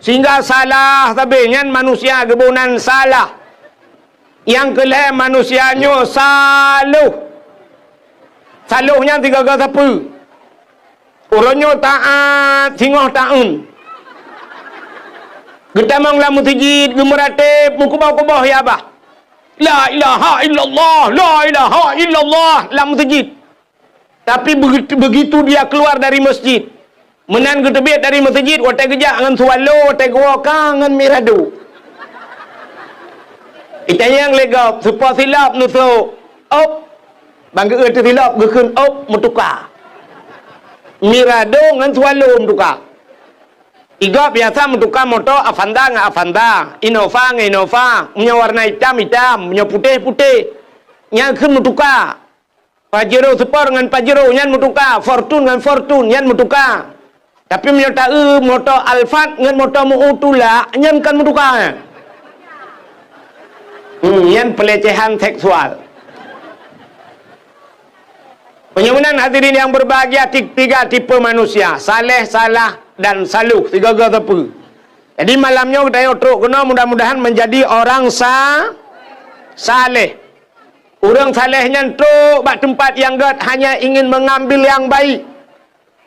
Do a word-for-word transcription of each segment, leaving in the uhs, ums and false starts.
Sehingga salah sabe nyan manusia geuboh nan salah. Nyang keu lhèe manusia nyoe saloh. Saloh nyan sigoe-goe sapeue. Uroe nyoe taát singoh taun. Geutamong lam meuseujid, geumeuratéb, meukuboh-kuboh ya bah. La ilaha illallah, la ilaha illallah lam meuseujid. Tapi begitu, begitu dia keluar dari masjid, meunan geuteubiet dari meuseujid, watèe geujak ngon swallow, watèe geuwoe ka ngon mirado. Itanyong lé gob, soe po silop neusok, op. Ban geuôt teusilop, geukheun op, meutuka. Mirado ngon swallow meutuka. Igob biasa meutuka moto Avanza ngon Avanza, Innova ngon Innova, meunyoe warna itam, itam, meunyoe putéh, putéh. Nyan kheun meutuka. Pajero Sport ngon Pajero nyan meutuka, Fortuner ngon Fortuner nyan meutuka. Tapi meunyoe taeu moto Alphard ngon moto meu tulak, nyan kon meutuka. Hmm, nyan pelecehan seksual. Meunyoe meunan hadirin yang berbahagia, ti-, tiga tipe manusia, saleh, salah, dan saloh, sigoe-goe sapeue. Jadi malam nyoe geutanyoe trok keunoe mudah-mudahan menjadi orang sa-, saleh. Ureuëng saleh nyan trok bak teumpat nyang gét hanya ingin mengambil yang baik.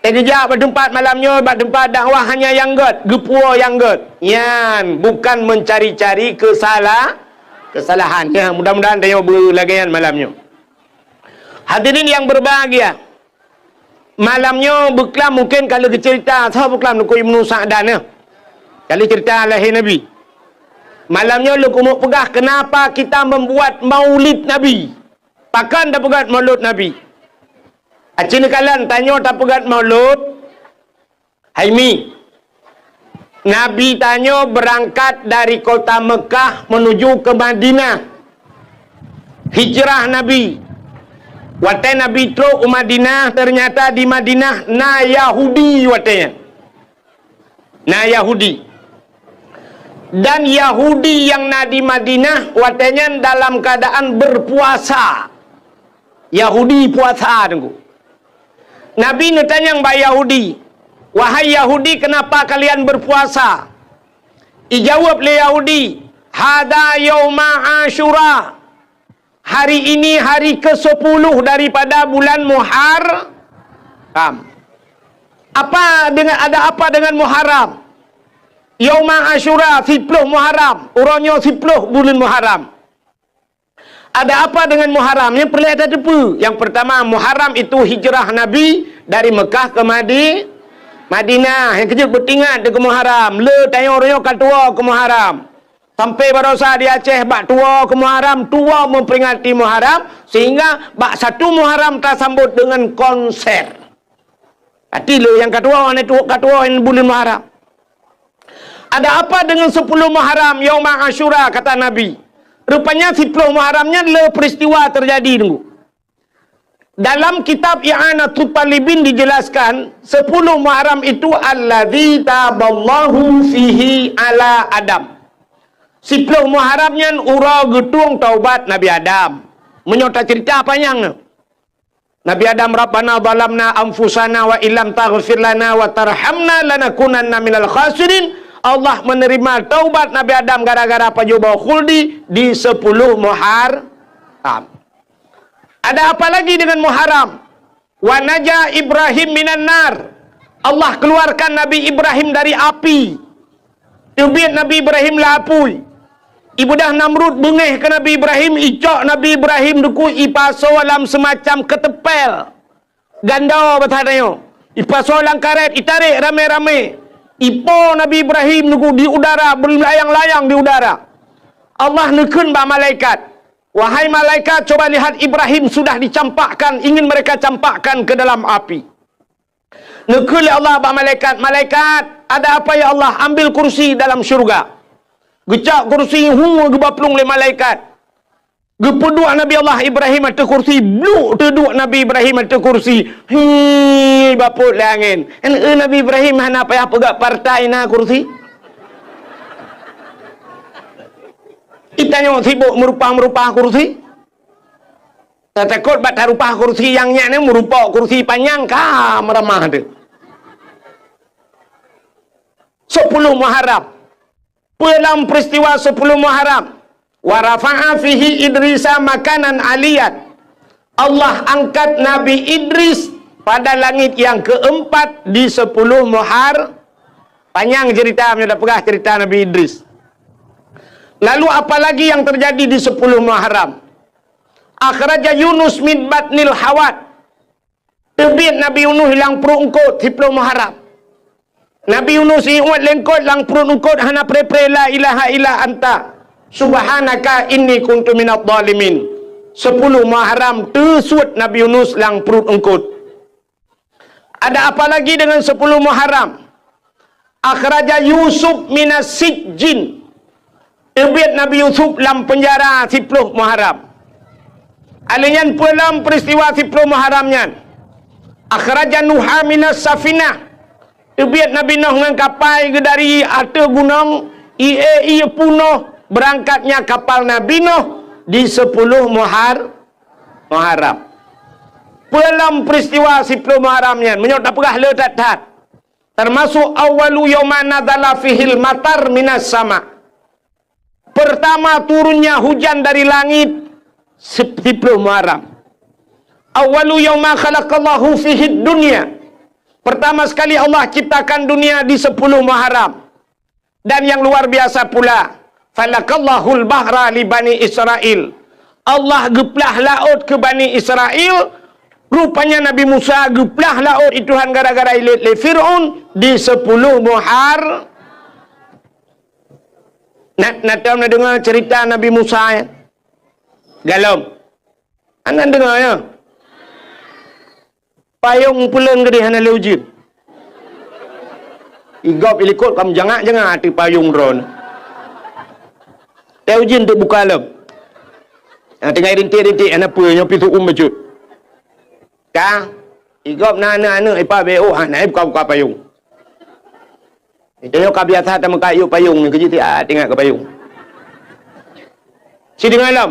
Teugeujak bak teumpat malam nyoe, bak teumpat dakwah hanya nyang gét, geupuwoe nyang gét. Nyan bukan mencari-cari kesala-, kesalahan. Ya, mudah-mudahan tanyoe beulagée nyan malam nyoe. Hadirin yang berbahagia, malam nyoe beuklam mungkin ka lheueh geuceurita, soe beuklam Teungku Ibnu Sa'dan nyoe. Ka lheueh ceurita lahé Nabi. Malam nyoe lôn keumeung peugah kenapa kita membuat maulid Nabi. Pakon tapeugét maulud Nabi? Aci neukalon tanyoe tapeugét maulud, hai mi. Nabi tanyoe beurangkat dari kota Meukah menuju ke Madinah. Hijrah Nabi. Watée Nabi trok u Madinah, ternyata di Madinah na Yahudi watée nyan. Na Yahudi. Dan Yahudi nyang na di Madinah watée nyan dalam keadaan berpuasa. Yahudi puasa, Teungku. Nabi neutanyong bak Yahudi, "Wahai Yahudi, kenapa kalian berpuasa?" Ijaweueb lé Yahudi, "Hada yauma Asyura." Hari ini hari kesepuluh daripada bulan Muharram. Apa dengan, ada apa dengan Muharram? Yauma Asyura, siploh Muharram. Uroe nyoe siploh buleuen Muharram. Ada apa dengan Muharram? Nyang peureulée tateupeue. Yang pertama, Muharram itu hijrah Nabi dari Mekah ke Madi-, Madinah. Nyang keujeuet beutingat deungon Muharram. Le tanyoe uroe nyoe ka tuwoe keu Muharram. Sampai barosa di Aceh bak tuwoe keu Muharram, tuwoe memperingati Muharram, sehingga bak satu Muharram tasambot dengan konser. Arti le nyang ka tuwoe, hana tuwoe, ka tuwoe buleuen Muharram. Ada apa dengan sepuluh Muharram, Yauma Asyura, kata Nabi. Rupanya siploh Muharram nyan le peristiwa terjadi, Teungku. Dalam kitab I'anatut Talibin dijelaskan, sepuluh Muharram itu alladzi taballahu fihi ala Adam. Siploh Muharram nyan uroe geutueng taubat Nabi Adam. Meunyoe taceurita panyang, Nabi Adam, "Rabbana zalamna anfusana wa illam taghfir lana wa tarhamna lanakunanna minal khasirin." Allah menerima taubat Nabi Adam gara-gara pajoh boh khuldi di sepuluh Muharram. Ada apa lagi dengan Muharram? "Wa naja Ibrahim minan nar." Allah keluarkan Nabi Ibrahim dari api. Teubiet Nabi Ibrahim lam apui. Ibudah Namrud beungéh keu Nabi Ibrahim, icok Nabi Ibrahim, Teungku, ipasoe lam semacam keuteumpél. Ganda bahasa tanyoe. Ipasoe lam karét, itarek ramé-ramé. Ipo Nabi Ibrahim, Teungku, di udara, beulayang-layang di udara. Allah neukheun bak malaikat, "Wahai malaikat, coba lihat, Ibrahim sudah dicampakkan, ingin mereka campakkan ke dalam api." Neukheun lé Allah bak malaikat, "Malaikat, ada apa ya Allah? Ambil kursi dalam syurga." Geucok kursi, hu, geuba plueng lé malaikat. Geupeuduek Nabi Allah Ibrahim ateueh kursi, bluk teuduek Nabi Ibrahim ateueh kursi. Hii, bapot lé angén. Kan, eh, Nabi Ibrahim hana payah peugah partai na kursi. Itanyoe sibok meurupah-meurupah kursi. Tatakot bak tarupah kursi nyang nyan, meurupok kursi panyang ka meuramah teuh. Sepuluh Muharram. Peue lam peristiwa sepuluh Muharram? "Wa rafa'a fihi Idrisa makanan aliyan." Allah angkat Nabi Idris pada langit yang keempat di sepuluh Muhar-, panjang cerita, meunyoe tapeugah cerita Nabi Idris. Lalu apalagi yang terjadi di sepuluh Muharram? "Akhraja Yunus min batnil hawat." Teubiet Nabi Yunus lam pruet eungkot, siploh Muharram. Nabi Yunus iuet lé eungkot lam pruet eungkot, hana pre-pre, "La ilaha illa anta, subhanaka inni kuntu minadh dhalimin." Sepuluh Muharram teusuet Nabi Yunus lam pruet eungkot. Ada apa lagi dengan sepuluh Muharram? "Akhraja Yusuf minas sijjin." Teubiet Nabi Yusuf lam peunjara siploh Muharram. Alèh nyan peue lam peristiwa siploh Muharram nyan? "Akhraja Nuha minas safinah." Teubiet Nabi Nuh ngon kapai geuh dari ateueh gunong, ie-ie punoh beurangkatnya kapal Nabi Nuh di sepuluh Muhar-, Muharram. Peue lam peristiwa siploh Muharram nyan? Meunyoe tapeugah le that-that. Termasuk, "Awwalu yauma nazala fihil matar minas sama." Pertama turunnya hujan dari langit, sip-, siploh Muharram. "Awwalu yauma khalaqallahu fihid dunya." Pertama sekali Allah ciptakan dunia di sepuluh Muharram. Dan yang luar biasa pula, "Falakallahul bahra li Bani Israil." Allah geuplah laôt keu Bani Israil. Rupanya Nabi Musa geuplah laôt di Tuhan gara-gara ilét lé Fir'aun di sepuluh Muhar-, na, na tom na deungoe cerita Nabi Musa, ya? Galom. Hana deungoe, ya? Payong puleuen keudeh hana lé ujeuen. Igob ilikot ka meujangak-jangak ateueh payong droeneuh. Teu ujeuen teubuka lom. Ha, tinggai rintik-rintik, hana peue, nyoe pih su'um bacut. Ka, igob na aneuk-aneuk ipa B O, ha, na buka-buka payong. Tanyoe ka biasa tameukat yôh payong nyoe, keujeuet siat ingat keu payong. Sideungoe lom.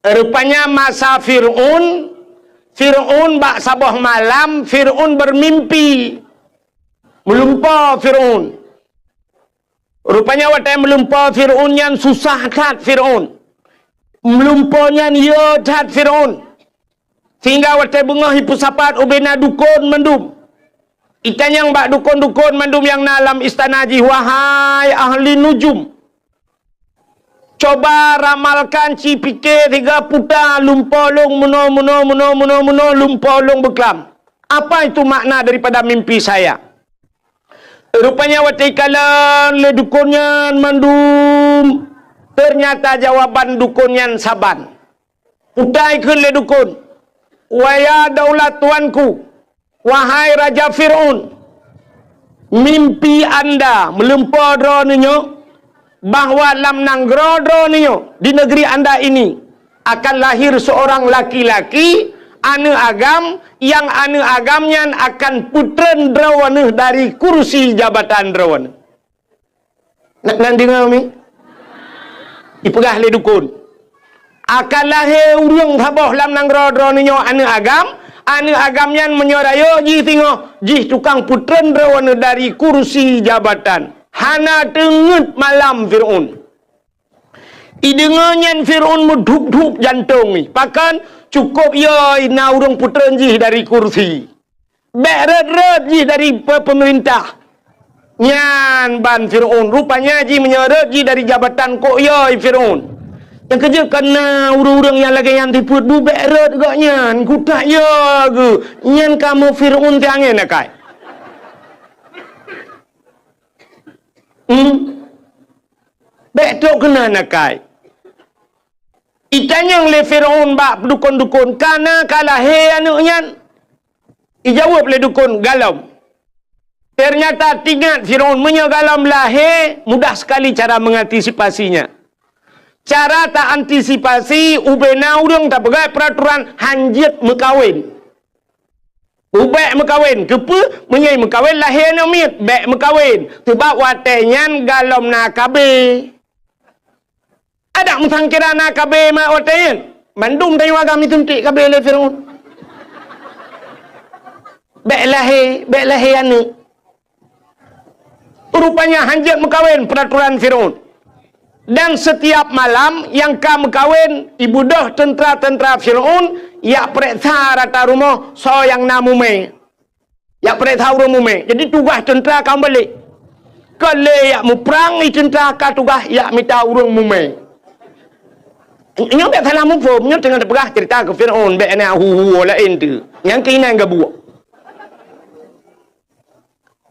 Rupanya masa Fir'aun, Fir'aun bak saboh malam, Fir'aun bermimpi. Meulumpoe Fir'aun. Rupanya watèe meulumpoe Fir'aun nyan susah that Fir'aun. Meulumpoe nyan yö that Fir'aun. Sehingga watèe beungoh jipeusapat ubena dukon mandum. Jitanyong bak dukon-dukon mandum nyang na lam istana jih, "Wahai ahli nujum, coba ramalkan, ci pike siga puta lumpoe lôn meunoe, meunoe, meunoe, meunoe, meunoe, lumpoe lôn beuklam. Apa itu makna daripada mimpi saya?" Rupanya watèe jikalon lé dukon nyan mandum, ternyata jawaban dukon nyan saban. Puta jikheun lé dukon, "Wa ya daulat tuanku, wahai Raja Fir'aun, mimpi anda meulumpoe droeneuh nyoe, bahwa lam nanggroe droeneuh nyoe, di negeri anda ini, akan lahir seorang laki-laki, aneuk agam, nyang aneuk agam nyan akan peutreun droeneuh dari kursi jabatan droeneuh." Na, na deungoe mi? Jipeugah lé dukon, "Akan lahé ureuëng saboh lam nanggroe droeneuh nyoe aneuk agam, aneuk agam nyan meunyoe rayeuk jih singoh, jih tukang peutreun droeneuh dari kursi jabatan." Hana teungeut malam Fir'aun. Ideungoe nyan Fir'aun meudhup-dhup jantong jih. Pakon? Cukôp yö na ureuëng peutreun jih dari kursi. Bèk rhot-rhot jih dari pe-, peumeurintah. Nyan ban Fir'aun. Rupanya jih meunyoe rhot jih dari jabatan kok yö Fir'aun. Nyang keujeuet ka na ureuëng-ureuëng nyang lagèe nyan sifeuet bu bèk rhot gobnyan. Kutak yö geuh. Nyan kamoe Fir'aun teuh angén akai. Hmm? Bèk trok keunan akai. Itanyong lé Fir'aun bak dukon-dukon, "Ka na ka lahé aneuk nyan?" Ijaweueb lé dukon, "Galom." Ternyata teuingat Fir'aun, meunyoe galom lahé, mudah sekali cara mengantisipasinya. Cara ta antisipasi, ubena ureuëng tapeugah peuraturan hanjeuet meukawen. Ubek meukawen, keupeue? Meunyoe meukawen lahé aneuk miet, bèk meukawen. Teubab watèe nyan galom na K B. Adak meusangkira na K B ma watèe nyan. Mandum tanyoe agam isuntik K B lé Fir'aun. Bèk lahé, bèk lahé aneuk. Rupanya hanjeuet meukawen peuraturan Fir'aun. Dan setiap malam nyang ka meukawen, ibeudôh teuntra-teuntra Fir'aun yak peureksa rata rumoh soe nyang na mumè. Yak peureksa ureuëng mumè. Jadi tugaih teuntra ka meubalek. Kon lé yak muprang, i teuntra ka tugaih yak mita ureuëng mumè. Nyoe bék salah muphom, nyoe teungoh teupeugah ceurita keu Fir'aun, bék na hu-hu laén tu. Nyang keuinan geubuek.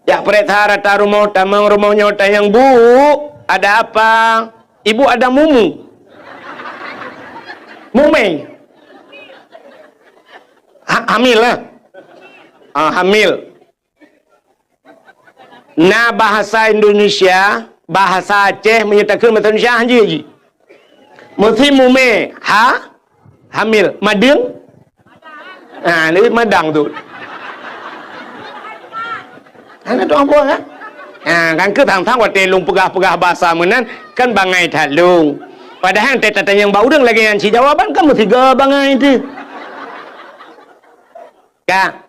Yak peureksa rata rumoh, tamong rumoh nyoe tanyong, "Bu, ada apa?" "Ibu ada mumu." Mumè. Ha-, hamil lah. Ah, hamil. Na bahasa Indonesia, bahasa Aceh, meunyoe takheun bahasa Indonesia hanjeuet jih. Meusi mumè, ha? Hamil. Madeueng? Ha, lé madang tu. Hana tu ambo kan? Ha, kan keu tang-tang watèe lôn peugah-peugah bahasa meunan, kan bangai that lôn. Padahai teutatanyong bak ureuëng lagèe nyan cit jawaban kan meusigoe bangai tu. Ka.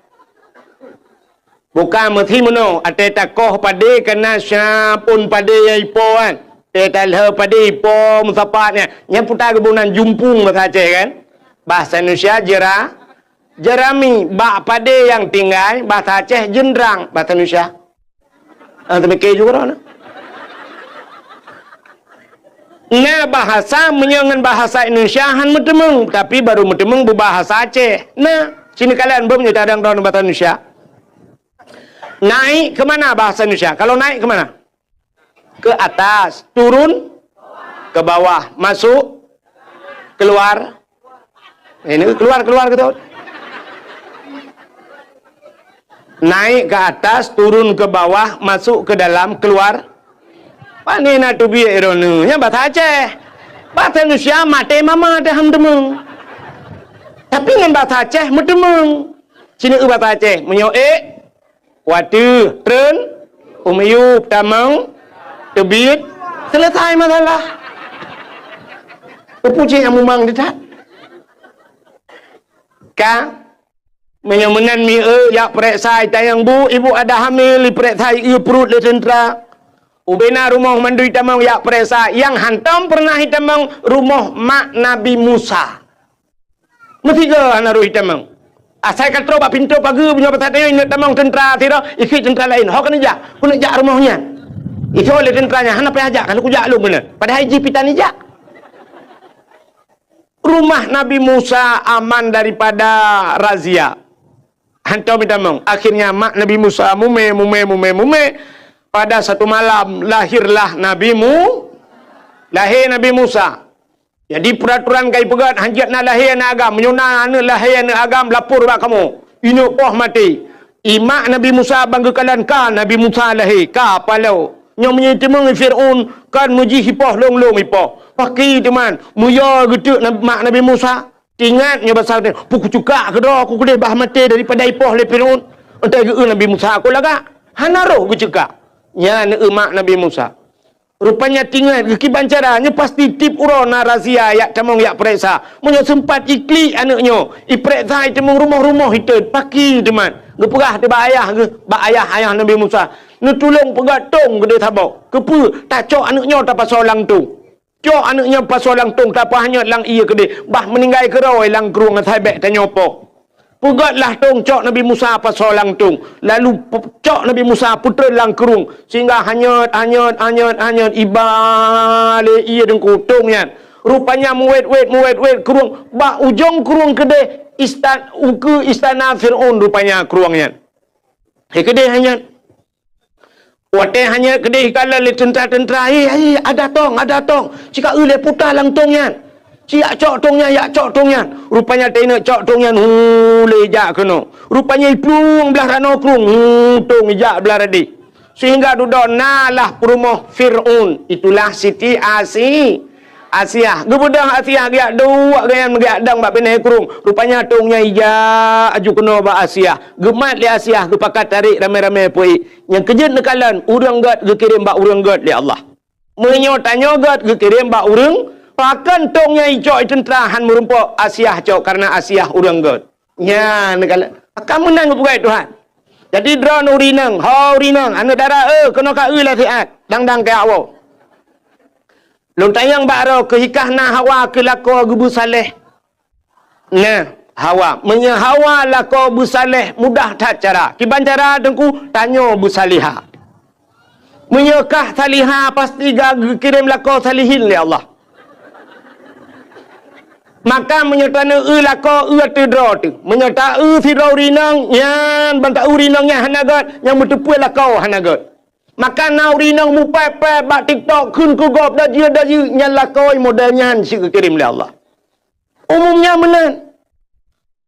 Bukan meusi meunoe, watèe takoh padé kana syapon padé nyang ipo kan. Watèe talheueh padé ipo meusapat nyan. Nyan peue ta geuboh nan jumpung bahasa Aceh kan? Bahasa Indonesia jera-, jerami. Bak padé nyang tinggai, bahasa Aceh jeundrang, bahasa Indonesia. Ah, teumike juga droeneuh. Na bahasa meunyoe ngon bahasa Indonesia han meuteumeung, tapi baru meuteumeung beubahasa Aceh. Na, sini kalian beumeunyoe tadang droeneuh bahasa Indonesia. Naik ke mana bahasa Indonesia? Kalau naik ke mana? Ke atas, turun ke bawah, masuk, keluar. Ini keluar, keluar gitu. Naik ke atas, turun ke bawah, masuk ke dalam, keluar. Pane na teubiet droeneuh? Nyan bahasa Aceh. Bahasa Indonesia maté mama teuh han teumeung. Tapi ngon bahasa Aceh meuteumeung. Sini eu bahasa Aceh. Meunyoe ék, watèe, treun, u miyup, tamong, teubiet, selesai masalah. Peue cit nyang mumang teutab? Ka, meunyoe meunan mi eu, yak peureksa i tanyong, "Bu, ibu ada hamil," ipeureksa i eu pruet lé teuntra. Ubena rumoh mandum itamong yak peureksa, nyang hantom peureunah itamong rumoh mak Nabi Musa. Meusigoe hana roh itamong. Asai ka trok bak pintoe pageue, meunyoe bak saát nyoe ineuk tamong teuntra sidroe, ikheun teuntra laén, "Ho keuneuk jak, keuneuk jak rumoh nyan." Ijaweueb lé teuntra nyan, "Hana payah jak, ka lôn kujak lôn meunan." Padahai jih pih tan ijak. Rumah Nabi Musa aman daripada razia. Hantom itamong. Akhirnya mak Nabi Musa mumè, mumè, mumè, mumè. Pada satu malam lahirlah Nabi Mu-, lahé Nabi Musa. Jadi peuratoran ka ipeugét, hanjeuet na lahé aneuk agam. Meunyoe na aneuk lahé aneuk agam, lapor bak kamoe. Ineuk poh maté. I mak Nabi Musa ban geukalon ka Nabi Musa lahé, ka paloe. Nyoe meunyoe iteumeung Fir'aun, kon meujih ipoh lôn-lôn ipoh. Paki teuman, meuyo geuteuk na-, mak Nabi Musa. Teuingat nyoe basa teuh, "Peue kuceukak keudroe, ku keudeh bah maté daripada ipoh lé Fir'aun." Enteuk geu-eu Nabi Musa, "Aku lagak." Hana roh geuceukak. Nyan eu mak Nabi Musa. Rupanya teuingat geukiban cara, nyoe pasti tiep uroe na razia yak tamong yak peureksa. Meunyoe seumpat iklik aneuk nyoe, ipeureksa iteumeung rumoh-rumoh itot, paki teuman. Geupeugah teuh bak ayah geuh, bak ayah, ayah Nabi Musa, "Neutulông peugöt tông keudeh saboh. Keupeue? Tacok aneuk nyoe tapasoe lam tông." Cok aneuk nyan pasoe lam tông, tapeuhanyöt lam ié keudeh, bah meuninggai keudroe lam krueng asai bèk tanyoe poh. Peugötlah tông, cok Nabi Musa pasoe lam tông, lalu pe-, cok Nabi Musa peutreun lam krueng, sehingga hanyöt, hanyöt, hanyöt, hanyöt, iba lé ié deungku tông nyan. Rupanya meuwét-wét, meuwét-wét krueng, bak ujong krueng keudeh istan-, ukeue istana Fir'aun rupanya krueng nyan. Hai keudeh hanyöt. Watèe hanyöt keudeh ikalon lé teuntra-teuntra, "Hei, hei, ada tông, ada tông!" Cit ka eu lé puta lam tông nyan. "Cit jak cok tông nyan, jak cok tông nyan!" Rupanya teuingat cok tông nyan, hu, lé jak keunoe. Rupanya iplueng blah ranoe krueng, hu, tông ijak blah radeh. Sehingga dudoe na lah peurumoh Fir'aun. Itulah Siti Asi-, Asiah. Geubeudôh Asiah geujak duek gobnyan geujak dong bak binéh krueng. Rupanya tông nyan ijak aju keunoe bak Asiah. Geumat lé Asiah, geupakat tarek ramé-ramé peuék. Nyang keujeuet neukalon, ureuëng gét geukirém bak ureuëng gét lé Allah. Meunyoe tanyoe gét geukirém bak ureuëng, pakon tông nyan icok i teuntra han meurumpok Asiah cok, kareuna Asiah ureuëng gét. Nyan neukalon. Akan meunan geupeugah Tuhan. Jadi droeneuh ureueng inong, ho ureueng inong, aneuk dara, eh, keunoe ka eu lé siat, dang-dang keu awak. Lôn tanyong bak droe, keu hikah na Hawa keu lakoe geubeusaléh? Nah, Hawa. Meunyoe Hawa lakoe beusaléh, mudah that cara. Kiban cara Teungku, tanyoe beusalihah. Meunyoe kah salihah, pasti ka geukirém lakoe salihin lé Allah. Maka meunyoe taneu eu lakoe, eu ateueh droe teuh. Meunyoe ta eu sidroe ureueng inong, nyan ban ta eu ureueng inong nyan hana gét, nyang meuteupeu lakoe hana gét. Maka na ureueng inong mupék-pék bak TikTok kheun keu gob dajeu-dajeu, nyan lakoe model nyan cit geukirém lé Allah. Umum nyan meunan.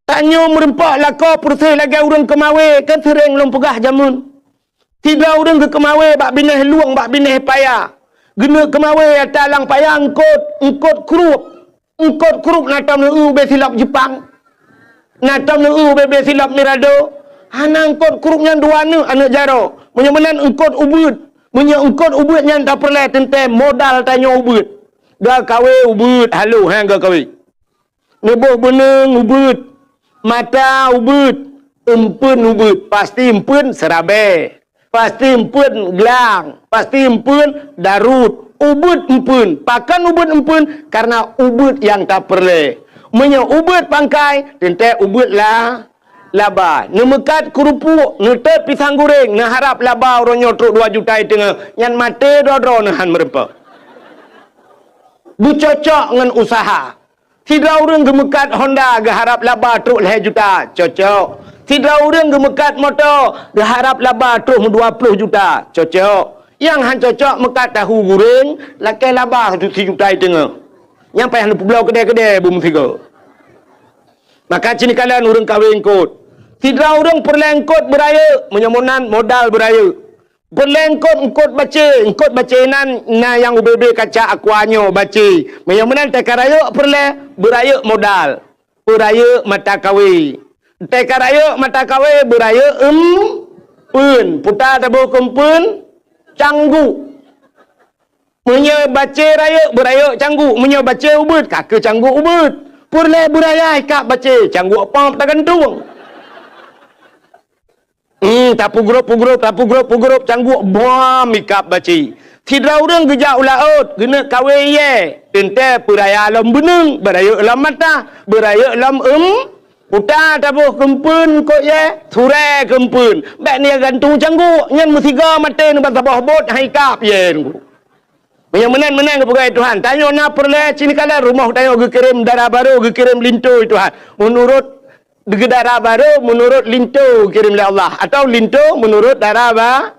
Tanyoe meureumpok lakoe peureuseh lagée ureueng keumawé, kan seuréng lôn peugah jameun. Sidroe ureueng geukeumawé bak binéh lueng, bak binéh paya. Geuneuk keumawé ata lam paya eungkot, eungkot krup. Eungkot krup na tom neu-eu ubé silop Jepang. Na tom neu-eu ubé-bé silop Mirado. Hana eungkot krup nyan dua neuk aneuk jaroe. Meunyoe meunan eungkot ubeuet. Meunyoe eungkot ubeuet nyan tapeureulée teuntée modal tanyoe ubeuet. Geukawé ubeuet halo, ha, geukawé. Neuboh beuneueng ubeuet, mata ubeuet, eumpeuen ubeuet, pasti eumpeuen seurabée, pasti eumpeuen glang, pasti eumpeuen daruet, ubeuet eumpeuen. Pakon ubeuet eumpeuen? Karena ubeuet nyang tapeureulée. Meunyoe ubeuet pangkai, teuntée ubeuet la, laba. Neumeukat keurupuk, neutot pisang goreng, neuharab laba uroe nyoe trok dua juta i teungoh, nyan maté droe-droe neuhan meureumpok. Beucocok ngon useuha. Sidroe ureuëng geumeukat Honda geuharab laba trok lhée juta, cocok. Sidroe ureuëng geumeukat moto geuharab laba trok meudua ploh juta, cocok. Nyang han cocok meukat tahu goreng lakée laba sijuta i teungoh. Nyang payah neupeubloe keudée-keudée beumeusigoe. Maka cit neukalon ureuëng kawé eungkot. Sidroe ureuëng peureulée eungkot beurayeuk, meunyoe meunan modal beurayeuk. Peureulée eungkot, eungkot bacé. Eungkot bacé nan na nyang ubé-bé kaca aqua nyoe bacé. Meunyoe meunan teuka rayeuk peureulée, beurayeuk modal. Beurayeuk mata kawé. Teuka rayeuk mata kawé, beurayeuk eumpeuen. Puta taboh keu eumpeuen, cangguek. Meunyoe bacé rayeuk, beurayeuk cangguek. Meunyoe bacé ubeuet, ka keuh cangguek ubeuet. Peureulée beuraya ikab bacé, cangguek pop tagantung. Hmm, tapeugrop-peugrop, tapeugrop-peugrop, cangguek bom ikab bacé. Sidroe ureuëng geujak u laôt, geuneuk kawé iyée, teuntée peuraya lom beuneung, beurayeuk lom mata, beurayeuk lom eum, puta taboh keu eumpeuen eungkot iyée, surée keu eumpeuen. Bék neugantung cangguek, nyan meusigoe maté neuban saboh bot han ikab iyée. Meunyoe meunan-meunan geupeugah Tuhan, tanyoe na peureulée cit neukalon rumoh tanyoe geukirém dara barô, geukirém linto Tuhan. Meunurot dara barô, meunurot linto geukirém lé Allah, atawa linto meunurot dara ba-,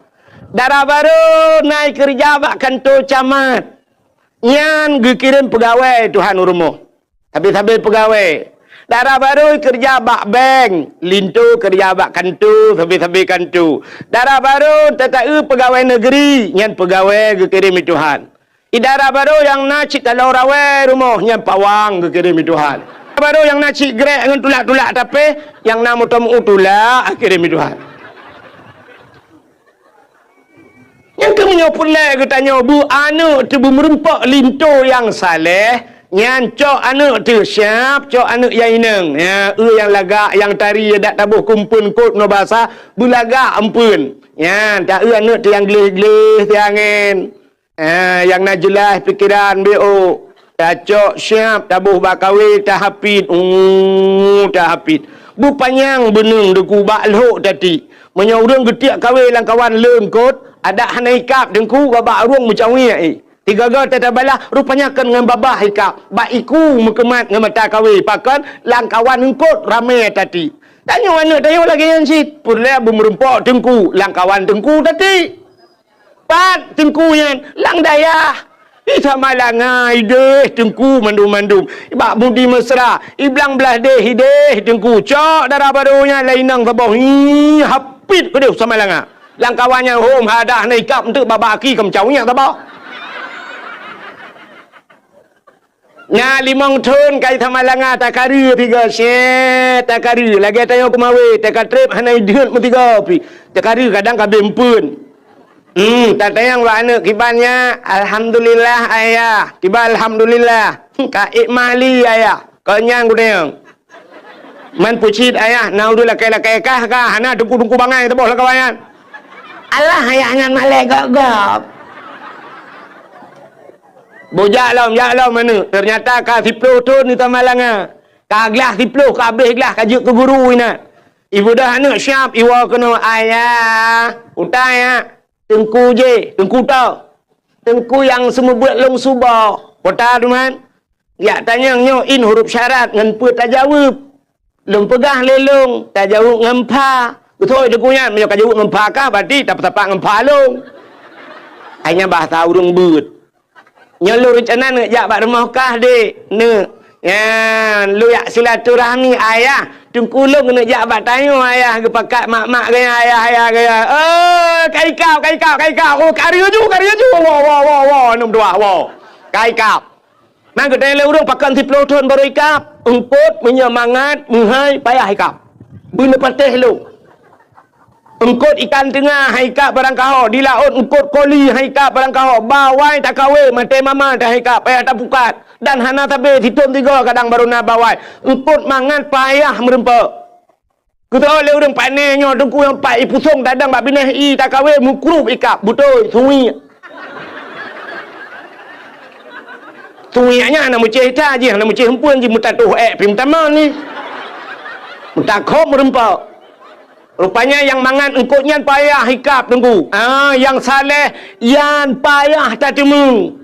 dara barô na keureuja bak kanto camat. Nyan geukirém peugawée Tuhan u rumoh. Sabe-sabe peugawée. Dara barô keureuja bak bank, linto keureuja bak kanto, sabe-sabe kanto. Dara barô teuka eu peugawée negeri, nyan peugawée geukirém lé Tuhan. Di dara barô nyang na cit taloe rawée rumoh, nyan pawang geukirém lé Tuhan. Dara barô nyang na cit grek ngon tulak-tulak tapéh, nyang na moto meu tulak geukirém lé Tuhan. Nyang keuh meunyoe peureulée geutanyoe beu aneuëk teuh beumeureumpok linto nyang saléh, nyan cok aneuëk teuh siab, cok aneuëk nyang inong. Ya, eu nyang lagak, nyang tari, dak taboh keu eumpeuen eungkot ngon basa, beulagak eumpeuen. Nyan, ta eu aneuëk teuh nyang gleh-gleh siangén. Ah, nyang na jeulaih pikeran B O. Tacok siab, taboh bak kawé, tahapit, uh, tahapit. Beupanyang beuneung deukubak lhok tati. Meunyoe ureuëng geutiek kawé lam kawan leungkot, adak hana ikab Teungku, babah ureuëng meucawiek, eh. Tiga-tiga tatabalah, rupanya kon ngon babah ikab, bak iku meukeumat ngon mata kawé, pakon lam kawan eungkot ramé tati. Tanyoe aneuëk tanyoe lagée nyan cit, peureulée beumeureumpok Teungku, lam kawan Teungku tati. Pat Teungku nyan, lam dayah. Di Samalanga ideh Teungku mandum-mandum. Bak Budi Mesra, i Blang Blahdeh ideh Teungku. Cok dara barô nyan lé inong saboh. Hi, hapit keudeh Samalanga. Lam kawan nyan hom hadah na ikab eunteuk babah aki keu meucawiek saboh. Na limong thon kai Samalanga takareue tiga, syeh, takareue. Lagée tanyoe keumawé, takatreb hana ideuet meusigoe pi. Takareue kadang ka abéh eumpeuen. Hmm, tatanyong bak aneuëk kiban nyak, "Alhamdulillah, Ayah." Kiban, "Alhamdulillah." "Ka ék mali, Ayah." Kon nyan kutanyong. Man peucit ayah, na ureuëng lakée-lakée kah ka, hana teungku-teungku bangai teuboh lam kawan nyan. Alah, ayah nyan malée gob-gob. Bujak lom, jak lom aneuëk. Teunyata ka siploh thon di Tamalanga. Ka glah siploh, ka abéh glah, ka jeuet keu guru inan. Ibeudôh aneuëk siab, iwoe keunoe, "Ayah, utai ya." Teungku jih, teungku toh. Teungku nyang seumeubeuet lôn suboh. Peue ta teuma? Jak tanyong nyoe in huruf syarat ngon peue tajaweueb. Lôn peugah lé lôn, tajaweueb ngon pha. Beutôi teungku nyan, meunyoe kajaweueb ngon pha kah, berarti tapeutapak ngon pha lôn. Hai nyan bahasa ureuëng beuet. Nyoe lôn reuncana neuk jak bak rumoh kah, Dek. Neuk. Nyan, lôn jak silaturahmi, Ayah. Teungku lôn keuneuk jak bak tanyoe, Ayah, geupakat mak-mak geuya, Ayah, Ayah geuya. Oh, ka ikab, ka ikab, ka ikab. Oh, ka laju, ka laju. Woe, woe, woe, woe, aneuk meutuah, woe. Ka ikab. Man geutanyong lé ureuëng pakon siploh thon barô ikab. Eungkôt, meunyoe mangat, meuhai, payah ikab. Beuneuk patéh lôn. Eungkôt ikan teunga han ikab barangkaho, di laôt eungkôt koli han ikab barangkaho, bawai takawe maté mama han ikab, payah tapukat, dan hana sabe sithon tiga kadang barô na bawai. Eungkôt mangat payah meurumpok. Keuteuôt lé ureuëng pane nyoe teungku nyang pat ipusong tadong bak binéh i takawe mukrup ikab, beutôi, suwiek. Suwiek nyan hana meucéh ita jih, hana meucéh eumpeuen jih, meutatoh ék pih meutamong ni. Meutakhob meurumpok. Rupanya nyang mangat eungkôt nyan payah ikab teungku. Ah, nyang saleh nyan payah tateumé.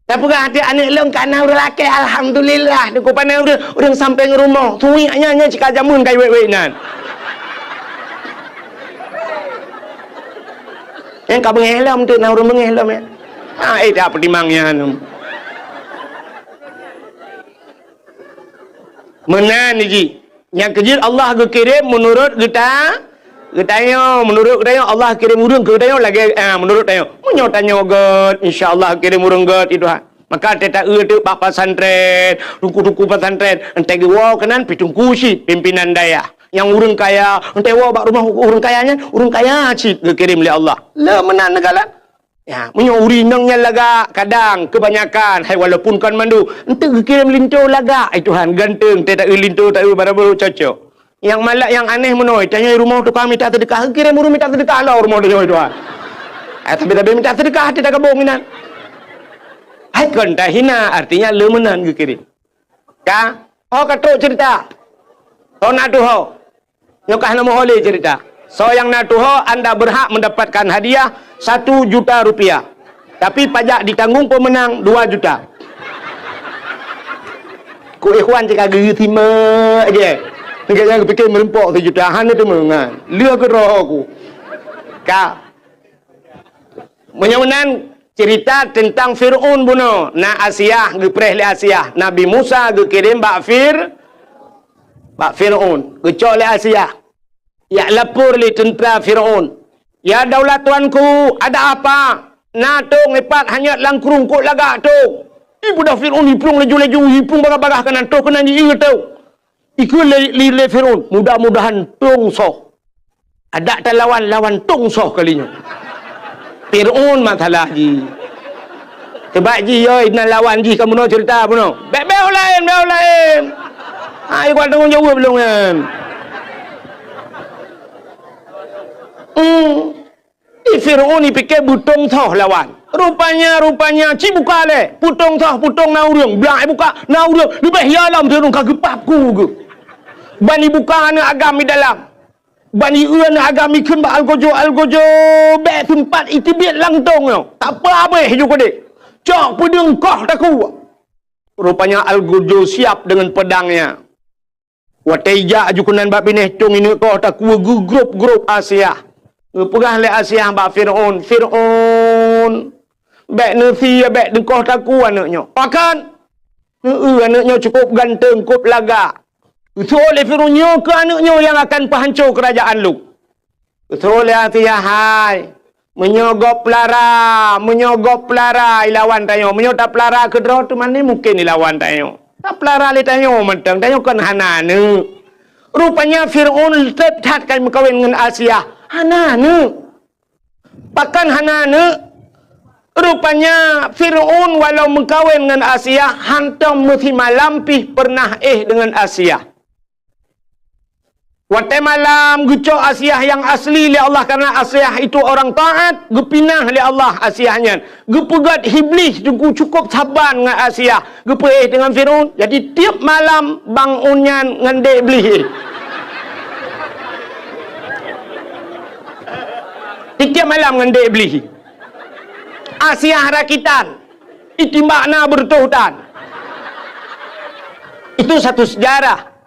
Tapeugah até aneuk lôn ka na ureuëng lakée, alhamdulillah. Teungku pane ureuëng, ureuëng sampéng rumoh. Suwiek nyan, nyan cit ka jameun ka iwék-wék nyan. Nyang ka beungéh lom tu, na ureuëng beungéh lom ya. Ah, eh, dak peutimang nyan. Meunan jih. Nyang keujeuet Allah geukirém meunurot geuta-, geutanyoe. Meunurot geutanyoe Allah kirém ureuëng keu geutanyoe lagée, ah, meunurot tanyoe. Meunyoe tanyoe gét, insya Allah kirém ureuëng gét, ya Tuhan. Maka teuta eu teuk bak pesantren, teungku-teungku pesantren, entée geuwoe keunan pih teungku cit, pimpinan dayah. Nyang ureuëng kaya, entée woe bak rumoh ureuëng kaya nyan, ureuëng kaya cit geukirém lé Allah. Le meunan neugalan. Ya, meunyoe ureuëng inong nyan lagak, kadang keubanyakan, hai walaupun kon mandum, enteuk geukirém linto lagak, ai Tuhan, ganteng, teuta eu linto, ta eu barabara cocok. Nyang malak, nyang aneh meunoe, tanyoe rumoh tukang mita seudeukah, geukirém ureuëng mita seudeukah lom rumoh tanyoe, ai Tuhan. Eh, tapi, tapi mita seudeukah, teuta gabong inan. Hai kon tahina, artinya le meunan geukirém. Ka? Oh, ka trok cerita. Oh, na tuho. Nyoe ka hana meuho lé cerita. Soe nyang na tuho, anda berhak mendapatkan hadiah satu juta rupiah. Tapi pajak ditanggung pemenang dua juta. Ku ikhwan cit ka geusimak je. Enggak nyang pikir meureumpok sijuta, hana teumeungan. Lheueh keudroe ku. Ka. Meunyoe meunan, cerita teuntang Fir'aun bunoe. Na Asiah, geupreh lé Asiah. Nabi Musa geukirém bak Fir-, bak Fir'aun. Geucok lé Asiah. Jak lapor lé teuntra Fir'aun. "Ya daulat tuanku, ada apa? Na tông ipat hanyot lam krueng, kok lagak tông?" Ibeudôh Fir'aun, iplueng laju-laju, iplueng bagah-bagah keunan, troh keunan jieu tông. Ikheun lé, lé, lé Fir'aun, "Mudah-mudahan tông soh. Adak talawan, lawan tông soh kali nyoe." Fir'aun masalah jih. Sebab jih, yo, na lawan jih ka bunoe cerita bunoe. Bèk, bèk laén, bèk laén. Ha, ikut tanggong jaweueb lôn nyan. Hmm. Di Fir'aun ipike beutông soh lawan. Rupanya, rupanya, ci buka lé. Peutông soh, peutông na ureueng. Blang ibuka, na ureueng. Leubeh ya lom Fir'aun ka geupap ku geuh. Ban ibuka aneuk agam di dalam. Ban ieu aneuk agam ikheun bak algojo, algojo bèk seumpat iteubiet lam tông nyoe. Tak apa habéh ju keudeh. Cok peudeueng koh takue. Rupanya algojo siap deungon peudangnya. Watèe ijak aju keunan bak binéh tông ineuk koh takue geugrôp-grôp Asiah. Geupeugah lé Asiah bak Fir'aun, "Fir'aun, bèk neusie, bèk neukoh takue aneuk nyoe. Pakon? Neu-eu aneuk nyoe cukôp ganteng, kôp lagak. Geusuroh lé Fir'aun, nyoe keuh aneuk nyoe nyang akan peuhanco keurajaan lôn." Geusuroh lé Asiah, "Hai, meunyoe gob peulara, meunyoe gob peulara ilawan tanyoe, meunyoe tapeulara keudroe teuma ni mungken ilawan tanyoe. Tapeulara lé tanyoe mantong, tanyoe kon hana aneuk." Rupanya Fir'aun teutab that ka meukawen ngon Asiah, hana aneuk. Pakon hana aneuk? Rupanya Fir'aun walau meukawen ngon Asiah, hantom meusimalam pih peureunah éh deungon Asiah. Watée malam geucok Asiah nyang asli lé Allah, karena Asiah itu orang taat, geupinah lé Allah Asiah nyan. Geupeugét Iblih teungku cukup saban ngon Asiah, geupeuéh deungon Fir'aun. Jadi tiep malam bangun nyan ngon dek Iblih. Tiep malam ngon dek Iblih. Asiah rakitan, itimbak na beureutoh tan. Itu satu sejarah.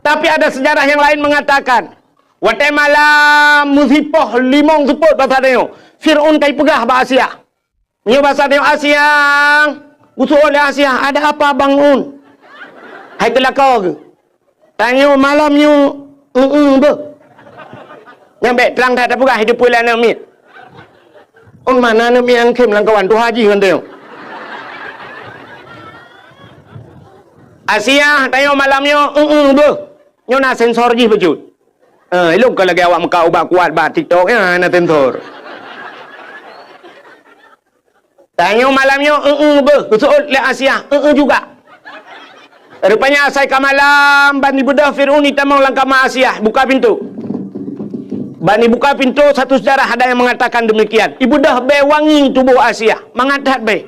Tapi ada sejarah yang lain mengatakan, watée malam meusipoh limong seupôt basa tanyoe, Fir'aun ka ipeugah bak Asiah. Nyoe basa tanyoe, "Asiah," geuseuôt lé Asiah, "Ada apa, Bang Un?" Hai teulaka geuh. Tanyoe malam nyoe, eu-eu beuh. Nyang bék trang that tapeugah, hidup pula aneuk miet. Un mana aneuk miet nyang khém lam kawan tuha jih ngon tanyoe. Asiah, tanyoe malam nyoe, eu-eu beuh. Nyoe na sensor jih bacut. Eh, ilong ka lagée awak meuka ubat kuat bak TikTok, ya, na sensor. Tanyoe malam nyoe, eu-eu beuh, geuseuôt lé Asiah, eu-eu juga. Rupanya asai ka malam, ban ibeudôh Fir'aun itamong lam kama Asiah, buka pintoe. Ban ibuka pintoe, satu sejarah ada yang mengatakan demikian. Ibeudôh bée wangi tuboh Asiah, mangat that bée.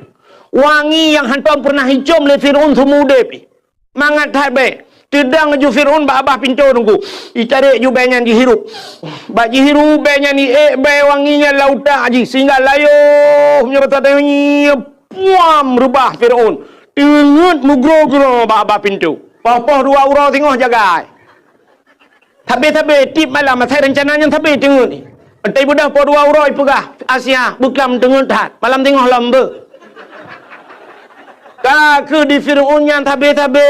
Wangi nyang hántom peureunah icôm lé Fir'aun seumeu udeb. Mangat that bée. Teudong ju Fir'aun bak babah pintoe teungku. Itarek ju bée nyan jihirup. Bak jihirup bée nyan iék bée wangi nyan lam utak jih sehingga layoh meunyoe basa tanyoe nyoe puam reubah Fir'aun. Teungeut meugroe-groe bak babah pintoe. Poh-poh dua uroe singoh jagai. Sabe-sabe tiep malam asai reuncana nyan sabe teungeut. Watée ibeudôh poh dua uroe ipeugah, "Asiah, beuklam teungeut that. Malam singoh lom beuh." Ka keuh di Fir'aun nyan sabe-sabe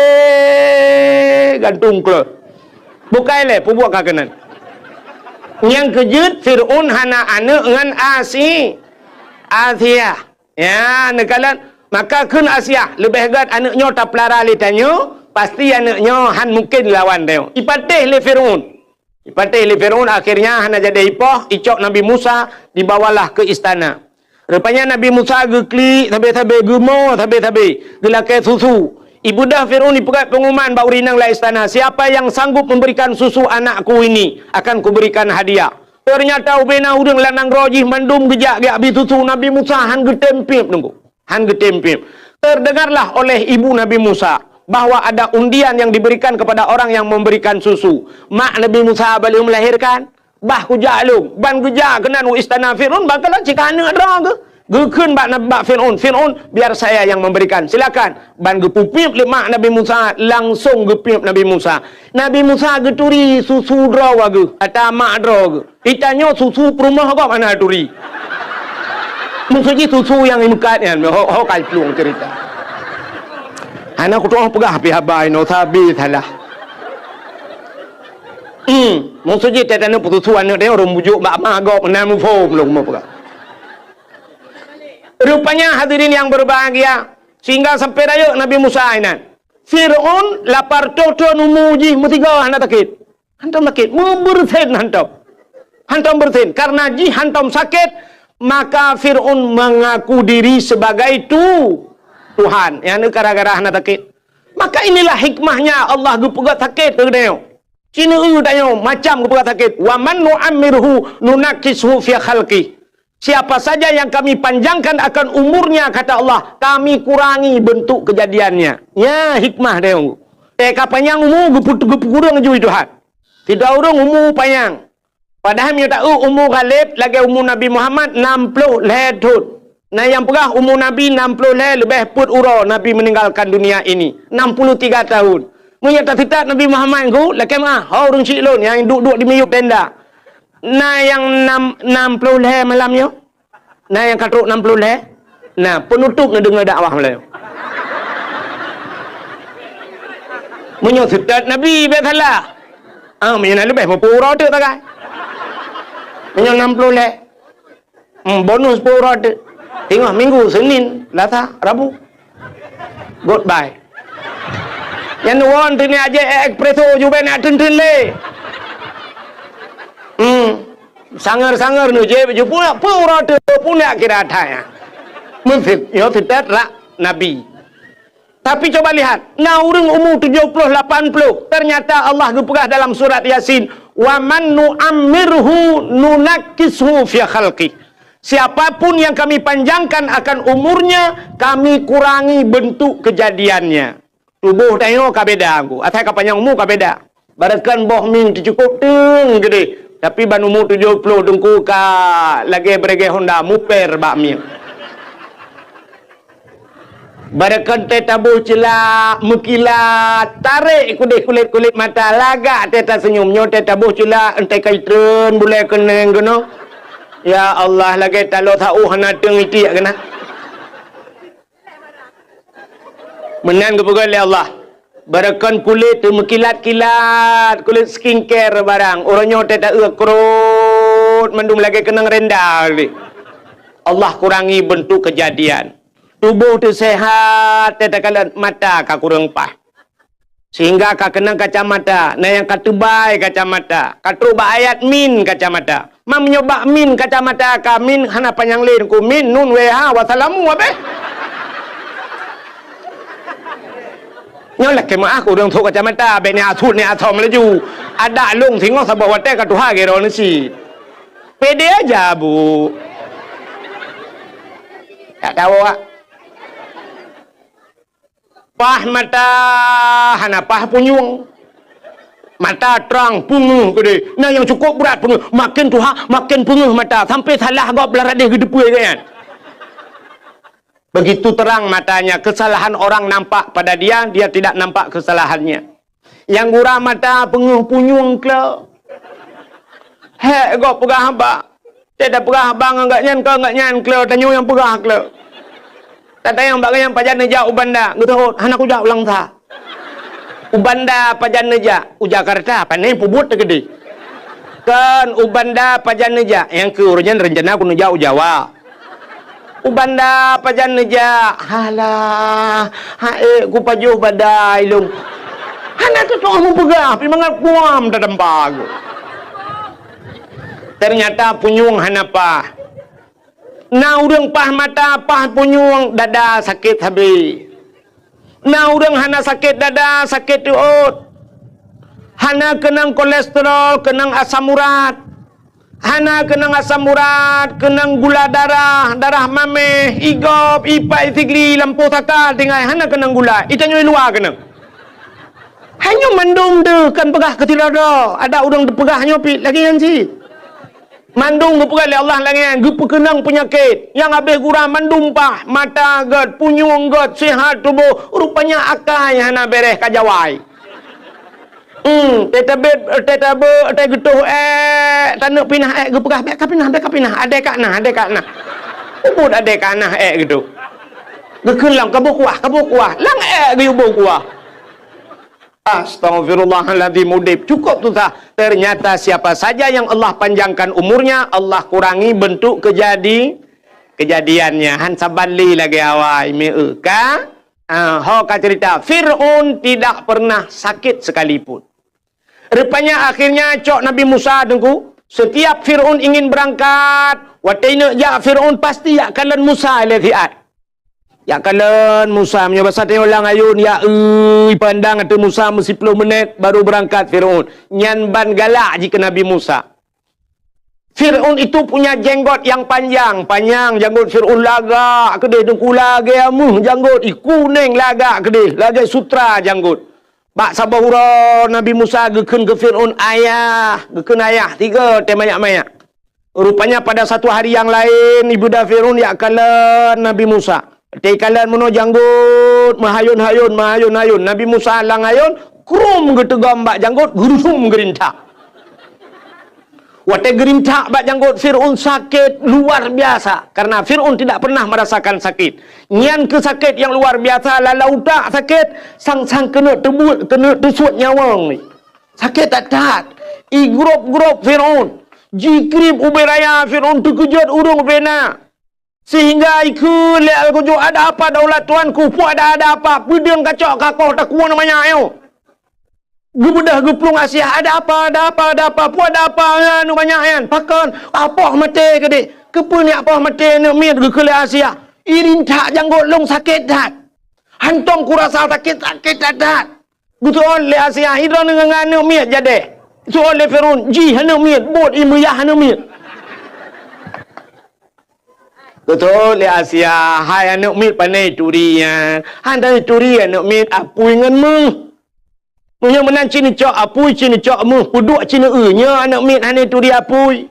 gantung kleuh. Bukai lé peubuet ka keunan. Nyang keujeuet Fir'aun hana aneuk ngon Asi-, Asiah. Ya, neukalon, maka kheun Asiah, leubeh gét aneuk nyoe tapeulara lé tanyoe, pasti aneuk nyoe han mungken lawan tanyoe. Ipatéh lé Fir'aun. Ipatéh lé Fir'aun, akhirnya hana jadi ipoh, icok Nabi Musa, dibawalah ke istana. Rupanya Nabi Musa geuklik sabe-sabe, geumo sabe-sabe, geulakée susu. Ibeudôh Fir'aun ipeugét pengumuman bak ureueng inong lam istana, "Siapa yang sanggup memberikan susu anakku ini, akan kuberikan hadiah." Ternyata ubena ureueng lam nanggroe jih mandum geujak geubri susu, Nabi Musa han geutem piep teungku. Han geutem piep. Terdengarlah oleh ibu Nabi Musa bahwa ada undian yang diberikan kepada orang yang memberikan susu. Mak Nabi Musa bah lheueh melahirkan, bah kujak lom, ban geujak keunan u istana Fir'aun, bah kalon cit ka aneuk droe geuh. Geukheun bak, bak Fir'aun, "Fir'aun, biar saya yang memberikan. Silakan." Ban geupeupiep lé mak Nabi Musa, langsong geupiep Nabi Musa. Nabi Musa geuturi susu droe geuh, ata mak droe geuh. Itanyoe susu peurumoh gob hana turi. Maksud jih susu nyang imeukat nyan, ho, ho kai plueng cerita. Hana kutu'oh peugah pih haba inoe sabe salah. Hmm, maksud jih teutanyoe peususu aneuk teuh ureueng bujuk bak ma gob na muphom lôn peugah. Rupanya hadirin yang berbahagia, sehingga sampai rayeuk Nabi Musa inan. Fir'aun lapar toh thon umu jih meusigoe hana sakét. Hantom sakét, meubeureusen hantom. Hantom beureusen. Karena jih hantom sakét, maka Fir'aun mengaku diri sebagai tu-, Tuhan. Nyang neu gara-gara hana sakét. Maka inilah hikmahnya Allah geupeugét sakét keu geutanyoe. Sineuk tanyoe macam geupeugét sakét. "Wa man nu'ammirhu nunakkishu fi khalqih." Siapa saja yang Kami panjangkan akan umurnya, kata Allah, Kami kurangi bentuk kejadiannya. Nya hikmah dia. Teuka panyang umu geupeu-, geupeukureueng ju Tuhan. Sidroe ureueng umu panyang. Padahai meunyoe taeu umu Ghalib lagée umu Nabi Muhammad nam ploh lhée thon. Na nyang peugah umu Nabi nam ploh lhée leubeh peuet uroe Nabi meninggalkan dunia ini. Enam puluh tiga tahun. Meunyoe tateutab Nabi Muhammad ngon lakée meuah, ho ureueng syiek lôn nyang duek-duek di miyueb tenda. Na nyang nam, nam ploh lhée malam nyoe? Na nyang ka trok nam ploh lhée? Na, peunutôb neudeungoe dakwah malam nyoe. Meunyoe seutôt Nabi, bék salah. Ah, meunyoe na leubeh meupeuuroe teuk sagai. Meunyoe nam ploh lhée. Hmm, bonus peuuroe teuk. Teungoh minggu, Senin, Selasa, Rabu. Goodbye. Nyan won teungoh aje espresso jubé nak teun-teun lé. Hmm. Sanger-sanger nu jép ju pula peuuroe teuk pun dak kira that nyan. Meuseut, nyoe seutôt rak Nabi. Tapi coba lihat, na ureueng umu tujoh ploh, lapan ploh, ternyata Allah geupeugah dalam surat Yasin, "Wa man nu'ammirhu nunakkishu fi khalqih." Siapapun yang Kami panjangkan akan umurnya, Kami kurangi bentuk kejadiannya. Tuboh tanyoe ka beda, Teungku. Asai ka panyang umu ka beda. Barangkan boh min teucukôp teung keudeh, tapi ban umu tujoh ploh Teungku ka lagèe beuregèe Honda, muper bak min. Barangkan teuh taboh ceulak, meukilat, tarek keudeh kulét-kulét mata, lagak teuh taseunyum. Nyoe teuh taboh ceulak, enteuk ka itreun bulèe keuneng keunoe. Ya Allah, lagèe taloe saôh hana teung itiek keunan. Meunan geupeugah lé Allah, barangkan kulét teuh meukilat-kilat, kulét skincare barang, uroe nyoe teuh taeu krot mandum lagèe keunong renda lé. Allah kurangi bentuk kejadian. Tuboh teuh sehat, teuh takalon mata ka kureueng paih. Sehingga ka keunong kacamata, na nyang ka teubai kacamata, ka trôk bak ayat min kacamata. Ma meunyoe bak min kacamata ka min hana panyang lé Teungku, min, nun, wee, ha, wassalamu, abéh. Nyoe lakèe meu'ah keu ureueng trôk kacamata, abéh ni asut ni asom laju. Adak lôn singoh saboh watèe ka tuha geuroe neusi. Pede aja, Bu. Tak tahu, ah. Paih mata hana paih punyueng. Mata trang peungeuh keudeh. Na nyang cukôp brat peungeuh. Maken tuha, maken peungeuh mata. Sampai salah gob lam radeh geuteupeue gobnyan. Begitu terang matanya, kesalahan orang nampak pada dia, dia tidak nampak kesalahannya. Nyang gura mata peungeuh punyueng klo. Hék gob peugah haba. Teuh tapeugah haba ngon gobnyan, kon gobnyan klo, tanyoe nyang peugah klo. Tatanyong bak gobnyan, "Pajan neujak u Banda?" Geuteuôt, "Hana kujak u Langsa." "U Banda pajan neujak?" "U Jakarta, pane peubuet teukeudeh." "Kon, u Banda pajan neujak?" "Nyang keu uroe nyan rencana kuneujak u Jawa." "U Banda pajan neujak?" "Halah, ha'ék kupajoh badai lôn." Hana teutoh meupeugah, pih mangat kuam tadampa geuh. Ternyata punyueng hana paih. Na ureueng paih mata, paih punyueng, dada sakét habéh. Na ureueng hana sakét dada, sakét teuôt. Hana keunong kolesterol, keunong asam urat. Hana keunong asam urat, keunong gula darah, darah maméh, igob, ipat, isigli, lampôh saka, tinggai hana keunong gula. Itanyoe luwa keunong. Hai nyoe mandum deuh kon peugah keu sidroe-droe, adak ureueng teupeugah nyoe pih lagèe nyan cit. Mandum geupeugah lé Allah lagèe nyan, geupeukeunong peunyakét. Nyang habéh gura mandum paih, mata gèt, punyueng gèt, seuhat tuboh, rupanya akai hana bèrèh ka jawai. Hmm, teutabeuet, teutabeuet, teugeutôh èk, taneuk pinah èk, geupeugah, "Bèk kapinah, bèk kapinah, adèe ka na, adèe ka na." Ubit adèe ka na èk geutôh. Geukheun lom, "Kaboh kuah, kaboh kuah." Lam èk geuyue boh kuah. Astaghfirullahaladzim, udép cukôp susah. Ternyata siapa saja yang Allah panjangkan umurnya, Allah kurangi bentuk kejadi-, kejadiannya. Han saban lé lagèe awai, meu ka? Ah, ho ka cerita, Fir'aun tidak pernah sakit sekalipun. Rupanya akhirnya cok Nabi Musa Teungku, setiap Fir'aun ingin berangkat, watèe neuk jak Fir'aun pasti jak kalon Musa lé siat. Jak kalon Musa, meunyoe basa tanyoe lam ayôn, ya, ui, pandang ateueh Musa meusiploh menit baru beurangkat Fir'aun. Nyan ban galak jih keu Nabi Musa. Fir'aun itu punya jenggot yang panjang, panyang janggot Fir'aun lagak keudeh, Teungku, lagèe ameuh janggot, ih, kuneng lagak keudeh, lagèe sutra janggot. Bak saboh uroe Nabi Musa geukheun keu Fir'aun, "Ayah," geukheun ayah, tiga watèe manyak-manyak. Rupanya pada satu hari yang lain, ibunda Fir'aun jak kalon Nabi Musa. Watèe kalon meunoe janggot, meuhayôn-hayôn, meuhayôn-hayôn. Nabi Musa lam ayôn, krum geuteugom bak janggot, geurusum geurintak. Watèe geurintak bak janggot Fir'aun sakét luar biasa, karena Fir'aun tidak pernah merasakan sakit. Nyan keuh sakét nyang luar biasa, lala utak sakét, sang-sang keuneuk teubuet, keuneuk teusuet nyawöng. Sakét that-that. Igrôp-grôp Fir'aun. Jikrieb ubé raya, Fir'aun teukeujot ureueng ubé na. Sehingga ikheun lé Al-Ghujo, "Ada apa daulat tuanku? Peue ada, ada apa? Peudeueng kacok kakoh takue nyoe manyak nyoe." Geubeudôh geuplueng Asia, "Ada apa, ada apa, ada apa? Peue ada apa, ya, nyoe manyak nyan? Pakon? Apoh maté keudeh? Keupeue nyak apoh maté nyoe miet?" Geukheun lé Asia, "Irintak janggot lôn sakét that. Hantom kurasa sakét, sakét that-that." Geuteuôt lé Asia, "Hidroe ngon aneuk miet jadeh." Soe lé Firaun, jih aneuk miet, buet ié meuyah aneuk miet. Geutôk lé Asia, hai aneuk miet, pane turi nyan. Hana turi aneuk miet, apui ngon méuh. Meunyoe meunan ci neucok apui, ci neucok méuh, peuduek ci neueu, nyoe aneuk miet hana turi apui.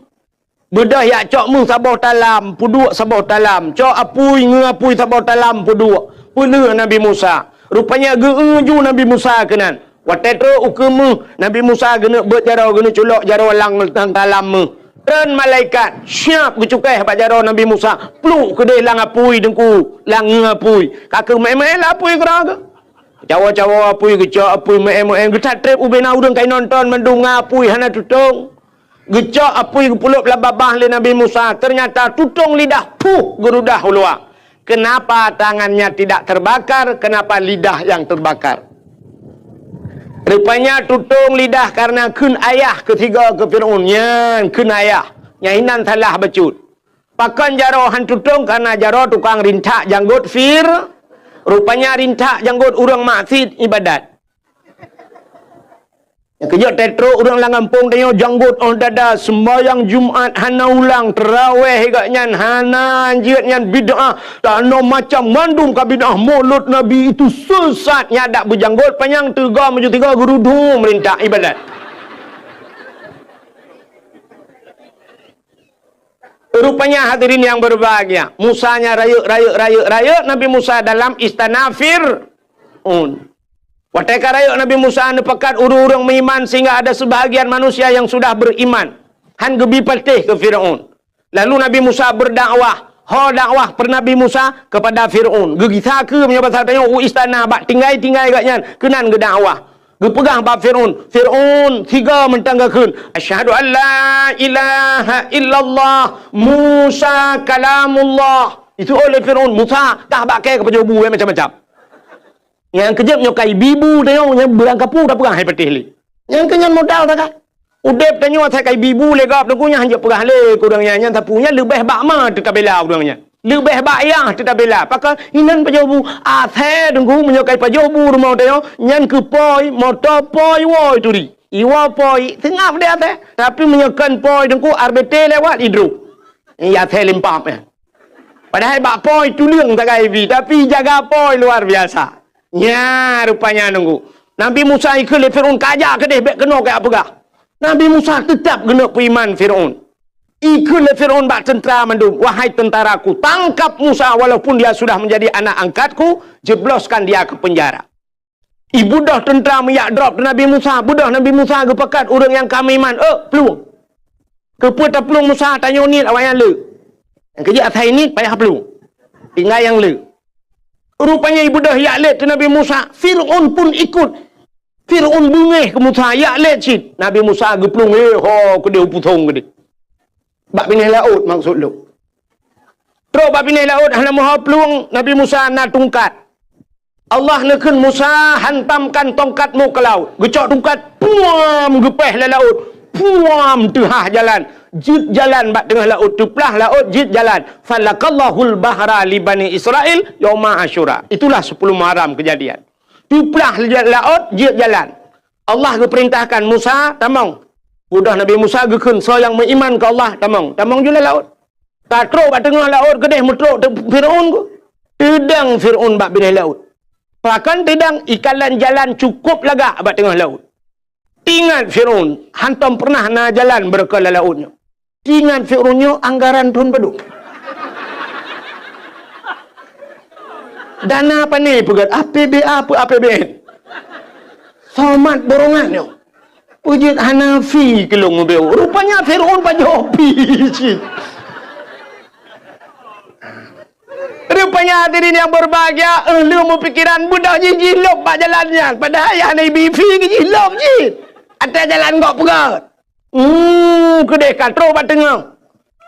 Beudôh jak cok méuh saboh talam, peuduek saboh talam. Cok apui, ngeu apui saboh talam, peuduek. Peuleueh Nabi Musa. Rupanya geu-eu ju Nabi Musa keunan. Watée trok ukeue méuh, Nabi Musa geuneuk beuet jaroe, geuneuk culok jaroe lam, lam talam méuh. Treun malaikat, siab geucukéh bak jaroe Nabi Musa. Pluek keudeh lam apui teungku, lam ngeu apui. Ka keuh meu'én-meu'én lam apui keudroe geuh. Cawoe-cawoe apui, geucok apui, meu'én-meu'én. Geutat treb ubena ureuëng ka inonton mandum ngon apui hana tutong. Geucok apui geupulop lam babah lé Nabi Musa, ternyata tutong lidah, puh, geurudah u luwa. Kenapa tangannya tidak terbakar? Kenapa lidah yang terbakar? Rupanya tutong lidah karena kheun ayah keu sigoe keu Firaun. Nyan kheun ayah. Nyan inan salah bacut. Pakon jaroe han tutong? Karena jaroe tukang rintak janggot Fir. Rupanya rintak janggot ureuëng maksiet ibadat. Nyang keujeuet tetrok ureuëng lam gampông tanyoe janggot óh dada, sembahyang Jumat hana ulang, teurawéh gobnyan hana, jeuet nyan bid'ah, tanoh macam mandum ka bid'ah, mulod Nabi itu sesat, nyan dak beujanggot panyang teuga meujeuet tiga geurudu meurintak ibadat. Rupanya hadirin yang berbahagia, Musa nya rayeuk, rayeuk, rayeuk, rayeuk Nabi Musa dalam istana Fir'aun. Watée ka rayeuk Nabi Musa neupakat ureuëng-ureuëng meuiman sehingga ada sebahagian manusia yang sudah beriman. Han geubi patéh keu Fir'aun. Lalu Nabi Musa berdakwah. Ho dakwah per Nabi Musa kepada Fir'aun. Geugisa keu meunyoe basa tanyoe u istana bak tinggai-tinggai gobnyan keunan geudakwah. Geupeugah bak Fir'aun, "Fir'aun, sigoe mantong geukheun, 'Asyhadu an la ilaha illallah, Musa kalamullah.'" Itu oleh Fir'aun, "Musa, kah bak kée keupajoh bu, macam-macam." Nyang keujeuet nyoe ka ibi bu tanyoe, nyan beurangkapeue tapeugah hai patéh lé. Nyang keu nyan modal that ka. Udeb tanyoe asai ka ibi bu lé gob teungku, nyan hanjeuet peugah lé keu ureuëng nyan, nyan sapeue nyan leubeh bak ma teutabela ureuëng nyan. Leubeh bak yah teutabela. Pakon inan pajoh bu, asai teungku meunyoe ka ipajoh bu rumoh tanyoe, nyan keu poi, moto poi, woe turi. Iwoe poi, seungab deh asai. Tapi meunyoe kon poi teungku, R B T lewat idrop. Iya asai limpap nyan. Padahai bak poi tuleueng sagai ibi, tapi jaga poi luar biasa. Nya rupanya nunggu. Nabi Musa ikheun lé Fir'aun, "Kajak keudeh, bék keunoe kajak peugah." Nabi Musa teutab geuneuk peuiman Fir'aun. Ikheun lé Fir'aun bak teuntra mandum, "Wahai tentaraku, tangkap Musa walaupun dia sudah menjadi anak angkatku, jebloskan dia ke penjara." Ibeudôh teuntra meuyak drob Nabi Musa, beudôh Nabi Musa geupakat ureuëng nyang ka meuiman, "Ôk, plueng!" Keupeue taplueng Musa, tanyoe niet awaknyan le. Nyang keujeuet asai niet payah plueng. Tinggai nyang le. Rupanya ibeudôh yak lét teu Nabi Musa, Fir'aun pun ikut. Fir'aun beungéh keu Musa, yak lét cit. Nabi Musa geuplueng, "Hé, ho keudeh u pusong keudeh." Bak binéh laôt maksud lôn. Trok bak binéh laôt hana meuho plueng, Nabi Musa na tungkat. Allah neukheun Musa, "Hantamkan tongkatmu ke laut." Geucok tungkat, puam, geupéh lé laôt, puam, teuhah jalan. Jeuet jalan bak teungoh laôt, teuplah laôt, jeuet jalan. "Falakallahul bahra li Bani Israil yauma Asyura." Itulah sepuluh Muharram kejadian. Teuplah laôt, jeuet jalan. Allah geupeurintahkan Musa, "Tamong." Udah Nabi Musa geukheun, "Soe nyang meuiman keu Allah, tamong." Tamong ju lam laôt. Ka trok bak teungoh laôt keudeh meutrok teu Fir'aun ku. Teudong Fir'aun bak binéh laôt. Pakon teudong, ikalan jalan cukôp lagak bak teungoh laôt. Teuingat Fir'aun, hantom peureunah na jalan beureukat lam laôt nyoe. Teuingat Fir'aun nyoe anggaran thon padum. Dana pane peugét, A P B A peu A P B N. Somat borongan nyoe. Peujeuet hana fi keu lôn ngeubeuet. Rupanya Fir'aun pajoh fi cit. Rupanya hadirin yang berbahagia, eh, lôn meupikiran beudôh jih jilop bak jalan nyan. Padahai hana ibi fi, jilop cit. Até jalan gok peugét. Hmm, keudeh ka trok bak teungoh.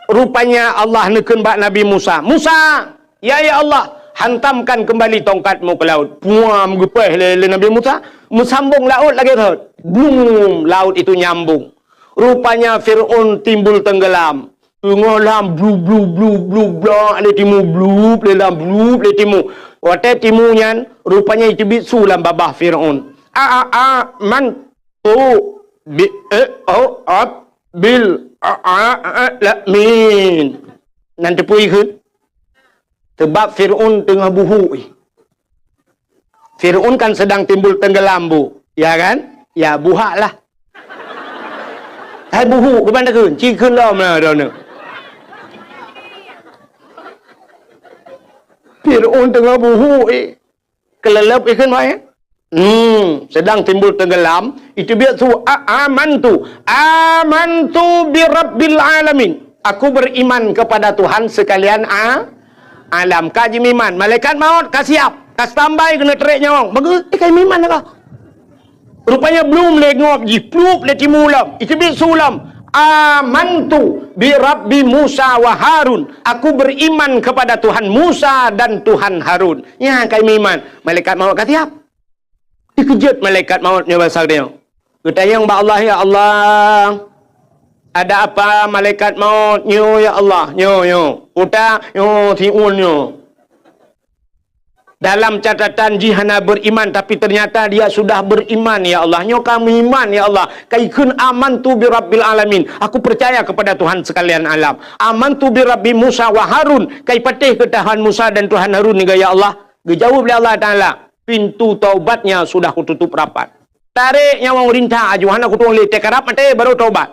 Rupanya Allah neukheun bak Nabi Musa, "Musa, ya, ya Allah, hantamkan kembali tongkatmu ke laut." Puam, geupéh lé, lé Nabi Musa, meusambong laôt lagée rot. Blum, laut itu nyambung. Rupanya Fir'aun timbul tenggelam. Teungoh lam blu, blu, blu, blu, blak lé timu, blup lé lam, blup lé timu. Watée timu nyan, rupanya iteubiet su lam babah Fir'aun. "A, a, a, man tu, bi, eh, oh, ab, bil, a, a, a, la, min. Nan teupeu ikheun. Sebab Fir'aun teungoh buhuk. Fir'aun kan sedang timbul tenggelam, Bu. Ya kan? Ya, buhak lah. Hai buhuk, keuban takheun, ci kheun lom lah droeneuh. Fir'aun teungoh buhuk, eh. Keuleuleub ikheun, Mak, ya? Hmm, sedang timbul tenggelam, itu biasa su-, a-, amantu. Amantu bi rabbil alamin. Aku beriman kepada Tuhan sekalian a-, alam. Ka jimiman, malaikat maut ka siap, ka standby keuneuk trek nyawöng. Bagus, eh, ka jimiman ka. Rupanya blum lé ngop jih, plup lé timu lom. Itu biasa su lom. Amantu bi rabbi Musa wa Harun. Aku beriman kepada Tuhan Musa dan Tuhan Harun. Nyan ka jimiman, malaikat maut ka siap. Dikeujot malaikat maut nyoe basa geutanyoe. Geutanyong bak Allah, "Ya Allah, ada apa malaikat maut nyoe, ya Allah?" Nyoe, nyoe. Utak, nyoe, siun nyoe. Dalam catatan jih hana beriman, tapi ternyata dia sudah beriman, ya Allah. Nyoe ka meuiman, ya Allah. Ka ikheun, "Amantu bi rabbil alamin." Aku percaya kepada Tuhan sekalian alam. "Amantu bi rabbi Musa wa Harun." Ka ipatéh keu Tuhan Musa dan Tuhan Harun nyoe, ya Allah. Geujaweueb lé Allah Taala, "Pintu taubatnya sudah kututup rapat." Tarek nyawöng rintak aju, hana kutueng lé, teukarab maté baru taubat.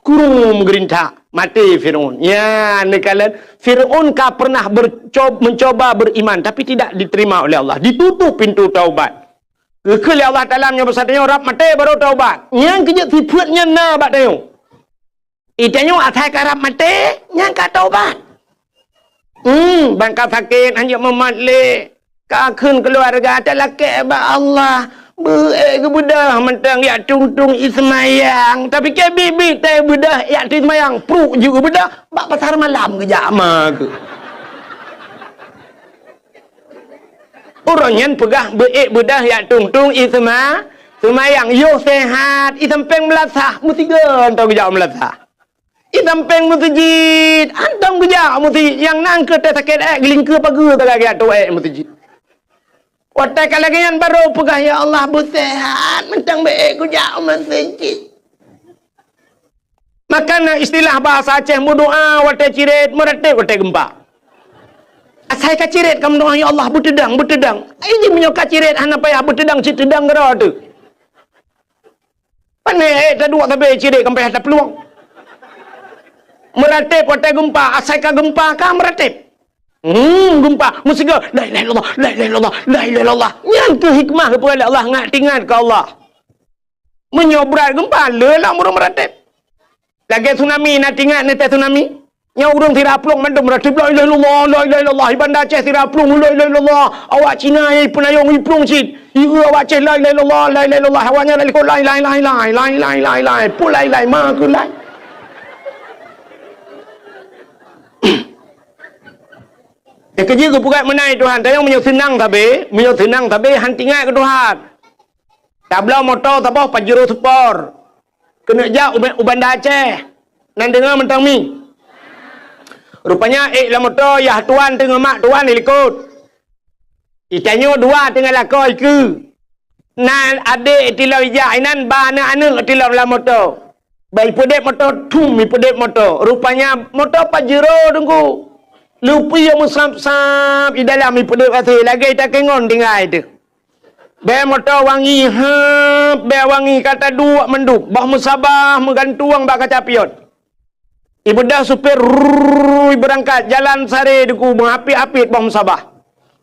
Kurung geurintak, maté Fir'aun. Ya, neukalon Fir'aun ka pernah berco-, mencoba beriman, tapi tidak diterima oleh Allah. Ditutup pintu taubat. Geukheun lé Allah Taala meunyoe basa tanyoe rab maté baru taubat. Nyang keujeuet sifeuet nyan na bak tanyoe. Itanyoe asai karab maté, nyang ka taubat. Hmm, ban ka sakét, hanjeuet mumat lé. Ka kheun keuluwarga, talakée bak Allah. Beu-ék geubeudoh mantong jak tung-tung i seumayang. Tapi keu biet-biet tai beudoh jak tung seumayang, pruek jeuet geubeudoh, bak pasar malam geujak ma keu. Ureuëng nyan peugah beu-ék beudoh jak tung-tung i seuma-, seumayang. Yoh sehat, i sampéng meulasah, meusigoe mantong geujak meulasah. I sampéng meuseujid, hantom geujak meuseujid. Nyang na keu teuh sakét ék, geulingkeue pageue ka lagée ateueh ék meuseujid. Watée ka lagée nyan barô peugah, "Ya Allah, beuseuhat, mantong beu-ék kujak u meuseujid." Maka na istilah bahasa Aceh, meudoá watée cirét, meuratéb watée geumpa. Asai ka cirét ka meudoá, "Ya Allah, beuteudang, beuteudang." Ai jih meunyoe ka cirét hana payah beuteudang, cit teudang keudroe teuh. Pané ék taduek sabe cirét ka payah taplueng. Meuratéb watée geumpa, asai ka geumpa ka meuratéb. Hmm, geumpa, meusigoe, "La ilaha illallah, la ilaha illallah, la ilaha illallah." Nyan keuh hikmah geupeugah lé Allah, ngat teuingat keu Allah. Meunyoe brat geumpa, le lam ureuëng meuratéb. Lagée tsunami, na teuingat neutée tsunami? Nyoe ureuëng sira plueng mandum meuratéb, "La ilaha illallah, la ilaha illallah." Di Banda Aceh sira plueng, "La ilaha illallah." Awak Cina nyang peunayong iplueng cit. Ieu awak Aceh, "La ilaha illallah, la ilaha illallah." Awak nyan lakoe, "Lai, lai, lai, lai, lai, lai, lai, lai." Peue lai, lai, ma keu lai. Eh, keujeuet geupeugah meunan Tuhan, tanyoe meunyoe seunang sabe, meunyoe seunang sabe, han teuingat keu Tuhan. Tabloe moto saboh Pajero Sport. Keuneuk jak u, u Banda Aceh. Nan deungoe mantong mi. Rupanya ék lam moto, yah tuan teungoh mak tuan di likot. Itanyoe dua teungoh lakoe ikeue. Na adék tilom ijak inan, ba aneuëk-aneuëk tilom lam moto. Ba ipeudeb moto, thum ipeudeb moto. Rupanya moto Pajero teungku. Lupi nyang meusab-sab di dalam ipeudeb até lagée takengon tinggai teuh. Bée moto wangi, heup, bée wangi ka taduek mandum, boh meusabah meugantueng bak kaca pion. Ibeudôh supir, rrrr, ibeurangkat, jalan sare deuku, meuhapit-hapit boh meusabah.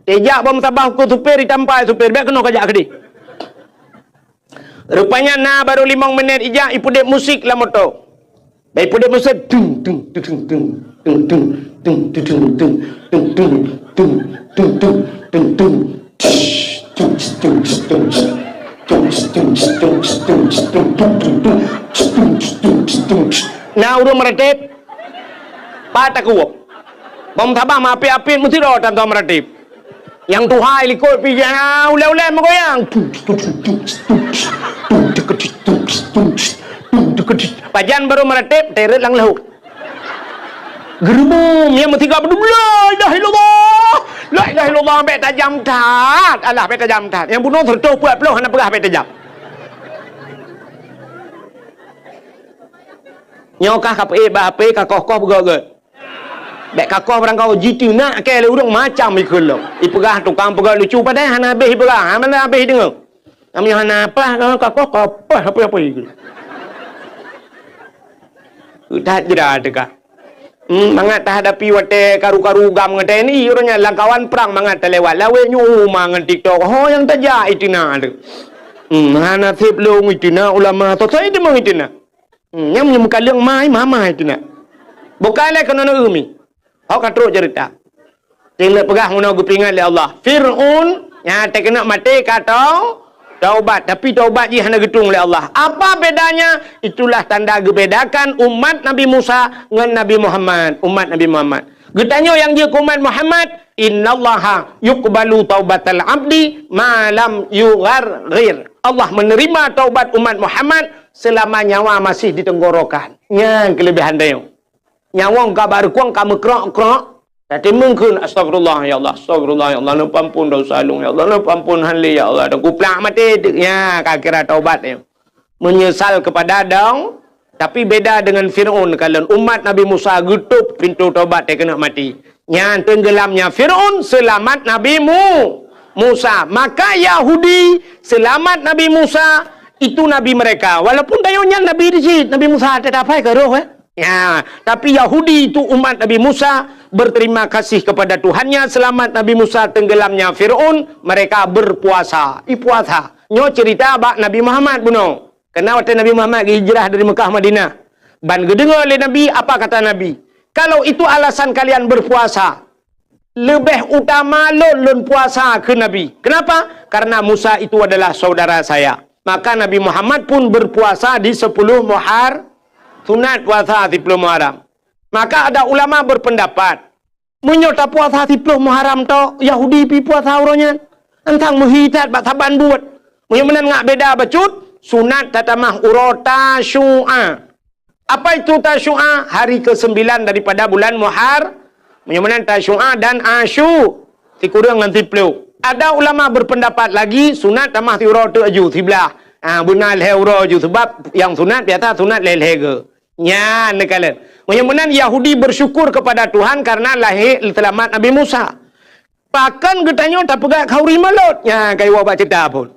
Tejak boh meusabah keu supir, itampai supir, bék keunoe kajak keudeh. Rupanya na barô limong minét ijak, ipeudeb musik lam moto. Bék ipeudeb musik, tung, tung, tung, tung, tung. Na ureuëng meuratéb, pat takuwöb. Bom sabah meuapit-apit meusidroe tan meuratéb. Nyang tuha likot pih na ulée-ulée meugoyang. Pajan barô meuratéb, teuret lam leuhok. Geureumeum nyang meusigoe beudôh, "La ilaha illallah! La ilaha illallah!" Bék tajam that. Alah, bék tajam that. Nyang bunoe seureutôh peuet ploh hana peugah bék tajam. Nyoe kah ka peuék bak H P, ka koh-koh peugöt-göt. Bèk ka koh barangkaho, jiteunak kèe lé ureueng macam ikheun lom. Ipeugah tukang peugöt lucu, padahai hana habéh ipeugah, hana habéh ideungö. Meunyoe hana paih, ka koh, ka paih, apa-apa ikheun. That jra teuka. Hmm, mangat tahadapi watèe karu-karu GAM ngon T N I, uroe nyan lam kawan prang mangat talewat. Lawét nyoe uma ngon TikTok. Ho nyang tajak iteunak teuh. Hmm, hana sép lôn iteunak ulama, soe-soe deungon iteunak. Hmm, nyang meukaleueng mai, mamai teunak. Bukai lé keunoe neueu mi. Ho ka trok ceurita. Teuingat peugah meunoe geupeuingat lé Allah. Fir'aun nyang teukeunok maté ka tau-, taubat, tapi taubat jih hana geutueng lé Allah. Apa bedanya? Itulah tanda geubedakan umat Nabi Musa ngon Nabi Muhammad, umat Nabi Muhammad. Geutanyoe nyang jeuet keu umat Muhammad, "Innallaha yuqbalu taubatal abdi ma lam yugharghir." Allah menerima taubat umat Muhammad selama nyawa masih di tenggorokan. Nyan keulebihan tanyoe. Nyawöng ka bak reukong ka meukrok-krok, tateumèe kheun, "Astagfirullah, ya Allah, astagfirullah, ya Allah, neupeuampon desya lôn, ya Allah, neupeuampon." Han lé, ya Allah, dan kuplak maté. Ya, ka kira taubat nyoe. Menyesal kepada dong, tapi beda dengan Fir'aun. Kalon umat Nabi Musa geutôp pintoe taubat teukeunok maté. Nyan teunggelamnya Fir'aun, seulamat Nabi Mu-, Musa. Maka Yahudi seulamat Nabi Musa, itu nabi mereka. Walaupun tanyoe nyan nabi di cit, Nabi Musa teutab hai ka roh, eh. Ya, tapi Yahudi itu umat Nabi Musa berterima kasih kepada Tuhannya, selamat Nabi Musa tenggelamnya Firaun, mereka berpuasa. Ipuasa. Nyoe cerita bak Nabi Muhammad bunoe. Karena watèe Nabi Muhammad geuhijrah dari Mekah Madinah. Ban geudeungoe lé Nabi, apa kata Nabi? "Kalau itu alasan kalian berpuasa, leubeh utama lôn, lôn puasa," kheun Nabi. Kenapa? Karena Musa itu adalah saudara saya. Maka Nabi Muhammad pun berpuasa di sepuluh Muhar-, sunat puasa di sepuluh Muharram. Maka ada ulama berpendapat, meunyoe tapuasa di sepuluh Muharram tok, Yahudi pi puasa uroe nyan, antang meuhi that bak saban buet. Meunyoe meunan ngat beda bacut, sunat tatamah uroe Tasyu'a. Apa itu Tasyu'a? Hari kesembilan daripada bulan Muhar-, meunyoe meunan Tasyu'a dan Asyu, sikureueng ngon siploh. Ada ulama berpendapat lagi, sunat tamah siuroe teuk aju, siblah. Ha, beuna lhèe uroe aju, sebab nyang sunat biasa sunat lhèe-lhèe geu. Nyan neukalon. Meunyoe meunan Yahudi bersyukur kepada Tuhan karena lahé seulamat Nabi Musa. Pakon geutanyoe tapeugöt khauri mulod? Nyan ka iwoe bak ceurita phon.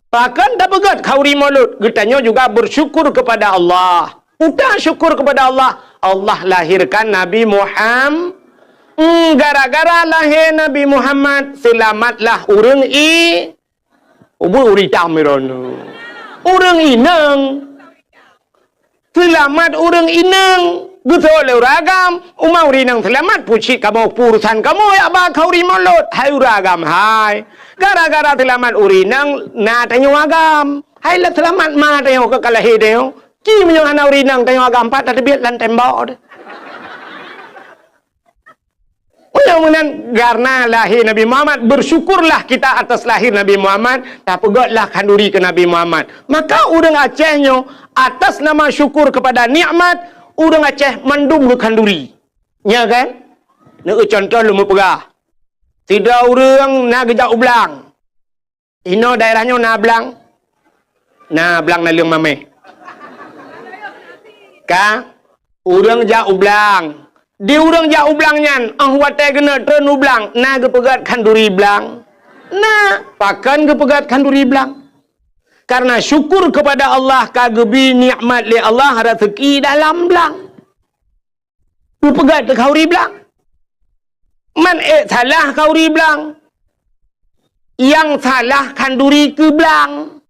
Pakon tapeugöt khauri mulod? Geutanyoe juga bersyukur kepada Allah. Peue syukur kepada Allah? Allah lahirkan Nabi Muham-, hmm, gara-gara lahé Nabi Muhammad, seulamatlah ureueng i-, ubé ureueng itam droeneuh. Ureueng inong. Seulamat ureueng inong, geuseuôt lé ureueng agam, uma ureueng inong seulamat, peue cit kamoe, peue urusan kamoe jak ba khauri mulod, hai ureueng agam hai. Gara-gara seulamat ureueng inong, na tanyoe agam. Hai lé seulamat ma tanyoe ka lahé tanyoe. Ci meunyoe hana ureueng inong tanyoe agam, pat tateubiet lam tembok deh. Meunyoe meunan, karena lahé Nabi Muhammad, bersyukurlah kita atas lahir Nabi Muhammad, tapeugötlah khanduri keu Nabi Muhammad. Maka ureueng Aceh nyoe, atas nama syukur kepada nikmat, ureueng Aceh mandum geukhanduri. Nya kan? Neueu contoh lôn meupeugah. Sidroe ureueng na geujak u blang. Inoe daerah nyoe na blang? Na blang naleueng mamèh. Ka, ureueng jak u blang. Di ureueng jak u blang nyan, 'oh watèe geuneuk treun u blang, na geupeugöt khanduri blang? Na, pakon geupeugöt khanduri blang? Karena syukur kepada Allah ka geubri nikmat lé Allah rezeki dalam blang. Geupeugöt keu khauri blang. Man ék salah khauri blang. Nyang salah khanduri keu blang.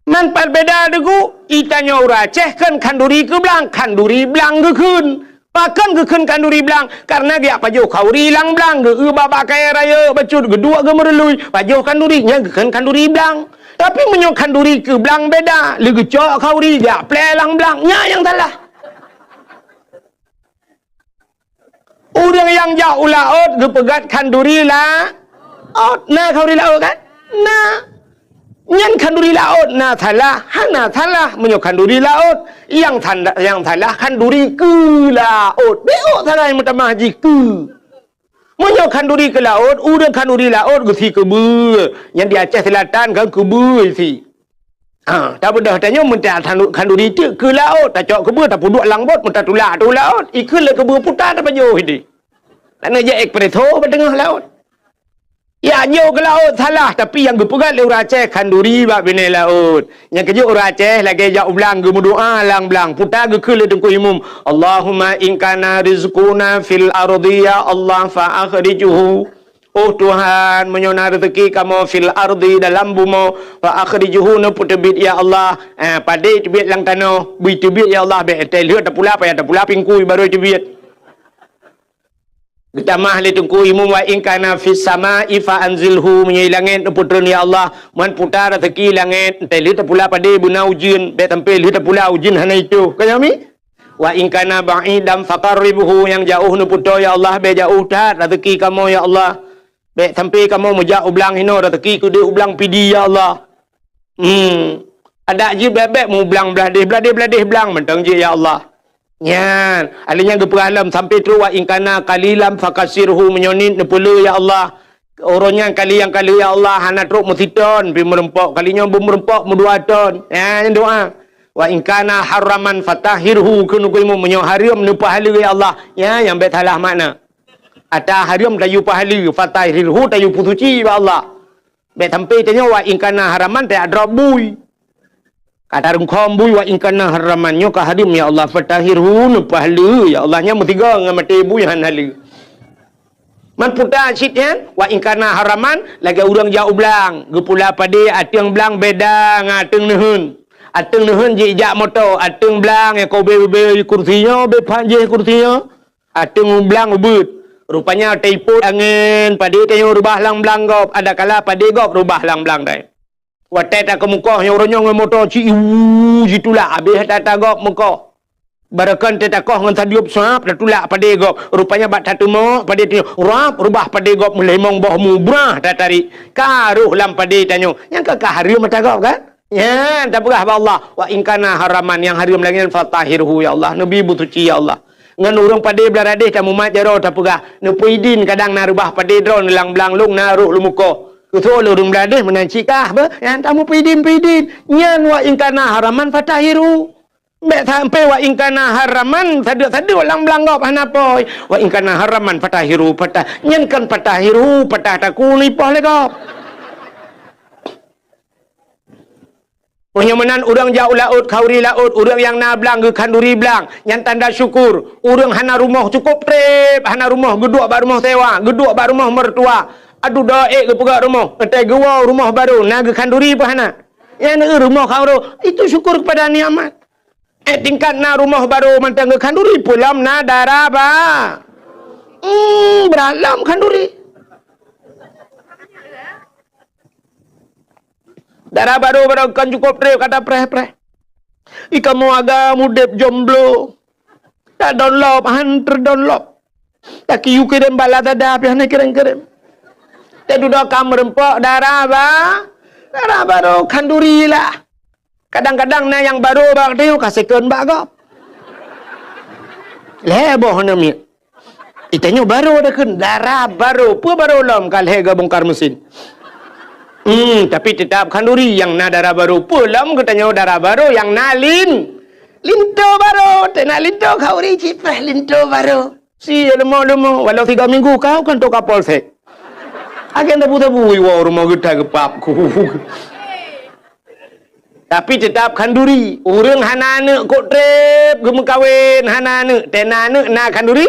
Man pat beda deungon, i tanyoe ureueng Aceh kheun khanduri keu blang, khanduri blang geukheun. Pakon geukheun khanduri blang? Karena geujak pajoh khauri lam blang, geueu bak-bak kayèe rayeuk bacut, geuduek geumeurului, pajoh khanduri, nyan geukheun khanduri blang. Tapi meunyoe khanduri keu blang beda, lé geucok khauri, geujak plè lam blang, nyan nyang salah. Ureueng nyang jak u laôt geupeugöt khanduri laôt. Na khanduri laôt kan? Na. Nyan khanduri laôt na salah, hana salah meunyoe khanduri laôt. Nyang sanda-, nyang salah khanduri keu laôt. Beuôt salah nyang meutamah jih keu. Meunyoe khanduri keu laôt, ureueng khanduri laôt geusi keubeue. Nyan di Aceh Selatan kan keubeue isi. Ha, tabeudôh tanyoe meuta khanduri teuk keu laôt, tacok keubeue tapeuduek lam bot, meutatulak u laôt, ikheun lé keubeue puta tapajoh idéh. Kana jak espresso bak teungoh laôt. Ya, nyoe keu laôt salah, tapi nyang geupeugah lé ureuëng Aceh khanduri bak binéh laôt. Nyang keujeuet ureuëng Aceh lagée jak u blang geumeudoá lam blang, puta geukheun lé Teungku Imum, "Allahumma in kana rizquna fil ardi ya Allah fa akhrijhu." Oh Tuhan, meunyoe na rezeki kamoe fil ardi dalam bumoe, fa akhrijhu neupeuteubiet ya Allah. Eh, padé teubiet lam tanoh, bui teubiet ya Allah, bék teuh lheueh tapula payah tapula pingkui barô teubiet. Geutamah lé Teungku Imum, "Wa in kana fis sama'i fa anzilhu," meunyoe langét neupeutreun ya Allah, man puta rezeki langét, entah lheueh tapula padé beuna ujeuen, bék sampai lheueh tapula ujeuen hana itoh. Ka nyoe mi? "Wa in kana ba'idan faqarribhu," nyang jaoh neupeutoe ya Allah, bék jaoh that rezeki kamoe ya Allah. Bék sampai kamoe meujak u blang hinoe rezeki keudeh u blang pidi ya Allah. Hmm. Adak jih bèk-bèk mublang blah deh, blah deh, blah deh blang mantong jih, ya Allah. Nyan, alèh nyan geupeugah lom sampai trok, "Wa in kana qalilan fakasirhu," meunyoe niet neupeulé, ya Allah. Uroe nyan kali nyang ka lheueh, ya Allah, hana trok meusiton pih meureumpok, kali nyoe beumeureumpok meudua ton. Nyan doa. "Wa in kana haraman fatahhirhu," kheun Teungku Imum, meunyoe hareuem neupeuhaleue, ya Allah. Nyan nyang bèk salah makna. Ata hareuem tayue peuhaleue, fatahhirhu tayue peusuci bak Allah. Bèk sampai tanyoe, "Wa in kana haraman," tajak drop bui. Ka tarungkhom bui, "Wa in kana haraman," nyoe ka hareuem, ya Allah, "fatahhirhu," neupeuhaleue, ya Allah, nyan meusigoe ngon maté bui hana haleue. Man puta cit nyan, "Wa in kana haraman," lagèe ureueng jak u blang, geupula padé ateueng blang beda ngon ateueng neuheun. Ateueng neuheun jijak moto, ateueng blang nyang ka ubé-ubé kursi nyoe, ubé phan jih kursi nyoe. Ateueng blang ubeuet. Rupanya taipot angén, padé tanyoe reubah lam blang gob, adakala padé gob reubah lam blang dai. Watèe takeumukoh nyoe uroe nyoe ngon moto ci iwu jitulak, abéh ata-ata gob meukoh. Barokon teuh takoh ngon sadeup sab, tatulak padé gob. Rupanya bak tateumok padé tanyoe, rab, reubah padé gob meulimong boh mu, brah tatarék. Ka rôh lam padé tanyoe. Nyan ka, ka hareuem ata gob kan? Nyan tapeugah bak Allah, "Wa in kana haraman," nyang hareuem lagèe nyan, "fatahhirhu," ya Allah, neubi beusuci, ya Allah. Ngon ureueng padé blah deh tamumat jaroe tapeugah, neupeuidin kadang na reubah padé droeneuh lam blang lôn na rôh lôn meukoh. Keusoe lôn ureueng blah deh meunan cit kah beuh, nyan tameupeuidin-peuidin. Nyan "Wa in kana haraman fatahhirhu." Bèk sampai "Wa in kana haraman," sadeup-sadeup lam blang gob hana pôi. "Wa in kana haraman fatahhirhu," patah. Nyan kon "fatahhirhu," patah takue lipoh lé gob. Meunyoe meunan ureueng jak u laôt, khanduri laôt, ureueng nyang na blang geukhanduri blang, nyan tanda syukur. Ureueng hana rumoh cukôp trép, hana rumoh geuduek bak rumoh sewa, geuduek bak rumoh mertua. Aduh, doa ék geupeugöt rumoh, watèe geuwoe rumoh barô, na geukhanduri peue hana? Nyan rumoh khanduri, itu syukur kepada nikmat. Eh, tingkat na rumoh barô mantong geukhanduri, peue lom na dara ba-, hmm, brat lom khanduri. Dara barô, barô kon cukôp trép ka tapreh-preh. Ih, kamoe agam udép jomblo. Tadonlop, han teudonlop. Takiyue kirém bak Lazada pih hana kirém-kirém. Teududoe ka meureumpok dara ba-, dara barô khanduri lah. Kadang-kadang na nyang barô bak tanyoe ka second bak gob. Lhèe boh hana miet. Ih, tanyoe barô takheun, dara barô. Peue barô lom ka lhèe geubongkar mesin. Hmm, tapi teutap khanduri nyang na dara barô. Peue lom geutanyoe dara barô nyang na lin-, linto barô. Teuh na linto khanduri cit preh linto barô. Si leumo-leumo, walau tiga minggu kau kan toh Kapolsek. Agen tabu-tabu iwoe rumoh geuta geupap ku. Tapi teutap khanduri. Ureueng hana aneuk kok trép geumeukawen, hana aneuk. Teuh na aneuk na khanduri?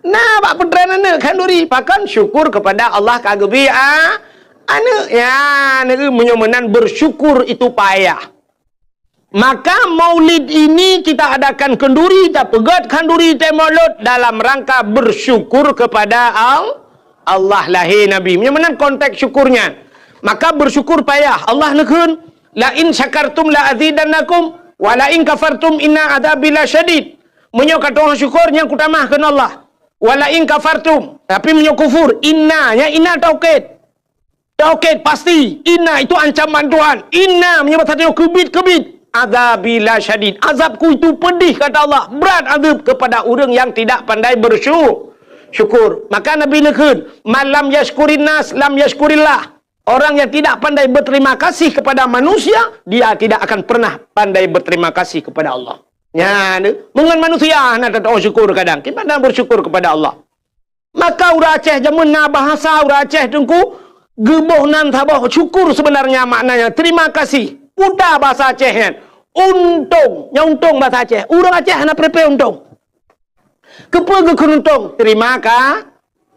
Na bak peutren aneuk khanduri. Pakon? Syukur kepada Allah ka geubri a-, aneuk. Ya, aneuk meunyoe meunan bersyukur itu payah. Maka maulid ini kita adakan khanduri, tapeugöt khanduri teuh maulud dalam rangka bersyukur kepada Al-, Allah lahé Nabi. Meunyoe meunan konteks syukurnya. Maka bersyukur payah. Allah neukheun, "La in syakartum la azidannakum, wa la in kafartum inna adzabi lasyadid." Meunyoe ka tu'oh syukur, nyan kutamah kheun Allah. "Wa la in kafartum." Tapi meunyoe kufur, inna, nyan inna taukid. Taukid pasti, inna itu ancaman Tuhan. Inna meunyoe bahasa tanyoe keubiet-keubiet. "Adzabi lasyadid." Azabku itu pedih, kata Allah. Berat azab kepada ureueng nyang tidak pandai bersyu-, syukur. Maka Nabi neukheun, "Man lam yashkurin nas, lam yashkurillah." Orang yang tidak pandai berterima kasih kepada manusia, dia tidak akan pernah pandai berterima kasih kepada Allah. Nyan, meungon manusia hana tatu'oh syukur kadang, kiban bersyukur kepada Allah. Maka ureuëng Aceh jameun na bahasa ureuëng Aceh teungku, geuboh nan saboh syukur sebenarnya maknanya terima kasih. Peue bahasa Aceh nyan? Untông. Nyang untông bahasa Aceh. Ureuëng Aceh hana peureupe untông. Keupeue geukheun untông? Terima ka-,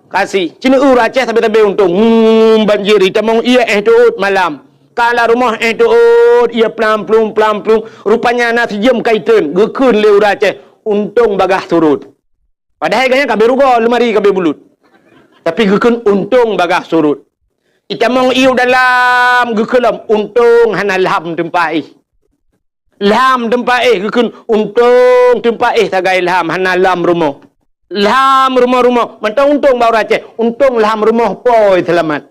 kasih. Cina ureuëng Aceh sabe-sabe untông. Hmm, banjir, itamong ié éh teuôt malam. Ka lam rumoh éh teuôt, ié plam-plum, plam-plum. Rupanya na sijeuem ka itreun, geukheun lé ureuëng Aceh, untông bagaih surut. Padahai gobnyan ka abéh rugoe, leumari ka abéh bulut. Tapi geukheun untông bagaih surut. Itamong ié u dalam, geukheun lom, untông hana lham teumpat éh. Lham teumpat éh, geukheun untông teumpat éh sagai lham, hana lham rumoh. Lham rumoh-rumoh, mantong untông bak ureuëng Aceh, untông lham rumoh pôi seulamat.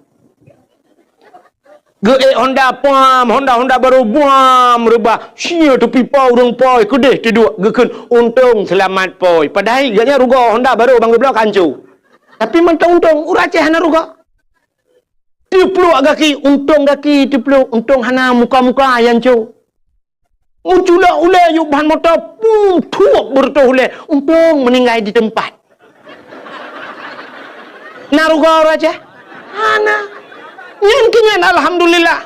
Geuék honda puam, honda-honda barô buam reubah, sie teupipa ureuëng pôi keudeh teuduek, geukheun untông seulamat pôi. Padahai gobnyan rugoe, honda barô ban geubloe ka hanco. Tapi mantong untông, ureuëng Aceh hana rugoe. Teupluek gaki, untông gaki teupluek, untông hana muka-muka nyang hanco. Meuculok ulée yub ban moto, pum, thuek beureutoh ulée, untông meuninggai di teumpat. Na rugoe ureuëng Aceh? Hana. Nyan keuh nyan alhamdulillah.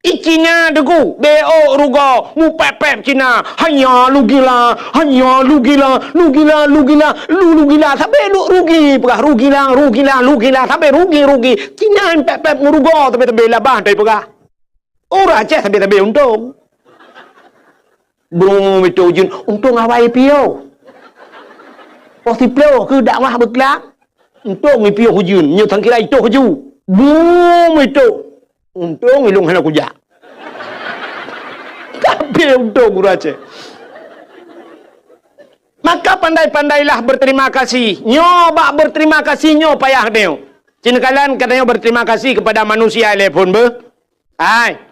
I Cina teungku, bék rugoe, mupép-pép Cina. Hanya lugila, hanya lugila, lugila, lugila, lu lugila. Sabe duek rugi, peugah rugila, rugila, lugila, sabe rugi, rugi. Cina pép-pép meurugoe, sabe-sabe labah, tapi peugah. Ureuëng Aceh sabe-sabe untông. Brum itu ujeuen, untông awai piôh. Poh siplôh keu dakwah beuklam. Untông i piôh ujeuen, nyoe sangkira itoh ju. Brum itu. Untông ilong hana kujak. Tapi untông ureuëng Aceh. Maka pandai-pandailah berterima kasih. Nyoe bak berterima kasih nyoe payah nyoe. Cina kalan katanya berterima kasih kepada manusia lé phon beuh. Hai.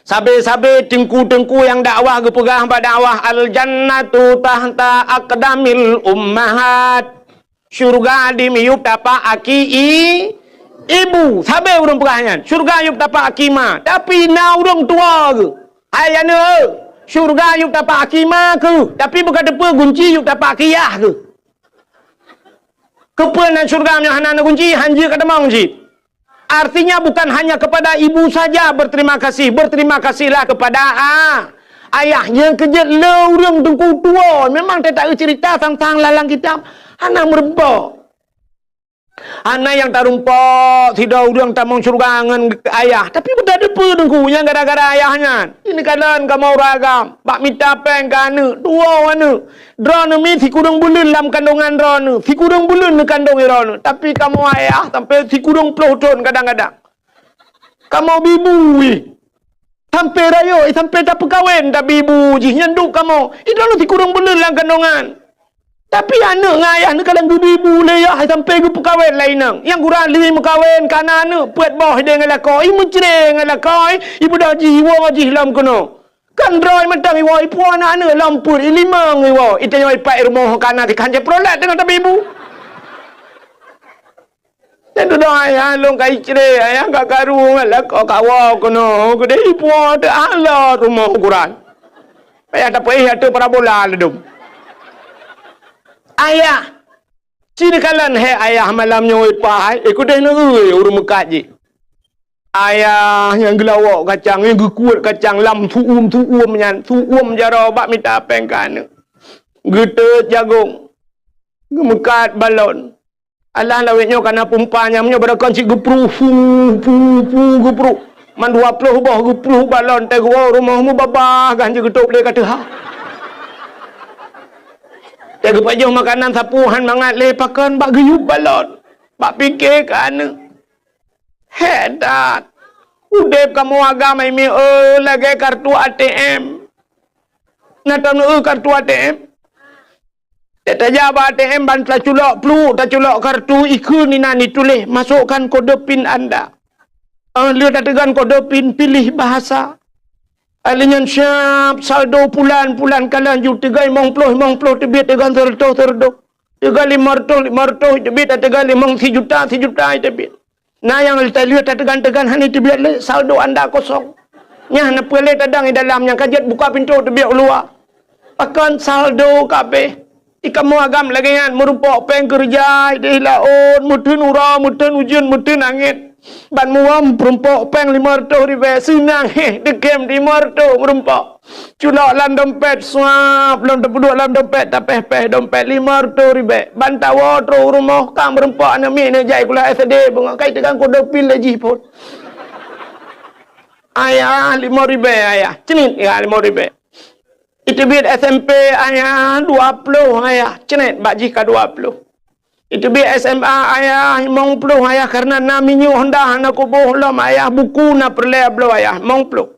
Sabe-sabe teungku-teungku nyang dakwah geupeugah bak dakwah, "Al-jannatu tahta aqdamil ummahat." Syurga di miyueb tapak aki i-, ibu. Sabe ureuëng peugah nyan, syurga yueb tapak aki ma. Tapi na ureuëng tuwoe geuh. Hai aneuk, syurga yueb tapak aki ma keuh. Tapi beuka teupeu gunci yueb tapak aki yah keuh. Keupeue na syurga meunyoe hana na gunci, hanjeuet ka tamong cit. Artinya bukan hanya kepada ibu saja berterima kasih, berterima kasihlah kepada a-, ayah. Nyang keujeuet le ureuëng teungku tuwoe. Memang teuta cerita sang-sang lalang kitab hana meurumpok. Hana nyang tarumpok sidroe ureuëng tamong syurga ngon ayah. Tapi beuta teupeu teungku nyang gara-gara ayah nyan. Ini keadaan kamoe ureuëng agam bak mita péng keu aneuk, tuwoe aneuk. Droeneuh mi sikureueng buleuen lam kandongan droeneuh, sikureueng buleuen neukandong droeneuh, tapi kamoe ayah sampai sikureueng ploh thon kadang-kadang. Kamoe bi bu, ih. Sampai rayeuk, ih, sampai tapeukawen, tabi bu jih nyan duek kamoe. Ih, droeneuh sikureueng buleuen lam kandongan. Tapi aneuk ngon ayah neukalon geubi bu lé yah, ih, sampai geupeukawen lé inong. Nyang gura lheueh meukawen, kana aneuk, peuet boh idéh ngon lakoe, ih, meucre ngon lakoe, ih, beudôh jih, iwoe jih lom keunoe. Kan droe mantong iwoe, ipuwoe aneuk-aneuk lom peuet, ilimong iwoe. Itanyoe ipat i rumoh kana tikhan ceprolet deungon tabi bu. Nyan dudoe ayah lôn ka icre, ayah ka karu ngon lakoe kawoe keunoe, keudeh ipuwoe teuh alo rumoh ukuran. Payah tapeuéh ateueh parabola ladom. Ayah, ci neukalon hé ayah malam nyoe ipai, eh, keudeh neueu ureuëng meukat jih. Ayah nyang geulawok kacang, nyang geukuet kacang lam su'um-su'um nyan, su'um jaroe bak mita péng keu aneuk. Geuteut jagong, geumeukat balon. Alah lawét nyoe kana pumpa nyang nyoe barokon cit geupruh, pu, pu, pu, geupruh. Man dua ploh boh geupruh balon, teuh geuwoe rumoh mubabah gan jeugeutôb lé ka teuha. Teuh geupajoh makanan sapeue han mangat lé pakon bak geuyub balon, bak pike keu aneuk. Hék that! Udeb kamoe agam hai mié, lagée kartu A T M. Na taneu kartu A T M? Tajak bak A T M ban taculok pluek, taculok kartu, ikheun inan ituléh, "Masukkan kode pin Anda." Ah, lheueh tateugon kode pin, pilih bahasa. Alheuh nyan siab saldo pulan, pulan ka lheueh jeuet, teugon limong ploh, limong ploh teubiet, teugon seureutôh, seureutôh. Teugon limong reutôh, limong reutôh teubiet, teugon limong sijuta, sijuta teubiet. Na nyang teulieu tateugan-teugan hana teubiet lé, saldo anda kosong. Nyan na peue lé tadang di dalam nyang ka jeuet buka pintoe teubiet u luwa. Pakon saldo ka abéh. Di kamoe agam lagée nyan, meurumpok péng keureuja idéh laôt, meuteun uroe, meuteun ujeuen, meuteun angén. Ban muwöm peurumpok péng limong reutôh ribée, seunang héh, deukem limong reutôh meurumpok. Culok lam dompet, suap, lom teupeuduek lam dompet, tapéh-péh dompet limong reutôh ribée. Ban tawoe trok u rumoh, ka meurumpok aneuk miet neujak sikula S D, beungoh kai teugang kudopin lé jih phon. Ayah, limong ribée, ayah. Ceunit, ya, limong ribée. Iteubiet S M P, ayah, dua ploh, ayah. Ceunit, bak jih ka dua ploh. Iteubiet S M A, ayah, limong ploh, ayah, kareuna na minyeuk Honda hana kuboh lom, ayah, buku na peureulée bloe, ayah, limong ploh.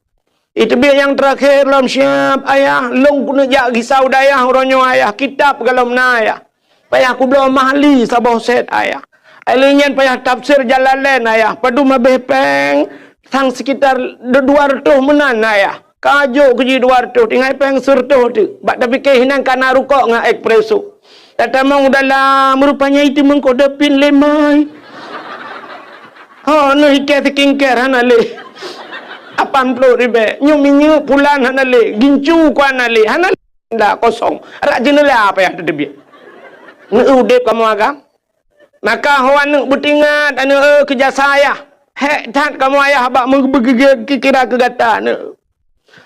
Iteubiet nyang teurakhé lom siab, ayah, lôn keuneuk jak gisa u dayah uroe nyoe, ayah, kitab golom na, ayah. Payah kubloe Mahli saboh set, ayah. Lheueh nyan payah tafsir Jalalain, ayah. Padum habéh péng sang sekitar dua reutôh meunan, ayah. Ka jok keu jih dua reutôh, tinggai péng sireutôh teuk. Bak tapike hinan ka na rukok ngon espresso. Tatamong u dalam, rupanya itu meukodopin lé mai. Ho, neuh ikée skincare hana lé. Lapan ploh ribée. Nyoe minyeuk pulan hana lé. Gincu ku hana lé. Hana lé. Nda kosong. Rak jeuneula payah teuteubiet. Neu udeb kamoe agam. Maka ho aneuk beutingat, aneuk eu, keu jasa ayah. Hék that kamoe ayah bak meubeugeugét kira keu gata aneuk.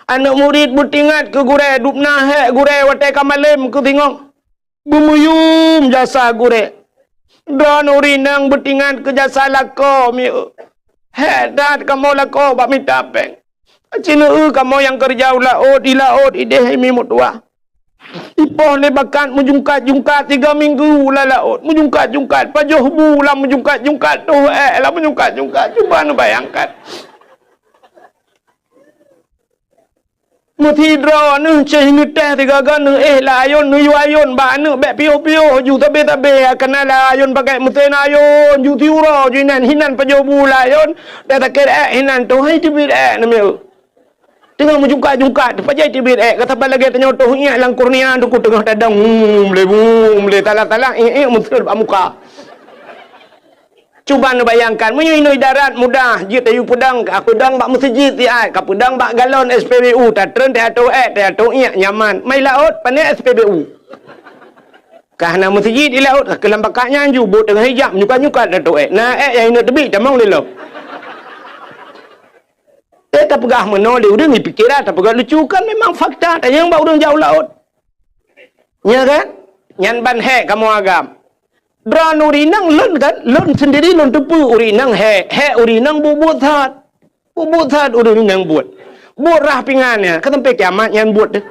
Aneuk murit beutingat keu gurée, dubna hék gurée watée ka malém keu singoh. Beumuyum jasa gurée. Droeneuh ureueng inong beutingat keu jasa lakoe mieu. Hék that kamoe lakoe bak mita péng. Aci neu eu kamoe nyang keureuja u laôt, di laôt idéh imi meutuwah. Ipoh lé bakat meujungkat-jungkat tiga minggu lam laôt, meujungkat-jungkat pajoh bu lam meujungkat-jungkat, toh ék lam meujungkat-jungkat. Cuba neubayangkan. Meusidroe neuh ceh neutéh sigaga neuéh lam ayôn, neuyue ayôn bak aneuk bék piôh-piôh ju sabé-sabé, kana lam ayôn pakai meusén ayôn ju siuroe ju inan hinan pajoh bu lam ayôn, dan sakét ék hinan toh hai teubiet ék namiet. Teungoh meujungkat-jungkat, teupajai teubiet ék, ka saban lagée tanyoe toh iék lam kurnia teungku teungoh tadong, hmm, lé bum, lé talang-talang, iék-iék meuseuet bak muka. Cuba neubayangkan, meunyoe inoe darat mudah, jeuet tayue peudong, ka peudong bak meuseujid siat, ka peudong bak galon S P B U, tatreun teuatoe ék, teuatoe iék nyaman. Mai laôt, pane S P B U. Ka hana meuseujid di laôt, ka keulam bakat nyan ju, bot teungoh ijak, menyukat-nyukat teuatoe ék. Na ék nyang inoe teubiet, tamong lé lom. Eh, tapeugah meunoe lé ureueng jipiké, tapeugah lucu, kan memang fakta, tanyong bak ureueng jak u laôt. Nya kan? Nyan ban hék kamoe agam. Droeneuh ureueng inong lôn kan, lôn sendiri lôn teupeue ureueng inong hék, hék ureueng inong buet-buet that. Buet-buet that ureueng inong buet. Buet rhah pingan nyan, ka sampai kiamat nyan buet deh.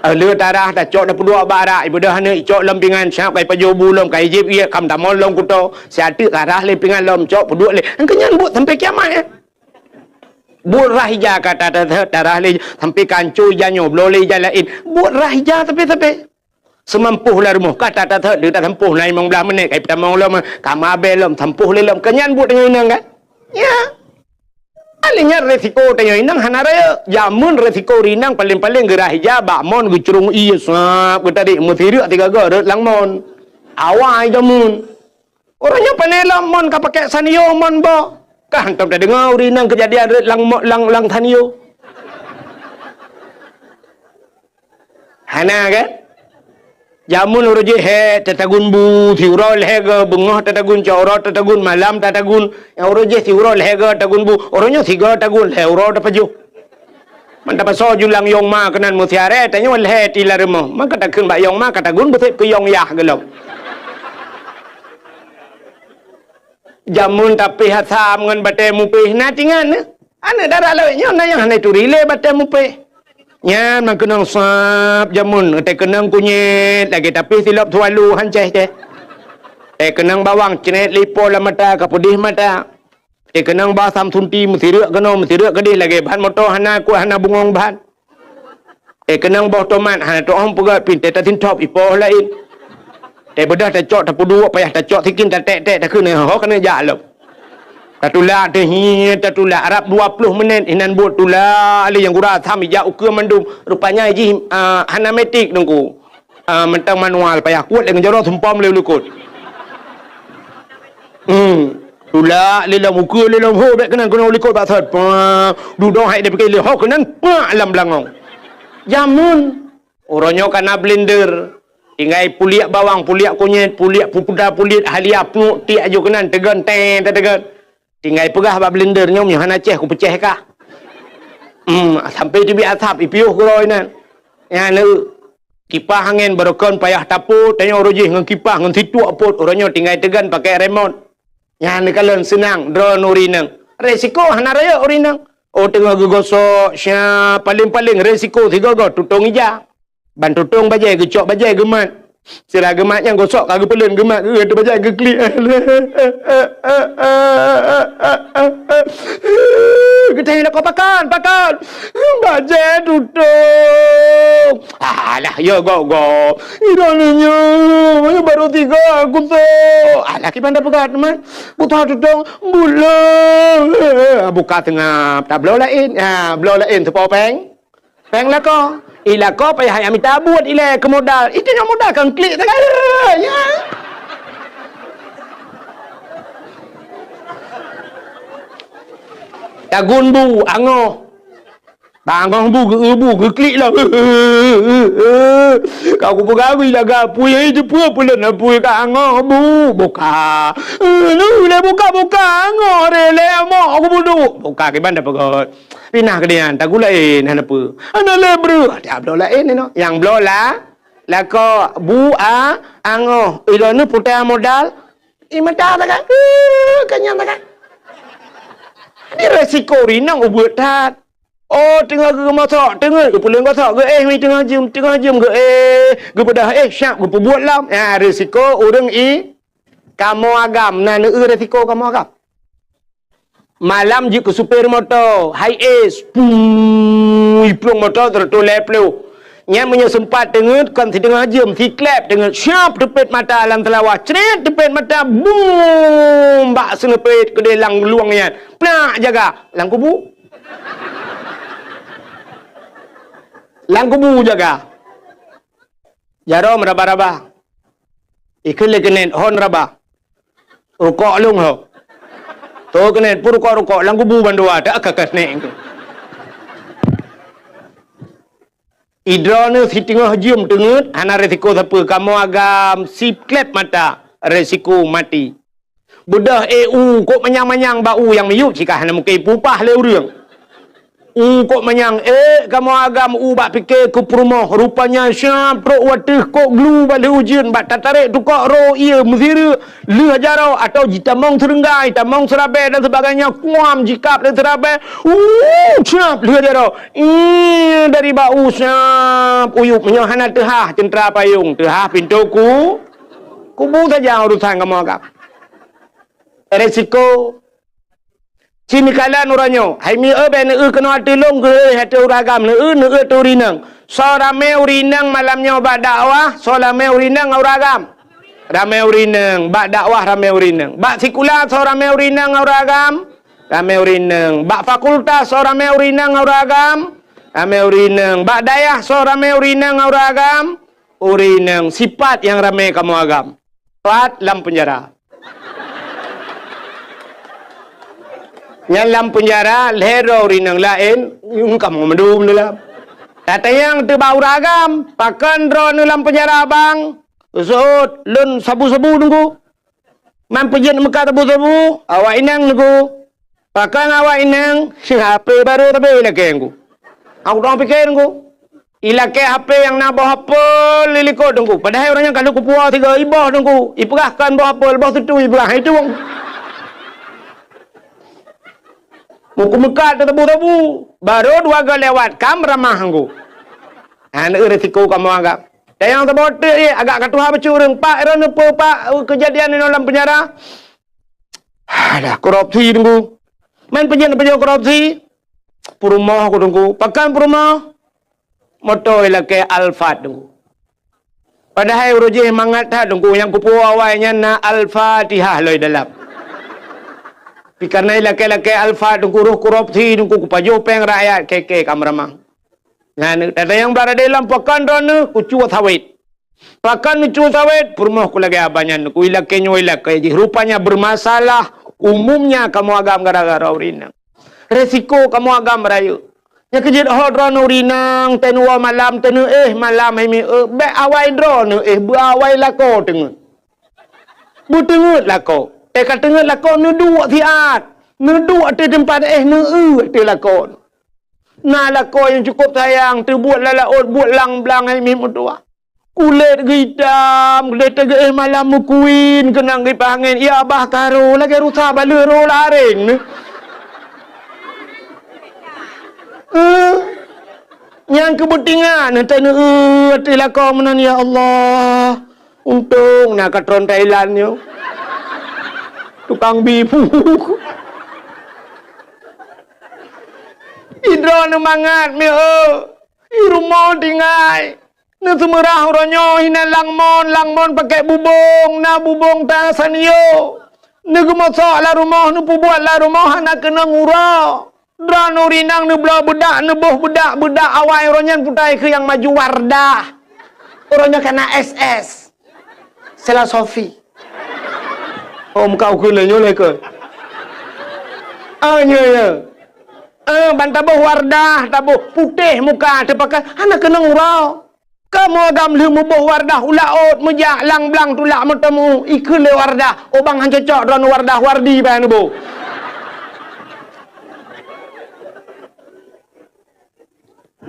Eh, le tarhah tacok tapeuduek bak rak, ibeudôh aneuk icok lom pingan, siap ka ipajoh bu lom, ka ijieb iék, kam tamong lom kuto, siat teuk tarhah lé pingan lom, cok peuduek lé. Engkeu nyan buet sampai kiamat nyan. Buet rhah ija ka ta-, ta-, ta-, tarhah lé, sampai ka ancô ija nyoe, bloe lé ija laén. Buet rhah ija sabe-sabe. Seumampôh lam rumoh, ka ta-, ta-, ta-, ta-, tasampôh na limong blaih menit, ka ipeutamong lom, ka meuabée lom, sampôh lé lom. Keu nyan buet tanyoe inong kan? Ya. Akhé nyan resiko tanyoe inong hana rayeuk. Jameun resiko ureueng inong paléng-paléng geurhah ija, bak mon geucrông ié, sab, geutadek meusireuk sigaga rot lam mon. Awai jameun. Uroe nyoe pane lom mon ka pakai Sanyo mon boh. Ka hantom tadeungoe ureueng inong keujadian rot lam mo-, lam, lam Sanyo. Hana kan? Jameun uroe jih hék tatagun bu, siuroe lhée goe, beungoh tatagun, cot uroe tatagun, malam tatagun. Nyang uroe jih siuroe lhée goe tagun bu, uroe nyoe sigoe tagun, lhée uroe tapajoh. Man tapasoe ju lam yong ma keunan meusiaré, tanyoe lhée ti lam rumoh. Man ka takheun bak yong ma, ka tagun beusép keu yong yah gohlom. Jameun tapéh asam ngon batée mupéh na tingan nyoe. Aneuk dara lawét nyoe na nyang hana turi lé batée mupéh. Nyan man keunong sab jameun, teukeunong kunyét lagée tapéh silop suwalu hancéh céh. Teukeunong bawang cret lipo lam mata ka peudeh mata. Teukeunong ba asam sunti meusireuk keunoe meusireuk keudeh lagée ban moto hana kuat hana bungong ban. Teukeunong boh tomat hana teuôh peugét pih teuta sintop ipoh laén. Teubeudôh tacok tapeuduek payah tacok sikin taték-ték takheun ho keuneuk jak lom. Tatulak teuh hi tatulak rab dua ploh menit inan buet tulak lé nyang gura asam ijak ukeue mandum. Rupanya jih, ah, hana metik teungku. Ah, mantong manual payah kuet lé ngon jaroe sumpom lé u likot. Hmm. Tulak lé lom, ukeue lé lom, ho, bék keunan keunoe likot bak sot. Pah, dudoe hai dipike lé ho keunan, pak lam beulangong. Jameun. Uroe nyoe kana blender. Tinggai puliek bawang, puliek kunyét, puliek pupuda, puliek halia, pnuek tiek aju keunan, teugon, teng, teugon. Tinggai peugah bak blender nyoe, "Meunyoe hana ceh, kupeuceh kah." Hmm, sampai teubiet asap, ipiôh keudroe inan. Nyan, eh, kipah angén barokon payah tapot, tanyoe uroe jih ngon kipah, ngon situek pot, uroe nyoe tinggai teugon pakai remot. Nyan neukalon seunang, droeneuh ureueng inong. Resiko hana rayeuk ureueng inong. Oh, teungoh geugosok, sya, paléng-paléng resiko sigoe-goe tutong ija. Ban tutong bajée, geucok bajée, geumat. Sira geumat nyang gosok ka geupeulon, geumat geuh tu bajée geuklik. Geutanyong lakoe, "Pakon, pakon?" "Bajée tutong." "Alah, ya gob-gob. Idong nyoe, nyoe baru tiga kusok." "Alah, kiban tapeugah teuma. Buta tutong, buleue." Buka seungab, tabloe laén. Ha, bloe laén teupo péng. Péng lakoe. I lakoe payah jak mita buet ilée keu modal. Itu nyoe modal kan klik sagai. Ya. Tagun bu, angoh. Bangoh bu, geu bu, geuklik lah. Ka kupeugah gui laga apui, hai, teupeue peulon apui ka angoh bu, buka. Nu lé buka-buka, angoh re lé amok kubudu. Buka kiban tapeugah. Pinah keu nyan, tagun laén hana peue. Hana lé breuh, tabloe laén inoe. Nyang bloe la, lakoe bu a, angoh. Ilôn nyoe puta modal. I mata takai. Keu nyan takai. Di resiko rinong ubeut that. Oh, teungoh geumosok, teungoh geupuléng gosok, geuéh mi teungoh jeuem, teungoh jeuem geuéh, geupeudah éh syab geupeubuet lom. Ha, risiko ureuëng i kamoe agam, na neueu risiko kamoe agam. Malam jeuet keu supir moto, high ace, pui plueng moto seratus lhèe ploh. Nyan meunyoe seumpat teungeut kon siteungoh jeuem, siklep teungeut, syab teupet mata lam teulawah, cret teupet mata, bum bak seuneupet keudeh lam luwang nyan, plak jaga lam kubu. Lam kubu jaga. Jaroe meuraba-raba. Ikheun lé keuneuk hon raba. Rukok lôn ho. Toh keuneuk pun rukok-rukok lam kubu bandua tak ka keuneuk. Idroeneuh siteungoh jeuem teungeut hana risiko sapeue, kamoe agam siklep mata risiko maté. Beudôh éh u kok manyang-manyang bak u nyang miyueb cit ka hana mungken ipupah lé ureuëng. U kok manyang ék kamoe agam u bak pike keu peurumoh, rupanya syab trok u ateueh kok glu bak lheueh ujeuen bak tatarek tukok ro ié meusireuk lheueh jaroe atawa jitamong seurenggai, tamong seurabée dan sebagainya, kuam jikab lé seurabée, u syab lheueh jaroe. Ih, dari bak u syab uyueb meunyoe hana teuhah ceuntra payong, teuhah pintoe ku Kubu saja urusan kamoe agam. Resiko. Ci meukalan uroe nyoe, hai mi eu bék neueu keunoe ateueh lôn geuh ateueh ureuëng agam, neueu, neueu ateueh ureuëng inong. Soe ramé ureuëng inong malam nyoe bak dakwah, soe ramé ureuëng inong ngon ureuëng agam. Ramé ureuëng inong, bak dakwah ramé ureuëng inong. Bak sikula soe ramé ureuëng inong ngon ureuëng agam. Ramé ureuëng inong. Bak fakultas soe ramé ureuëng inong ngon ureuëng agam. Ramé ureuëng inong. Bak dayah soe ramé ureuëng inong ngon ureuëng agam. Ureuëng inong, sipat nyang ramé kamoe agam. Pat lam peunjara. Nyan lam peunjara, lhèe droe ureuëng inong laén, kamoe mandum dalam. Tatanyong teuk bak ureuëng agam, pakon droeneuh lam peunjara bang? Seuôt, lôn sabu-sabu teungku. Man peujeuet meukat sabu-sabu, awak inong teungku. Pakon awak inong, H P barô tapi ilakée teungku. Aku dong pike teungku. Ilakée H P nyang na boh apel di likot teungku. Padahai ureuëng nyan ka lheueh kupuwoe sigoe iboh teungku. Ipeugah kon boh apel, boh sutui ipeugah. Hai tueng. Muku meukat teungku sabu-sabu. Barô dua goe lewat, kam ramah teungku. Ha, neueu risiko kamoe agam. Dan nyang saboh teuk, eh, agak ka tuha bacut ureuëng. Pak, droeneuh peue, Pak, keujadian inoe lam peunjara? Alah, korupsi teungku. Man peujeuet-peujeuet korupsi? Peurumoh ku teungku. Pakon peurumoh? Moto ilakée Alphard teungku. Padahai uroe jih mangat that teungku, nyang kupuwoe awai nyan na Al-Fatihah lom dalam. Tapi karena ilakée-lakée Alphard teungku, roh korupsi teungku, kupajoh péng rakyat, keke ka meuramah. Nyan, tatanyong bak radé lom, pakon droeneuh? Kucue sawét. Pakon neucue sawét? Peurumoh ku lagée abah nyan, ku ilakée nyoe ilakée jih. Rupanya bermasalah Umumnya kamoe agam gara-gara ureueng inong. Resiko kamoe agam rayeuk. Nyang keujeuet ho droeneuh ureueng inong, teuh neuwoe malam, teuh neuéh malam hai mieu, bék awai droeneuh éh, beuawai lakoe teungeut. Beuteungeut lakoe. Eh, ka teungeut lakoe, neuduek siat. Neuduek ateueh teumpat éh, neueu ateueh lakoe. Na lakoe nyang cukôp sayang, teubuet lam laôt, buet lang-blang hai mieu meutuah. Kulét geuitam, kulét teugeuéh malam meukuin, keunong kipaih angén, ya bah karo, lagée rusa baleueh roh lareng. Eh, nyang keu beutingat, neutai neueu ateueh lakoe meunan, ya Allah. Untông na ka tron Thailand nyoe. Tukang bi bu. Sidroe neumangat mieu, i rumoh tinggai. Neuseumeurah uroe nyoe hinan langmon, langmon pakèk bubông, na bubông ta sanyo. Neugeumosok lam rumoh, neupeubuet lam rumoh hana keunong uroe. Droeneuh ureueng inong neubloe beudak, neuboh beudak, beudak awai uroe nyan putai keu nyang maju Wardah. Uroe nyoe ka na S S. Sela Sofi. Oh, muka ukeue lé nyoe lé keu. Ah, nyoe, nyoe. Eh, ban taboh Wardah, taboh putéh muka, teupakai, hana keunong uroe. Kamoe agam lheueh muboh Wardah u laôt, meujak lang-blang tulak meuteumu, ikheun lé Wardah, "Oh bang, han cocok droeneuh Wardah, Wardi bang neuboh."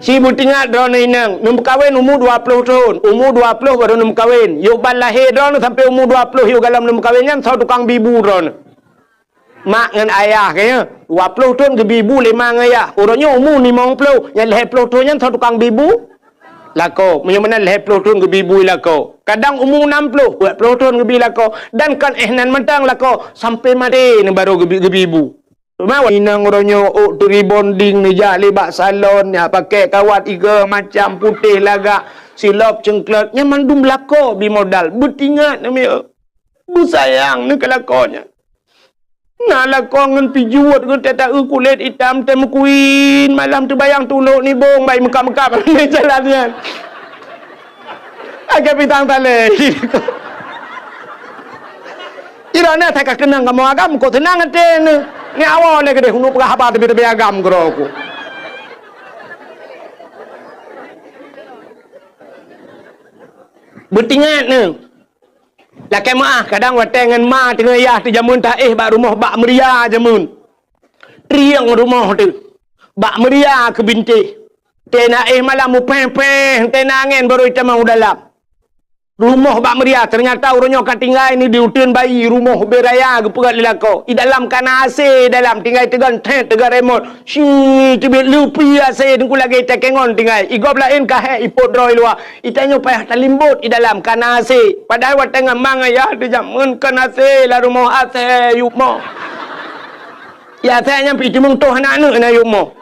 Si beutingat droeneuh inong, neumeukawen umu dua ploh thon, umu dua ploh barô neumeukawen. Yôh ban lahé droeneuh sampoe umu dua ploh yôh galom neumeukawen nyan, soe tukang bi bu droeneuh. Mak ngon ayah keuh, dua ploh thon geubi bu lé ma ngon ayah. Uroe nyoe umu limong ploh, nyang lhèe ploh thon nyan soe tukang bi bu? Lakoe. Meunyoe meunan lhèe ploh thon geubi bu lakoe. Kadang umu nam ploh, peuet ploh thon geubi lakoe. Dan kon éh nan mantong lakoe, sampoe maté neuh barô geubi, geubi bu. Teuma inong uroe nyoe ôk teu rebonding neujak lé bak salon, nyan pakèk kawat igoe macam putéh lagak, silop ceungklot, nyan mandum lakoe bi modal. Beutingat neuh mieu. Beusayang neuh keu lakoe nyan. Na lakoe ngon pijuet geuh teuta eu kulét itam teuh meukuin, malam teubayang tulok nibong bai meukab-meukab jalan nyan. Agak pisang talé. Droeneuh that ka keunong kamoe agam, kok seunang até neuh. Ni awai lé keudeh, uneuk peugah haba teubi-teubi agam keudroe ku. Beutingat neuh. Lakèe meu'ah, kadang watèe ngon ma teungoh yah teuh jameun taéh bak rumoh bak meuria jameun. Trieng rumoh teuh. Bak meuria keu bintéh. Teuh na éh malam mupéh-péh, teuh na angén barô itamong u dalam. Rumoh bak meuria, teunyata uroe nyoe ka tinggai neuh di uteuen bayi, rumoh ubé raya geupeugöt lé lakoe. I dalam ka na AC, dalam tinggai teugon thét, teugon remot. Shi, teubiet leupi AC teungku lagèe itakèe ngon tinggai. I gob laén ka hék ipot droe i luwa. Itanyoe payah talimbot i dalam ka na AC. Padahai watèe ngon ma ngon yah teuh jameun kon AC lam rumoh AC yup mo. Ya AC nyan pih teumeung toh aneuk-aneuk na yup mo.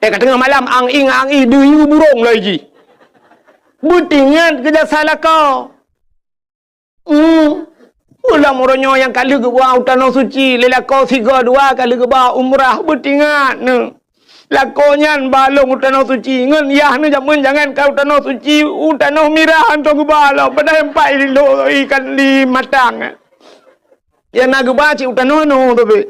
Eh, ka teungoh malam ang-ing ang-ing deungon burông lagèe jih. Beutingat keu jasa lakoe. Hmm. Meulam uroe nyoe nyang ka lheueh geuba u tanoh suci, lé lakoe sigoe dua ka lheueh geuba umrah, beutingat neuh. Lakoe nyan ba lôn u tanoh suci, ngon yah neuh jameun jangan ka u tanoh suci, u tanoh mirah hantom geuba lom, padahai empat kilo ikan di matang. Nyang na geuba cit u tanoh nyoe teubiet.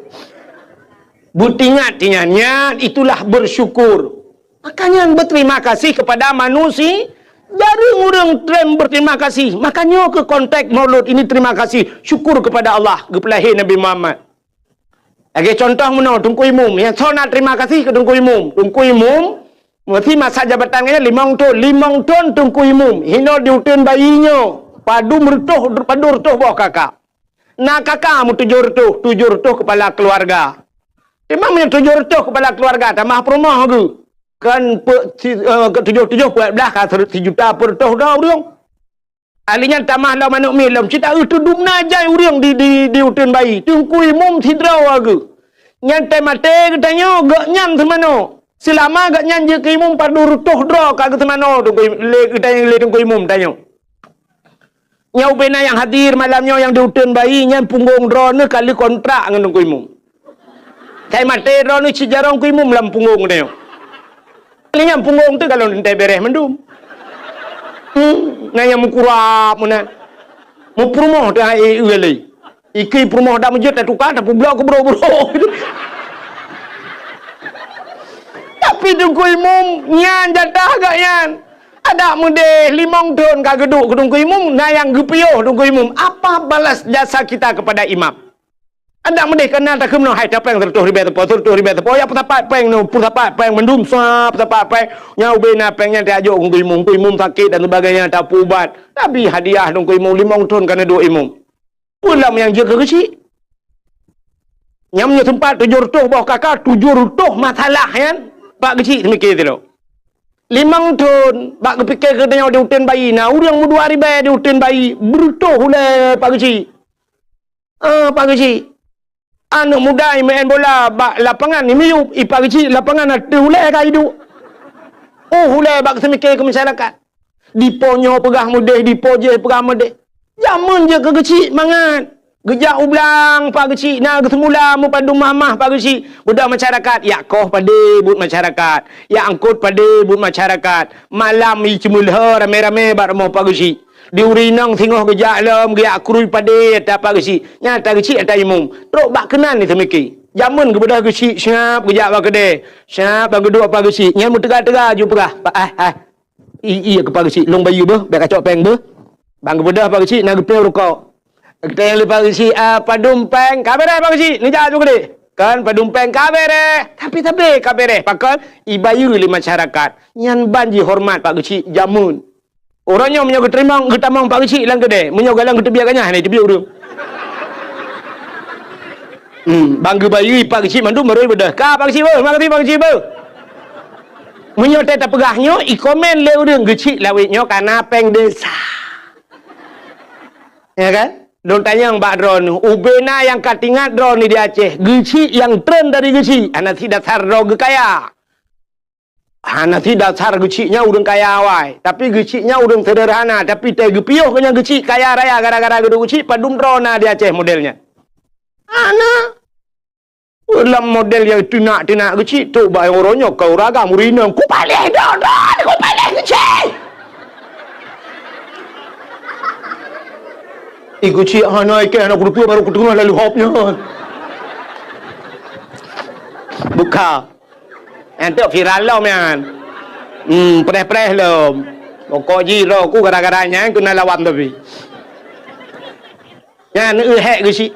Beutingat-tingat, nyan itulah bersyukur. Makanya berterima kasih kepada manusia. Jarang ureueng treb berterima kasih. Makanya ke konteks Maulud ini terima kasih, syukur kepada Allah, geupeulahé Nabi Muhammad. Lagèe contoh meunoe, Teungku Imum. Nyang soe na terima kasih keu Teungku Imum. Teungku Imum, meusi masa jabatan geuh nyan limong thon. Limong thon Teungku Imum. Hino di uteuen bayi nyoe. Padum reutôh, padum reutôh boh kakak. Na kakak meutujoh reutôh, tujoh reutôh kepala keluarga. Teuma meunyoe tujoh reutôh kepala keluarga, tamah peurumoh geuh. Kan pe-, si-, eh, ke tujoh-tujoh peuet blah ka ser-, sijuta peureutôh droe ureueng. Ahli nyan tamah lom aneuk miet lom. Cit taeu teudum na jai ureueng di, di, di uteuen bayi. Teungku Imum sidroe geuh. Nyan teuh maté geutanyoe, gobnyan seumanoe. Seulama gobnyan jeuet keu imum padum reutôh droe ka geuseumanoe Teungku Im-, lé geutanyoe, lé Teungku Imum tanyoe. Nyoe ubé na nyang hadir malam nyoe nyang di uteuen bayi nyan punggong droeneuh ka lheueh kontrak ngon Teungku Imum. Sai maté droeneuh cit jaroe Teungku Imum lam punggong tanyoe. Lé nyan punggong teuh ka lôn teuntèe bèrèh mandum. Hmm, na nyang meukurab meunan. Meupeurumoh teuh hai, eh, eh, lé. Ikui peurumoh dak meujeuet tatuka, tapeublok keu brok-brok. Tapi Teungku Imum, nyan jatah gobnyan. Adak meudeh limong thon ka geuduek keu Teungku Imum, na nyang geupiôh Teungku Imum. Apa balas jasa kita kepada imam? Adak meudeh kana takheun meunoe, hai, tapéng seratus ribèe teupeu, seratus ribèe teupeu, ya peusapat péng nyoe, peusapat péng mandum, sa peusapat péng. Nyang ubé na péng nyan tajok keu Teungku Imum, Teungku Imum sakét dan sebagainya, tapeuubat. Tapi hadiah Teungku Imum limong thon kana duek Imum. Peue lom nyang jeuet keu geuchik? Nyang meunyoe teumpat tujoh reutôh boh kaka, tujoh reutôh masalah nyan, Pak Geuchik teumike sidroe. Limong thon, bak geupike keu tanyoe di uteuen bayi, na ureueng meudua ribèe di uteuen bayi, beureutôh ulèe Pak Geuchik. Ah, Pak Geuchik. Aneuk muda imeu'en bola bak lapangan, imiyup, i Pak Geuchik lapangan ateueh ulèe ka iduek. Oh, ulèe bak seumike keu masyarakat. Dipo nyoe peugah meudeh, dipo jéh peugah meudeh. Jameun jeuet keu geuchik mangat. Geujak u blang Pak Geuchik, na geuseumula meupadum mahmah Pak Geuchik. Beudôh masyarakat, yak koh padé buet masyarakat, yak angkot padé buet masyarakat. Malam i ceumeulhö ramé-ramé bak rumoh Pak Geuchik. Di ureueng inong singoh geujak lom, geujak krui padé ata Pak Geuchik. Nyan ata geuchik ata imum. Trok bak keunan ni teumike. Jameun geubeudôh geuchik siap geujak bak keudè. Siap bak geuduek Pak Geuchik. Nyan meuteuga-teuga ju peugah, "Pak, ah, ah." I, iya keu Pak Geuchik, lôn bayeue beuh, bèk kacok péng beuh. Bang geubeudôh Pak Geuchik na geupeu rukok. Geutanyong lé Pak Geuchik, "Ah, padum péng?" "Ka bèrèh Pak Geuchik." Neujak ju keudéh. Kan padum péng ka bèrèh. Tapi sabé ka bèrèh. Pakon? Ibayeue lé masyarakat. Nyan ban jihoreumat Pak Geuchik jameun. Uroe nyoe meunyoe geuteurimong, geutamong Pak Geuchik lam keudè, meunyoe galeng geuteubiet ganyah, hana jiteubiet ureueng. Hmm, bang geubayeue Pak Geuchik mandum barô beudôh. Ka Pak Geuchik beuh, makasih Pak Geuchik beuh. Meunyoe teuh tapeugah nyoe, i komen lé ureueng Geuchik Lawét nyoe kana péng desa. Ya kan? Lôn tanyong bak droeneuh, ubé na nyang ka teuingat droeneuh di Aceh, Geuchik nyang treun dari Geuchik, hana sit dasar droe geukaya. Hana sit dasar Geuchik nyan ureueng kaya awai, tapi Geuchik nyan ureueng seuderhana, tapi teuh geupiôh keu nyan Geuchik kaya raya gara-gara geuduek Geuchik padum droe na di Aceh model nyan. Hana. Lam model nyang teunak-teunak Geuchik, trok bak uroe nyoe ka ureueng agam ureueng inong, "Kupaléh droe, droe, kupaléh Geuchik!" I Geuchik hana ikèh, hana kuteupeu, barô kuteungoh lalu hop nyan. Buka. Nyan tu viral lom nyan. Hmm, preh-preh lom. Pokok jih droe ku gara-gara nyan keuneuk lawan tapi. Nyan, eu, hék Geuchik.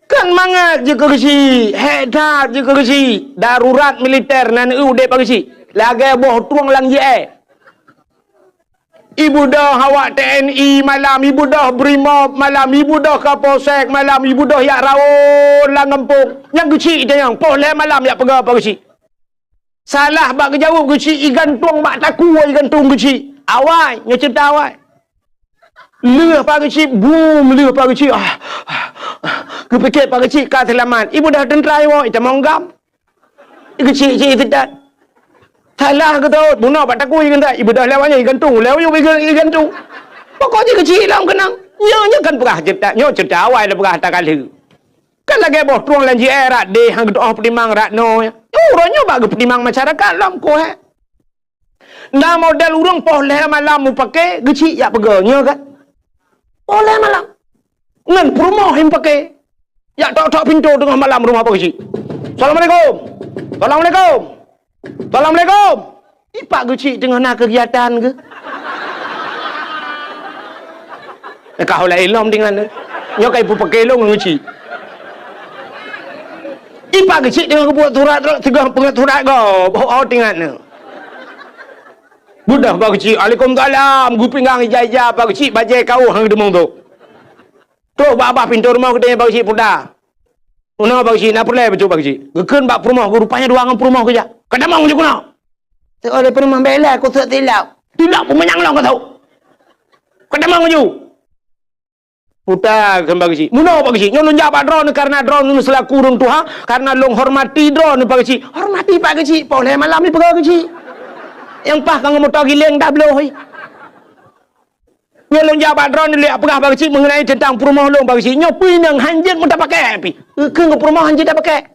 Kan mangat jeuet keu Geuchik, hék that jeuet keu Geuchik. Darurat militer nan eu udép Pak Geuchik. Lagèe boh trueng lam J I. Ibeudôh awak T N I malam, ibeudôh Brimob malam, ibeudôh Kapolsek malam, ibeudôh jak rawon lam gampông. Nyan Geuchik tanyong, poh lhèe malam jak peugah Pak Geuchik. Salah bak geujaweueb Geuchik, igantung bak takue igantung Geuchik. Awai, nyoe ceurita awai. Lheueh Pak Geuchik, bum, lheueh Pak Geuchik. Ah, ah, ah. Geupike Pak Geuchik ka seulamat. Ibeudôh teuntra iwoe, itamong gam. Geuchik-chik iseutôt. Salah geutot, bunoe bak takue igantung. Ibeudôh lewat nyan igantung, lewat nyan iga-, igantung. Pokok jih Geuchik lom keunong. Nyoe, nyoe kan peugah ceurita, nyoe ceurita awai lôn peugah ata ka lheueh. Kan lagèe boh trueng lam J I rot deh, han geutu'oh peutimang rot noe. Uroe nyoe bak geupeutimang masyarakat lom koh, eh. Na model ureueng poh lhèe malam mupake, Geuchik jak peugah, nyoe kan? Poh lhèe malam. Ngon peurumoh nyang pake. Jak tok-tok pintoe teungoh malam rumoh Pak Geuchik. "Assalamualaikum. Assalamualaikum. Assalamualaikum." I Pak Geuchik teungoh na keugiatan geuh. Ka hula ilom dengan tu. Nyoe ka ipupake lôn ngon Geuchik. I Pak Geuchik teungoh geubuet surat, teungoh peungeut surat gob. Oh, oh, teuingat nyoe. Beudôh Pak Geuchik, "Waalaikumsalam." Geupinggang ija-ija Pak Geuchik, bajèe kaoh han geudeungoe tu. Trok bak babah pintoe rumoh geutanyoe Pak Geuchik puta. Meunoe Pak Geuchik, na peureulèe bacut Pak Geuchik. Geukheun bak peurumoh geuh, rupanya dua ngon peurumoh geujak. "Ka tamong ju keunoe." Teuh oleh peurumoh, "Bèk lé, kuseuet tilok." "Tilok peumanyang lôn ka tho. Ka tamong ju." Puta kheun Pak Geuchik. "Meunoe Pak Geuchik, nyoe lôn jak bak droeneuh kareuna droeneuh seulaku ureueng tuha, kareuna lôn hormati droeneuh Pak Geuchik." "Hormati Pak Geuchik, poh lhèe malam ipeugah Geuchik. Nyang paih ka ngon moto giléng dah bloh." Nyoe lôn jak bak droeneuh lé peugah Pak Geuchik meungenai teuntang peurumoh lôn Pak Geuchik. Nyoe peue inong han jeuet meutapakèk pih. Keu peurumoh han jeuet tapakèk.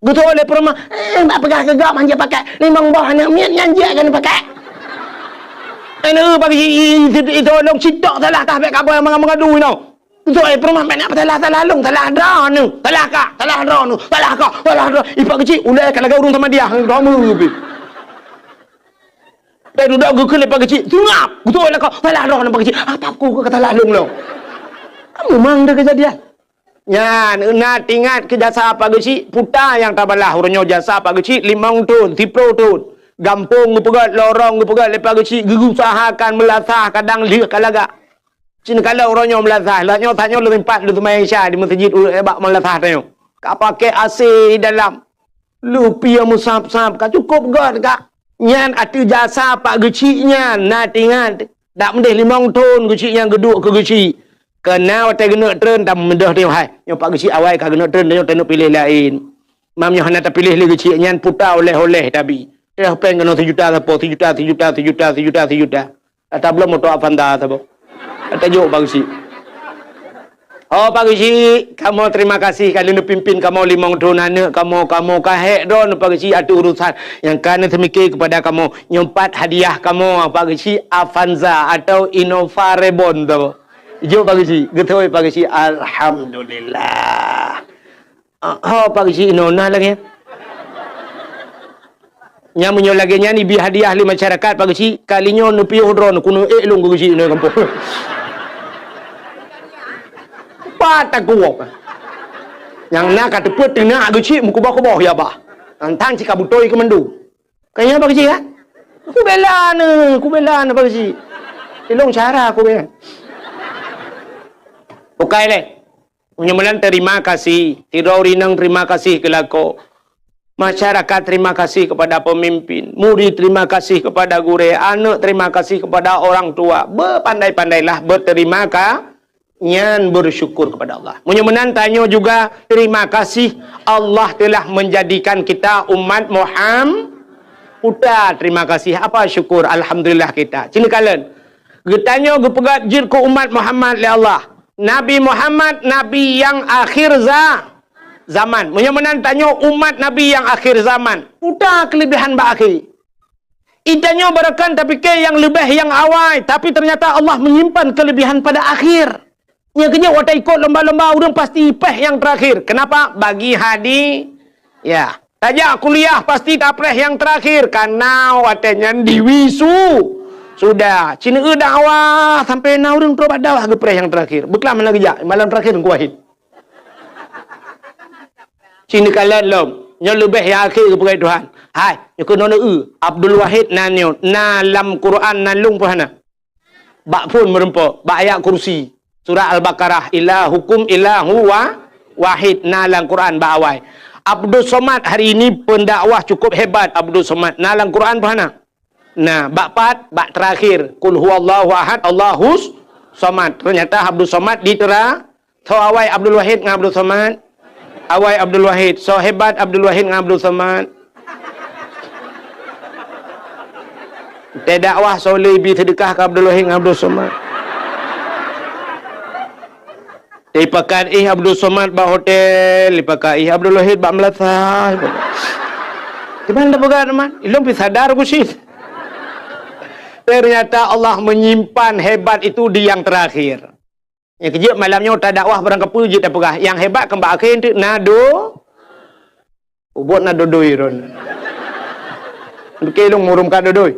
Geutôh lé peurumoh, "Eh, bak peugah keu gob han jeuet pakèk. Limong boh aneuk miet nyan jeuet keu pakèk." Aneuk Pak Geuchik, i, i, i, itôh lôn sitok salah kah bèk kabai manga-manga dui nyoe. Beutôi, eh, peurumoh, bèk na peusalah-salah lôn, salah droeneuh, salah kah, salah droeneuh, salah kah, salah droe. I Pak Geuchik, ulèe ka lagèe ureueng Samadiyah, droeneuh pih. Bèk dudoe geukheun lé Pak Geuchik, seungab, beutôi lah kah, salah droeneuh Pak Geuchik. Apa ku ka salah lôn lom? Kamu mang deh keujadian. Nyan, na teuingat keu jasa Pak Geuchik, puta nyang tabalah uroe nyoe jasa Pak Geuchik limong thôn, siplôh thôn. Gampông geupeugöt, lorong geupeugöt lé Pak Geuchik, geuusahakan meulasah kadang lheueh ka lagak. Cit neukalon uroe nyoe meulasah, lheueh nyoe tanyoe leuh sempat leuh seumayang Isya di meuseujid u-, bak meulasah tanyoe. Ka pakai A C dalam. Lupie meusab-sab, ka cukôp göt ka. Nyan ateueh jasa Pak Geuchik nyan, na teuingat. Dak meudeh limong thôn Geuchik nyan geuduek keu Geuchik. Keu na watèe geuneuk treun, tameudeh teuh hai. Nyoe Pak Geuchik awai ka geuneuk treun, nyoe taneuk piléh laén. Mam nyoe hana tapiléh lé Geuchik nyan puta oleh-oleh tabi. Teuh péng keunoe sijuta sapo, sijuta, sijuta, sijuta, sijuta, sijuta. Ata bloe moto Avanza saboh. Ata jok Pak Geuchik. Oh, Pak Geuchik, kamoe terima kasih ka lheueh neupimpin kamoe limong thôn aneuk kamoe, kamoe ka hék droeneuh Pak Geuchik ateueh urusan nyang ka neuseumiké keupada kamoe. Nyoe pat hadiah kamoe Pak Geuchik Avanza atau Innova Reborn saboh. Jok Pak Geuchik, geutôi Pak Geuchik, alhamdulillah. Ah, ho, Pak Geuchik inoe na lagèe nyan. Nyan meunyoe lagèe nyan ibi hadiah lé masyarakat, Pak Geuchik, kali nyoe neupiôh droeneuh, keuneuk ék lôn keu Geuchik inoe gampông. Pat takuok. Nyang na ka teupeu teunak Geuchik meukuboh-kuboh ya bah. Tantang cit ka beutôi keu mandum. Ka nyan Pak Geuchik, kan? Kubela neuh, kubela neuh Pak Geuchik. Ilong cara kubela. Bukai lé. Meunyoe meunan terima kasih, sidroe ureueng inong terima kasih keu lakoe. Masyarakat terima kasih kepada pemimpin, murid terima kasih kepada gurèe, aneuk terima kasih kepada orang tua. Beupandai-pandailah berterima ka-, nyan bersyukur kepada Allah. Meunyoe meunan tanyoe juga terima kasih Allah telah menjadikan kita umat Muham-, puta terima kasih. Apa syukur? Alhamdulillah kita. Cit neukalon. Geutanyoe geupeugöt jeuet keu umat Muhammad lé Allah. Nabi Muhammad, nabi nyang akhir za-, zaman. Meunyoe meunan tanyoe umat Nabi nyang akhir zaman, peue keulebihan bak akhé? Geutanyoe barokon tapike nyang leubeh nyang awai, tapi ternyata Allah menyimpan kelebihan pada akhir. Nyang keujeuet watèe ikot lomba-lomba ureueng pasti péh nyang terakhir. Kenapa? Bagi hadi-, ya. Tajak kuliah pasti tapreh nyang terakhir, karena watèe nyan diwisu-, sudah. Cit neueu dakwah sampai na ureueng trok bak dakwah geupreh nyang terakhir. Beuklam hana geujak, malam terakhir Teungku Wahid. Cit neukalon lom. Nyoe leubeh nyang akhé geupeugah Tuhan. Hai, nyoe keunoe neueu. Abdul Wahid na nyoe, na lam Quran na lôn peue hana? Bak phon meurumpok, bak ayat kursi. Surah Al-Baqarah, "Ilahukum ilahu wa-, wahid", na lam Quran bak awai. Abdus Somad hari ini pendakwah cukup hebat Abdus Somad. Na lam Quran peue hana? Nah, bak pat, bak terakhir, "Qul huwallahu ahad, Allahus somad." Ternyata Abdus Somad ditera-, Soe awai Abdul Wahid ngon Abdul Somad? Awai Abdul Wahid. Soe hebat Abdul Wahid ngon Abdul Somad? Teudakwah soe le ibi seudeukah keu Abdul Wahid ngon Abdul Somad? Ipakat ih Abdul Somad bak hotel, ipakat ih Abdul Wahid bak meulasah. Kiban dah peugah teuma? Ilong pi sadar ku cit. Ternyata Allah menyimpan hebat itu di yang terakhir. Nyang keujeuet malam nyoe tadakwah barang kapeue jeuet tapeugah, nyang hebat keu bak akhé teuk na do-, ubot na dodoi ron. Bukon lôn murum ka dodoi.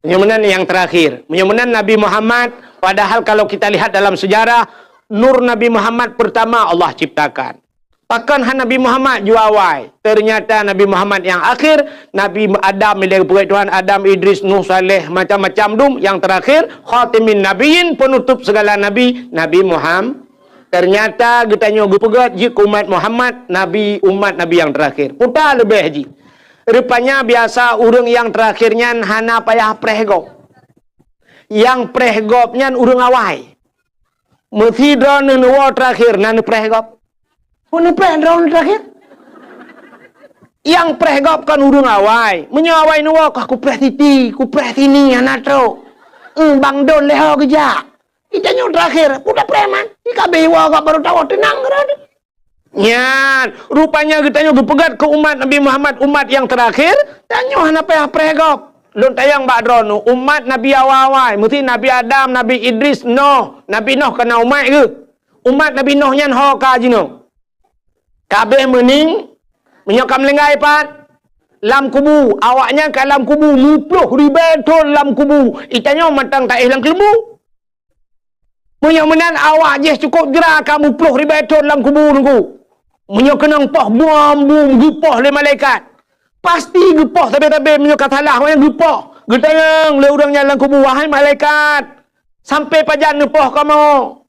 Meunyoe meunan nyang terakhir. Meunyoe meunan Nabi Muhammad, padahal kalau kita lihat dalam sejarah, nur Nabi Muhammad pertama Allah ciptakan. Pakon hana Nabi Muhammad jua awai? Ternyata Nabi Muhammad nyang akhir, Nabi Adam, ilèe geupeugah Tuhan, Adam, Idris, Nuh, Saleh, macam-macam dum. Nyang terakhir, khatimin nabiyyin, penutup segala nabi, Nabi Muham-, ternyata geutanyoe geupeugah jeuet keu umat Muhammad, nabi, umat Nabi nyang terakhir. Peue leubeh jih. Rupanya biasa ureueng nyang terakhir nyan hana payah preh gob. Nyang preh gob nyan ureueng awai. Meusidroe neuwoe terakhir na neupreh gob. Peue neupreh droeneuh terakhir? Nyang preh gob kon ureueng awai. Meunyoe awai neuwoe, kah kupreh siti, kupreh sini, hana trok. Eung, bang don lé ho geujak. Geutanyoe terakhir, peue tapreh man? Di ka abéh woe gob barô tawoe teunang keudroe. Nyan, rupanya geutanyoe geupeugah keu umat Nabi Muhammad, umat nyang terakhir, tanyoe hana payah preh gob. Lôn tanyong bak droeneuh, umat Nabi awai-awai, meusti Nabi Adam, Nabi Idris, Noh. Nabi Noh ka na umat geuh. Umat Nabi Noh nyan ho ka jinoe. Ka abéh meuning, meunyoe ka meulinggai pat, lam kubu, awaknyan ka lam kubu, muploh ribée thon lam kubu. Geutanyoe mantong taéh lam keuleumbu. Meunyoe meunan awak jih cukôp jra ka muploh ribée thon lam kubu Teungku. Meunyoe keunong poh bom, bom geupoh lé malaikat. Pasti geupoh sabe-sabe meunyoe ka salah, awaknyan geupoh. Geutanyong lé ureuëng nyan lam kubu, "Wahai malaikat, sampai pajan neupoh kamoe?"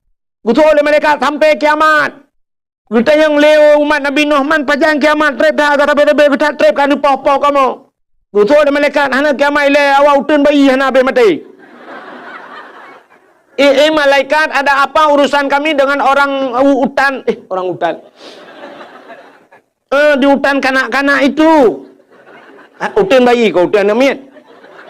Geuteuôt lé malaikat, "Sampai kiamat." Geutanyong lé umat Nabi Nuh, "Man pajan kiamat treb that, gata beu-beu geutat treb ka neupoh-poh kamoe?" Geuteuôt lé malaikat, "Hana kiamat ilée, awak uteuen bayi hana abéh maté." Eh, eh, malaikat, ada apa urusan kami dengan orang u-, utan? Eh, orang utan. Eh, di utan kanak-kanak itu. Ah, uteuen bayi keu uteuen miet.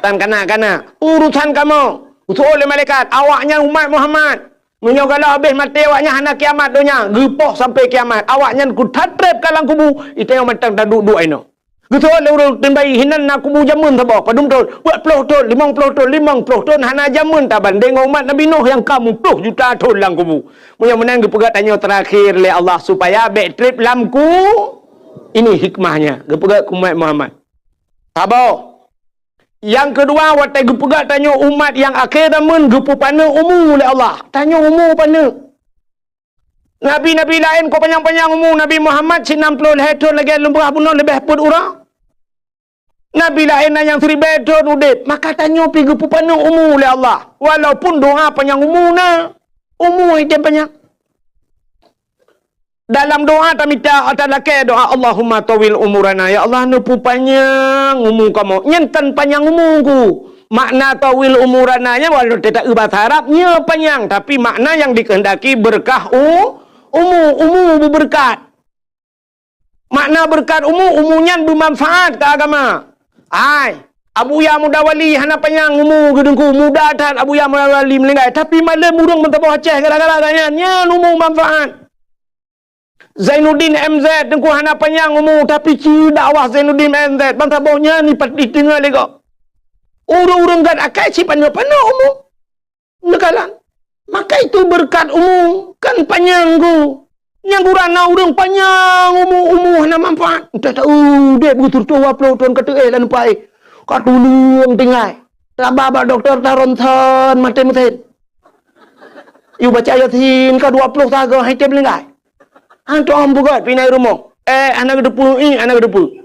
Utan kanak-kanak. Urusan kamoe. Geuteuôt lé malaikat, "Awaknyan umat Muhammad. Meunyoe galak abéh maté awaknyan hana kiamat donya, geupoh sampai kiamat. Awaknyan kuthat treb ka lam kubu, geutanyoe mantong taduek-duek inoe." Geuteuôt lé ureuëng uteuen bayi, "Hinan na kubu jameun saboh, padum thon?" "Peuet ploh thon, limong ploh thon." "Limong ploh thon hana jameun tabandéng ngon umat Nabi Nuh nyang ka muploh juta thon lam kubu." Meunyoe meunan geupeugah tanyoe terakhir lé Allah supaya bék treb lam ku-, ini hikmahnya, geupeugah keu umat Muhammad. Saboh. Nyang keudua, watée geupeugah tanyoe umat nyang akhé zaman geupeupaneuk umu lé Allah. Tanyoe umu paneuk. Nabi-nabi laén ka panyang-panyang umu, Nabi Muhammad sinan ploh lhée thon lagée lôn peugah bunoe leubeh peuet uroe. Nabi laén na nyang siribée thon udeb, maka tanyoe pih geupeupaneuk umu lé Allah. Walaupun doa panyang umu na, umu item panyang. Dalam doa tamita, talakée doa, "Allahumma tawil umurana." Ya Allah, neupeupanyang umu kamoe. Nyan tan panyang umu ku. Makna tawil umurana nyan, walau teuta eu bahasa Arab, nyoe panyang, tapi makna yang dikehendaki berkah u-, umu, umu beubeureukat. Makna beureukat umu, umu nyan beumanfaat keu agama. Hai, Abuya Muda Wali hana panyang umu geudeungku, muda that Abuya Muda Wali meuninggai, tapi malem ureuëng meusaboh Aceh gara-gara gobnyan, nyan umu manfaat. Zainuddin M Z teungku hana panyang umu, tapi ci dakwah Zainuddin M Z, ban saboh nyan ipat-, iteungoh lé gob. Ureuëng-ureuëng gét akai ci paneuk-paneuk umu. Neukalon. Maka itu beureukat umu kan panyang ku. Nyang gura na ureuëng panyang umu, umu hana manfaat. Entah tahu dek beutôi dua ploh thon ka teuéh lam pai. Ka tuleueng tinggai. Taba bak dokto ta ronsen maté meusén. Yue baca Yasin ka dua ploh sagoe hai tem linggai. Hantom peugét pih na i rumoh. Eh, hana geuteupeue, ih, hana geuteupeue.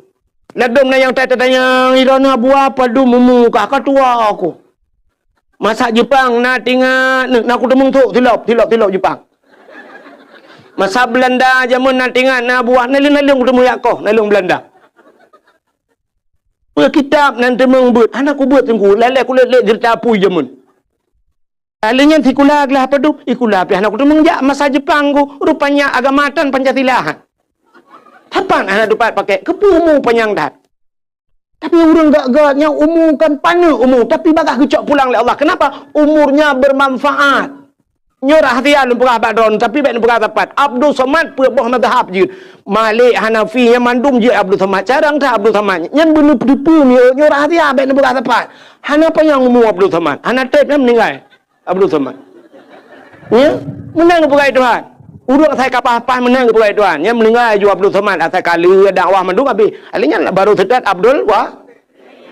Ladôm na nyang ta-, tatanyong, "Droeneuh Abuya padum umu kah?" "Ka tuha ku." Masa Jepang na tingat, na kuteumeung trok silop, silop, silop Jepang. Masa Beulanda jameun na tingat, na Abuya, naleueng-naleueng kuteumeung jak koh, naleueng Beulanda. Peue kitab nan teumeung beuet, hana kubeuet teungku, lalée kulét-lét jeurita apui jameun. Lheueh nyan sikula glah padub, sikula pih hana kuteumeung jak masa Jepang ku, rupanya agama tan Pancasila. Sapat hana tupat pakai, keupeue umu panyang that. Tapi ureuëng gét-gét nyang umu kan paneuk umu, tapi bagaih geucok pulang lé Allah. Kenapa? Umurnya bermanfaat. Nyoe rahsia lôn peugah bak droeneuh, tapi bék neupeugah sapat. Abdul Somad peuet boh mazhab jeuet. Malik, Hanafi, nyan mandum jeuet Abdul Somad. Carông that Abdul Somad. Nyan beuneupeue-peue nyoe, nyoe rahsia bék neupeugah sapat. Hana panyang umu Abdul Somad. Hana treb nyan meuninggai. Abdul Somad. Ya, meunan geupeugah Tuhan. Ureuëng asai kapah-pah meunan geupeugah Tuhan. Nyan meuninggai ju Abdul Somad asai ka lheueh dakwah mandum habéh. Alèh nyan baru seutôt Abdul Wa-,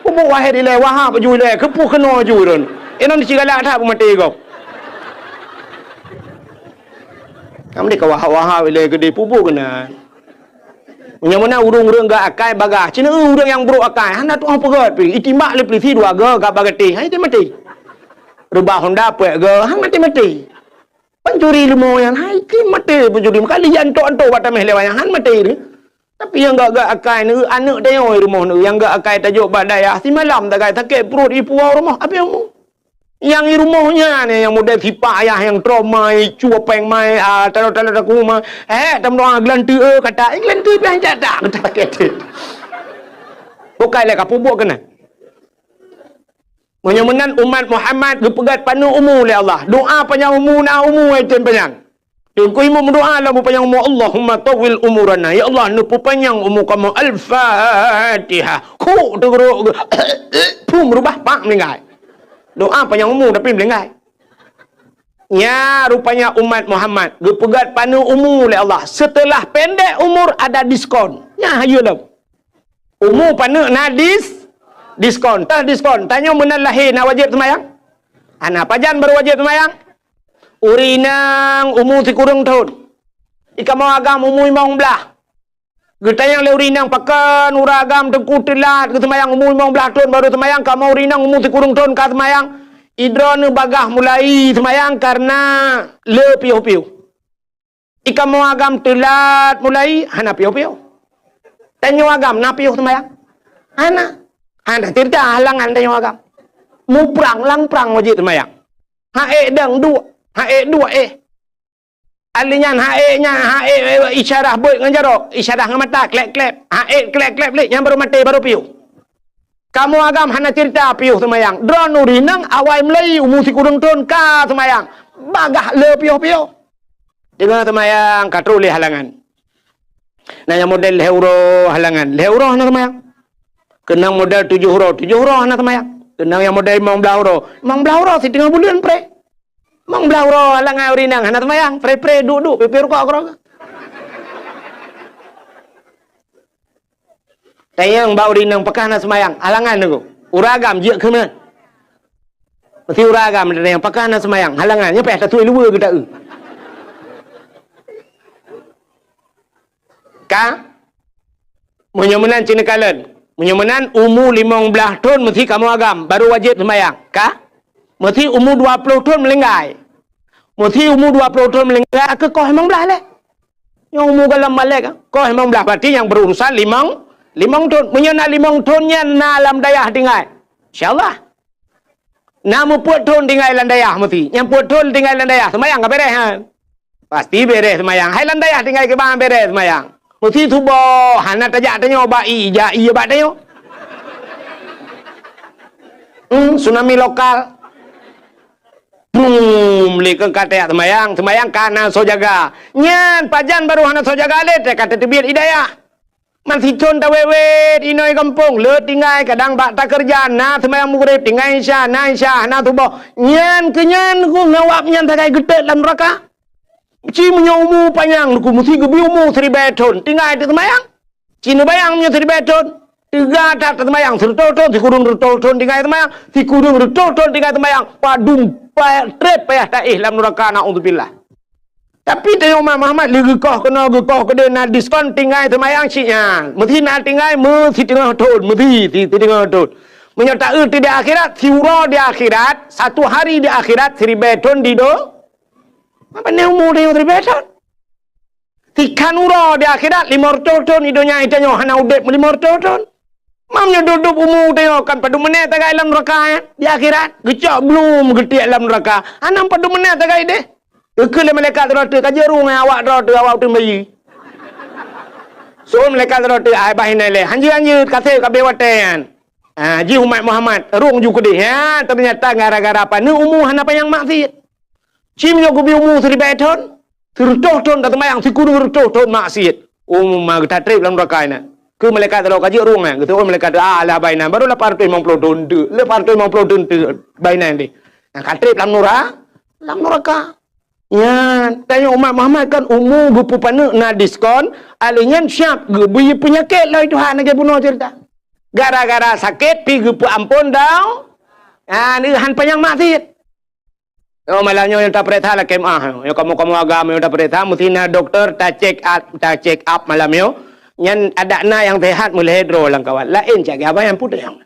Pupuk Wahid ilèe, Wahab ju ilèe, keupeue keunoe ju rôn. Inong di sigalak that peumaté gob. Kamoe di ka Wahab-Wahab ilèe geudeh pupuk keunan. Meunyoe meunan ureuëng-ureuëng gét akai bagaih, cit ureuëng nyang brôk akai, hana tu'oh peugét pih, itimbak lé peulisi dua goe gak bagatéh, hai maté. Reubah honda peuet goe, han maté-maté. Pancuri leumô nyan, hai kém maté pancuri, meuka li antok-antok bak taméh lé wayang, han maté deh. Tapi nyang gét-gét akai neu, aneuk tanyoe rumoh neu, nyang gét akai tajok bak dayah, simalam tagai sakét pruet ipuwoe rumoh, abéh umu. Nyang i rumoh nyan, nyang model sipak ayah nyang trok mai, cue péng mai, ah, talo-talo taku mai. Eh, tameudoa geulanteue, eh, kata, eh, geulanteue piah jak dak, kata kata. Bukai lé ka pubuk keunan. Meunyoe meunan umat Muhammad geupeugét paneuk umu lé Allah. Doa panyang umu na umu ai tem panyang. Teungku imum doa lam panyang umu, "Allahumma tawwil umurana." Ya Allah, neupanyang umu kamoe. Al-Fatihah. Khuk teugrok. Phum rubah pak meulinggai. Doa panyang umu tapi meulinggai. Nya rupanya umat Muhammad geupeugét paneuk umu lé Allah. Setelah pendek umur ada diskon. Nya hayeue lom. Umu paneuk na dis-, diskon. Tah diskon. Tanyoe meunan lahé na wajéb seumayang? Hana. Pajan barô wajéb seumayang? Ureueng inong umu sikureueng thon. Di kamoe agam umu limong blaih. Geutanyong lé ureueng inong, "Pakon ureueng agam teungku teulat geuseumayang, umu limong blaih thon barô seumayang, kamoe ureueng inong umu sikureueng thon ka seumayang?" Idroeneuh bagaih mulai seumayang kareuna le piôh-piôh. Di kamoe agam teulat mulai, hana piôh-piôh. Tanyoe agam na piôh seumayang? Hana. Hana ceurita halangan tanyoe agam. Muprang lam prang wajéb seumayang. Ha ék dang duek, ha ék duek éh. Ahli nyan ha ék nyan, ha ék, ék, isyarah beuet ngon jaroe, isyarah ngon mata, klep-klep. Ha ék klep-klep lé, nyan barô maté, barô piôh. Kamoe agam hana ceurita piôh seumayang. Droeneuh ureueng inong awai mulai umu sikureueng thon ka seumayang. Bagaih le piôh-piôh. Teungoh seumayang ka troh lé halangan. Na nyang model lhèe uroe halangan. Lhèe uroe hana seumayang. Keunong model tujoh uroe, tujoh uroe hana seumayang. Keunong nyang model limong blaih uroe, limong blaih uroe siteungoh buleuen preh. Limong blaih uroe halangan ureueng inong hana seumayang, preh-preh duek-duek, pipée rukok keudroe. Tanyong bak ureueng inong pakon hana seumayang, halangan teungku. Ureueng agam jeuet keunoe. Meusti ureueng agam tanyong pakon hana seumayang, halangan, nyoe payah taturi luweue geuta-eu. Ka? Meunyoe meunan ci neukalon. Meunyoe meunan umu limong blaih thon meusti kamoe agam, barô wajéb seumayang. Ka? Meusti umu dua ploh thon meulinggai. Meusti umu dua ploh thon meulinggai, keu koh limong blaih lé. Nyoe umu gohlom balek, koh limong blaih, berarti nyang berurusan limong, limong thon. Meunyoe na limong thon nyan na lam dayah tinggai. Insya Allah. Na meupeuet thon tinggai lam dayah meusti. Nyang peuet thon tinggai lam dayah, seumayang ka beres nyan. Pasti beres seumayang. Hai lam dayah tinggai kiban beres seumayang. Meusti suboh, hana tajak tanyoe bak ie, jak ie bak tanyoe. Hmm, tsunami lokal. Brum, lé keu ka tajak seumayang, seumayang ka na soe jaga. Nyan pajan barô hana soe jaga lé, ka tateubiet ie dayah. Meusti thon tawét-wét inoe gampông, le tinggai kadang bak takeureuja, na seumayang Maghrib, tinggai Isya, na Isya, na suboh. Nyan keu nyan keuh ngawab nyan sagai geutot lam nuraka. Ci meunyoe umu panyang teungku, meusti geubri umu siribèe thon, tinggai teuk seumayang. Ci neubayang meunyoe siribèe thon, teuga that taseumayang, sireutoh thon, sikureueng reutoh thon tinggai seumayang, sikureueng reutoh thon tinggai seumayang, padum pa-, trép payah taéh lam nuraka, naudzubillah. Tapi tanyoe umat Muhammad lé geukoh keunoe geukoh keudeh na diskon tinggai seumayang cit nyan. Meusti na tinggai meusiteungoh thon, meusti si-, siteungoh thon. Meunyoe taeu di akhirat, siuroe di akhirat, satu hari di akhirat, siribèe thon di do-, Apa ni umu tanyoe siribèe thon? Sikhan uroe di akhirat, limong reutoh thon di donya, tanyoe hana udép limong reutoh thon. Mam nyoe dub-dub umu tanyoe kan padum meuné tagai lam nuraka, eh? Di akhirat, geucok blum geutiek lam nuraka. Hana padum meuné tagai deh. Geukheun lé malaikat droe teuh, "Ka jeuet rhueng awak droe teuh, awak uteuen bayi." Seuôt malaikat droe teuh, "Ai, bah inan lé. Hanjeuet-hanjeuet, ka sép ka abéh watèe nyan." Ah, jih umat Muhammad, rhueng ju keudeh. Ha, ternyata gara-gara paneuk umu hana panyang maksiet. Ci meunyoe geubri umu siribèe thon, sireutoh thon taseumayang, sikureueng reutoh thon maksiet. Umu ma geutatrép lam nuraka inan. Keu malaikat droe ka jeuet rhueng nyan, geuseuôt malaikat, "Ah, alah bah inan, barô lapan reutoh limong ploh thon teuk, lapan reutoh limong ploh thon teuk bah inan deh." Nyang ka trép lam nura-, lam nuraka. Nyan, tanyoe umat Muhammad kan umu geupeupaneuk na diskon, alèh nyan siab geubri peunyakét lé Tuhan lagèe bunoe ceurita. Gara-gara sakét pi geupeuamphon dau-, ah, neuhan panyang maksiet. Oh, malam nyoe nyang tapeuriksa lakèe meu'ah. Nyoe kamoe-kamoe agam nyang tapeuriksa, meusti na dokto ta-check up, ta-check up malam nyoe. Nyan adak na nyang sehat meulhèe droe lam kawan. Laén cit abang nyang putéh nyang.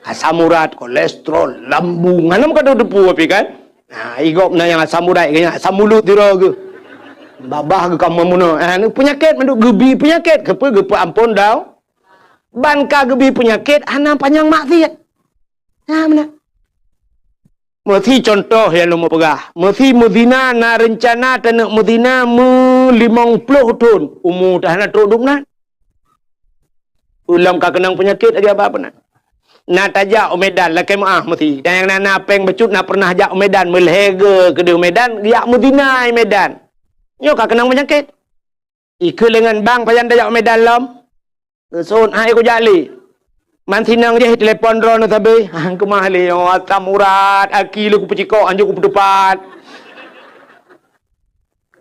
Asam urat, kolesterol, lambung, hana meukadoe teupeu pih kan. Nah, i gob na nyang asam urat, nyang asam mulot sidroe geuh. Babah geuh ka meunoe. Ah, ni peunyakét mandum geubri peunyakét, keupeue geupeuamphon dau-, ban ka geubri peunyakét hana panyang maksiet. Nah, meunan. Meusi contoh nyang lôn peugah, meusi meuzina na reuncana taneuk meuzina meulimong ploh thon, umu teuh hana trok dum nan. Ulôn ka keunong peunyakét lagèe abah peunan. Na tajak u Medan lakèe meu'ah meusi. Dan nyang na, na péng bacut na pernah jak u Medan, meulhèe geuh keudeh u Medan, jak meuzina i Medan. Nyoe ka keunong peunyakét. Ikeu lengan bang pajan tajak Medan lom. Geuseuôt hai kujak lé. Man sinang jih telepon droeneuh sabe. Hang keumah lé nyoe asam urat, aki lé kupeucikok, hanjeuet kupeuteupat.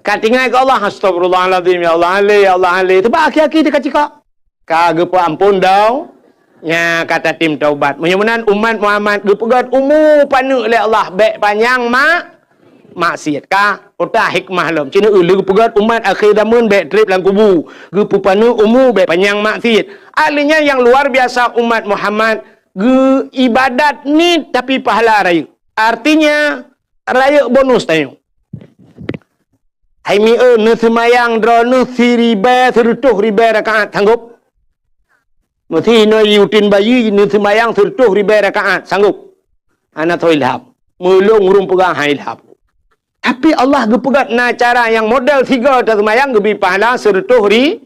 Ka tinggai keu Allah, "Astagfirullahalazim, ya Allah, hale, ya Allah, hale." Teuba aki-aki teuka cikok. Ka geupeuampon dau, nya ka tatem taubat. Meunyoe meunan umat Muhammad geupeugét umu paneuk lé Allah, bék panyang mak-, maksiat. Ka, utak hikmah lom. Cina eu lé geupeugét umat akhé zaman bék treb lam kubu. Geupeupaneuk umu bék panyang maksiat. Ahli nyan nyang luar biasa umat Muhammad geu ibadat niet tapi pahala rayeuk. Artinya, rayeuk bonus tanyoe. Hai mi eu, neuseumayang droeneuh siribée, seureutôh ribée rakaat, sanggob? Meusi inoe yutin bayi neuseumayang seureutôh ribée rakaat, sanggob? Hana soe ilham. Meulông ureuëng peugah han ilham. Tapi Allah geupeugah na cara nyang model sigoe taseumayang geubri pahala seureutôh ri-,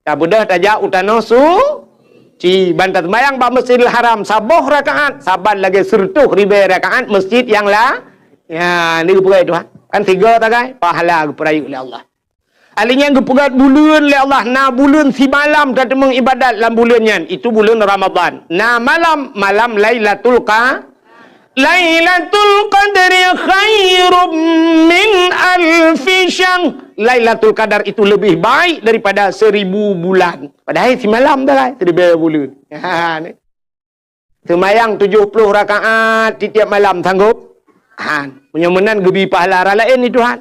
Tabeudôh tajak u tanoh suci, ban taseumayang bak Masjidil Haram saboh rakaat, saban lagée seureutôh ribée rakaat masjid nyang la-, ya, ni geupeugah Tuhan. Kan tiga tagai, pahala geupeurayeuk lé Allah. Ahli nyan geupeugah buleuen lé Allah, na buleuen simalam tateumeung ibadat lam buleuen nyan, itu buleuen Ramadhan. Na malam, malam Lailatul Qa-, Lailatul Qadri khairum min alfi syahr. Lailatul Qadar itu lebih baik daripada seribu bulan. Padahai simalam dah lah, seribu bulan. Ha, ni. Seumayang tujuh puluh rakaat tiep-tiep malam, sanggob? Han. Meunyoe meunan geubi pahala rara laén ni Tuhan.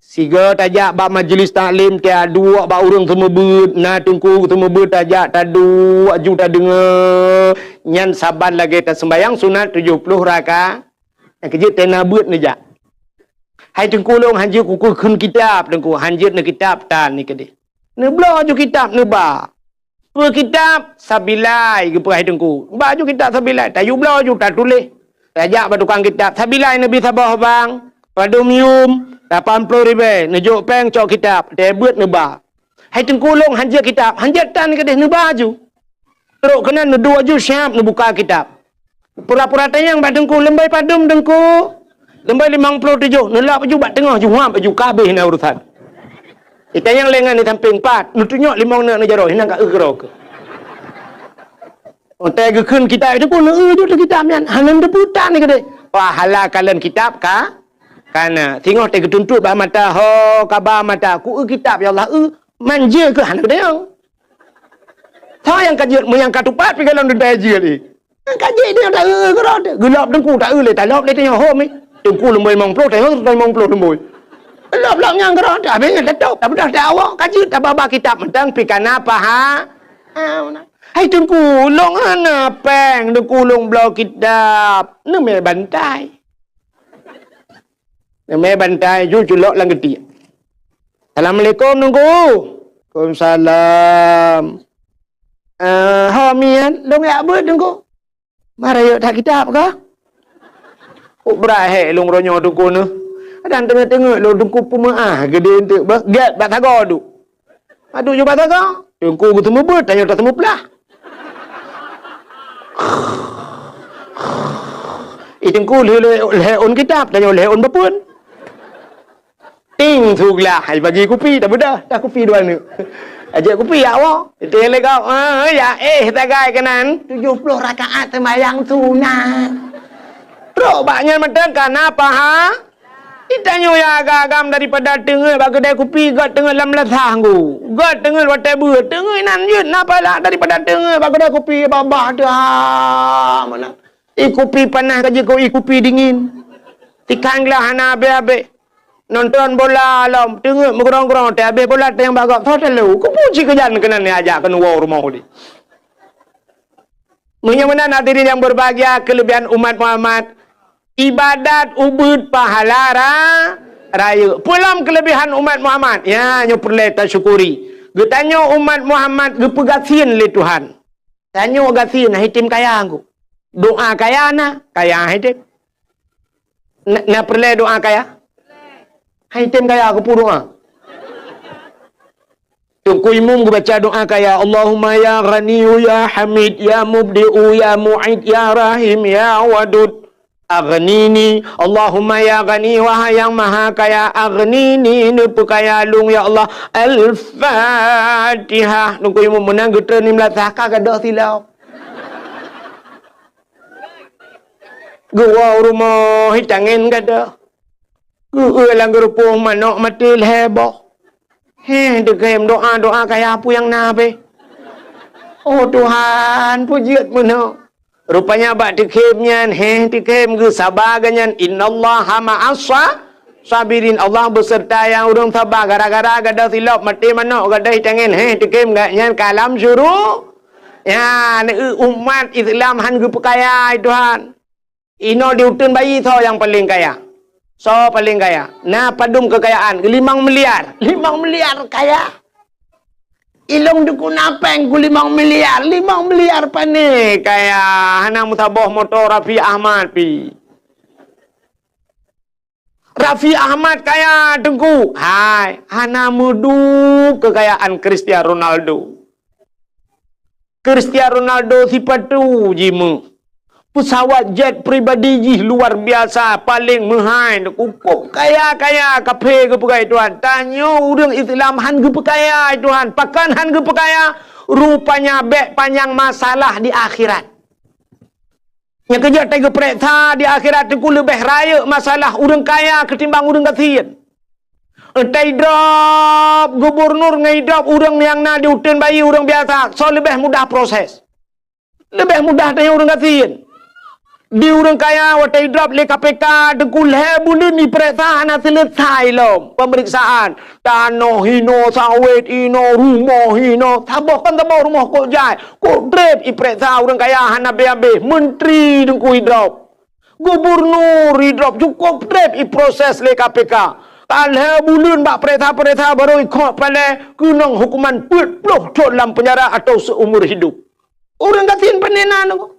Sigoe tajak bak majlis taklim, tajak duek bak ureuëng seumeubeuet, na teungku seumeubeuet, tajak taduek aju tadeungoe. Nyan saban lagée taseumbayang sunat tujoh ploh raka-, nyang keujeuet tena beuet neujak. Hai teungku lôn, hanjeuet kukheun kitab teungku, hanjeuet neukitab tan ni keudeh. Neubloe aju kitab neuba. Peue kitab? Sabilai, geupeugah hai teungku. Ba aju kitab Sabilai, tayue bloe aju tatuléh. Tajak bak tukang kitab, Sabilai neubi saboh bang, padum yum, lapan ploh ribée, neujok péng cok kitab, teuh beuet neuba. Hai teungku lôn hanjeuet kitab, hanjeuet tan keudeh neuba aju. Trok keunan neuduek aju siab neubuka kitab. Pura-pura tanyong bak teungku, leumbai padum teungku? Leumbai limong ploh tujoh, neulap aju bak teungoh, aju huab aju ka habéh na urusan. Itanyong lé ngon di sampéng pat, neutunyok limong neuk neujaroe, hinan ka eu keudroe keuh. Watée geukheun kitab teungku, neueu ju teuh kitab nyan, hana teupeue tan ni keudeh. Pahala kalon kitab ka, kana. Singoh teuh geutuntot bak mata, ho, kaba mata, ku eu kitab, ya Allah, eu, manja keuh hana keudeh. Tho nyang ka jeuet, meunyo nyang ka tupat pih golom deuda jeuet lé. Nyang ka jeuet nyoe ta eu keudroe teuh. Geulop teungku ta eu lé, talop lé tanyoe hom nyoe. Teungku lumboi limong ploh, tanyoe limong ploh lumboi. Lop-lop nyang keudroe teuh, habéh nyan tatôb, tabeudôh teuh awak, ka jeuet tababa kitab mantong pih kana paha-, ha, meunan. Hai teungku, lôn hana péng, teungku lôn bloe kitab. Neumè bantai. Neumè bantai, ju culok lam geutiek. Assalamualaikum, Teungku. Waalaikumsalam. Eh, ho miet, lôn jak beuet, Teungku. Mara yok that kitab kah? Kok brat hék lôn ronyoe Teungku neuh. Dan teungeut-teungeut lôn Teungku peumeu'ah geude enteuk beuh. Gét bak sagoe duek. Padub ju bak sagoe. Teungku geuteumeubeuet, tanyoe tateumeuplah. Ih, Teungku lheueh, lheueh, lheueh ôn kitab, tanyoe lheueh ôn beupeuen. Ting, suglah, hai bagi kupi, tabeudôh, dah kupi dua neuk. Ajak kupi, ya Allah. Itu yang legap. Ah, ya, eh, tagai keunan. Tujoh ploh rakaat sembahyang sunat. Trok bak nyan mantong kana paha. Itanyoe ya agam-agam daripada teungeut bak keudai kupi, göt teungeut lam lasah nggu. Göt teungeut watée beuet, teungeut inan jeuet na pahala daripada teungeut bak keudai kupi babah teuh. Ah, meunan. Ih kupi panas ka jikeu ih kupi dingin. Tikang glah hana habéh-habéh. Nonton bola lom, teungeut meugrong-grong, teuh habéh bola teuh nyang bak gob, tho talo. Kupu cit keujan keunan ni ajak keuneuk woe rumoh di. Meunyoe meunan hadirin yang berbahagia, kelebihan umat Muhammad, ibadat ubeuet pahala ra-, rayeuk. Peue lom kelebihan umat Muhammad? Ya, nyoe peureulée tasyukuri. Geutanyoe umat Muhammad geupeugasien lé Tuhan. Tanyoe gasien, hai tem kaya ngku. Doa kaya na, kaya hai tem. Na, na peureulée doa kaya? Hai tem kaya keupeue doa? Teungku Imum geubaca doa kaya, "Allahumma ya Ghaniyyu ya Hamid ya Mubdi'u ya Mu'id ya Rahim ya Wadud." Aghnini, Allahumma ya Ghani, wahai Nyang Maha Kaya, aghnini, neupeukaya lôn, ya Allah. Al-Fatihah. Teungku Imum meunan geutreun lam sah ka gadôh silop. Geuwoe u rumoh, hi tangen gadôh. Geueu lam geurupoh manok maté lhèe boh. Heh, teukhem doa-doa kaya peue nyang na beh. Oh Tuhan, peue jeuet meunoe. Rupanya bak teukhem nyan, heh, teukhem geusaba geuh nyan, "Innallaha ma'as sa-, sabirin." Allah beuseurta nyang ureueng saba. Gara-gara gadôh silop maté manok, gadôh hi tangen, heh, teukhem geuh nyan ka lam syuru-, ya, neu umat Islam han geupeukaya, hai Tuhan. Inoe di uteuen bayi soe nyang paleng kaya? Soe paleng kaya? Na padum keukayaan? Limong miliar. Limong miliar kaya. Ilong dukun apeng ku limong miliar. Limong miliar pane kaya? Hana meusaboh moto Raffi Ahmad pi. Raffi Ahmad kaya, Teungku. Hai, hana meuduek keukayaan Cristiano Ronaldo. Cristiano Ronaldo sipatu jimeuh. Pesawat jet pribadi jih luar biasa, paleng meuhai, Teungku. Kaya-kaya, kaphé geupeugah Tuhan. Tanyoe ureueng Islam han geupeukaya, Tuhan. Pakon han geupeukaya? Rupanya bèk panyang masalah di akhirat. Nyang keujeuet tageupeureksa di akhirat teungku leubeh rayeuk masalah ureueng kaya keutimbang ureueng gasien. Enta idrop gubunur ngon idrop ureueng nyang na di uteuen bayi ureueng biasa, soe leubeh mudah proses? Leubeh mudah tanyong ureueng gasien. Di ureueng kaya watèe idrop lé K P K teungku lhèe buleuen ipeureksa hana seuleusoe lom peumeriksaan. Tanoh hinoe, sawét hinoe, rumoh hinoe. Saboh kon saboh rumoh kok jai, kok trép ipeureksa ureueng kaya hana abéh-abéh. Menteri teungku idrop. Gubunur idrop, cukôp trép iproses lé K P K. Ka lhèe buleuen bak peureksa-peureksa barô ikhok palèe keunong hukuman peuet ploh thôn lam peunjara atau seumur hidup. Ureueng gasien pane na teungku.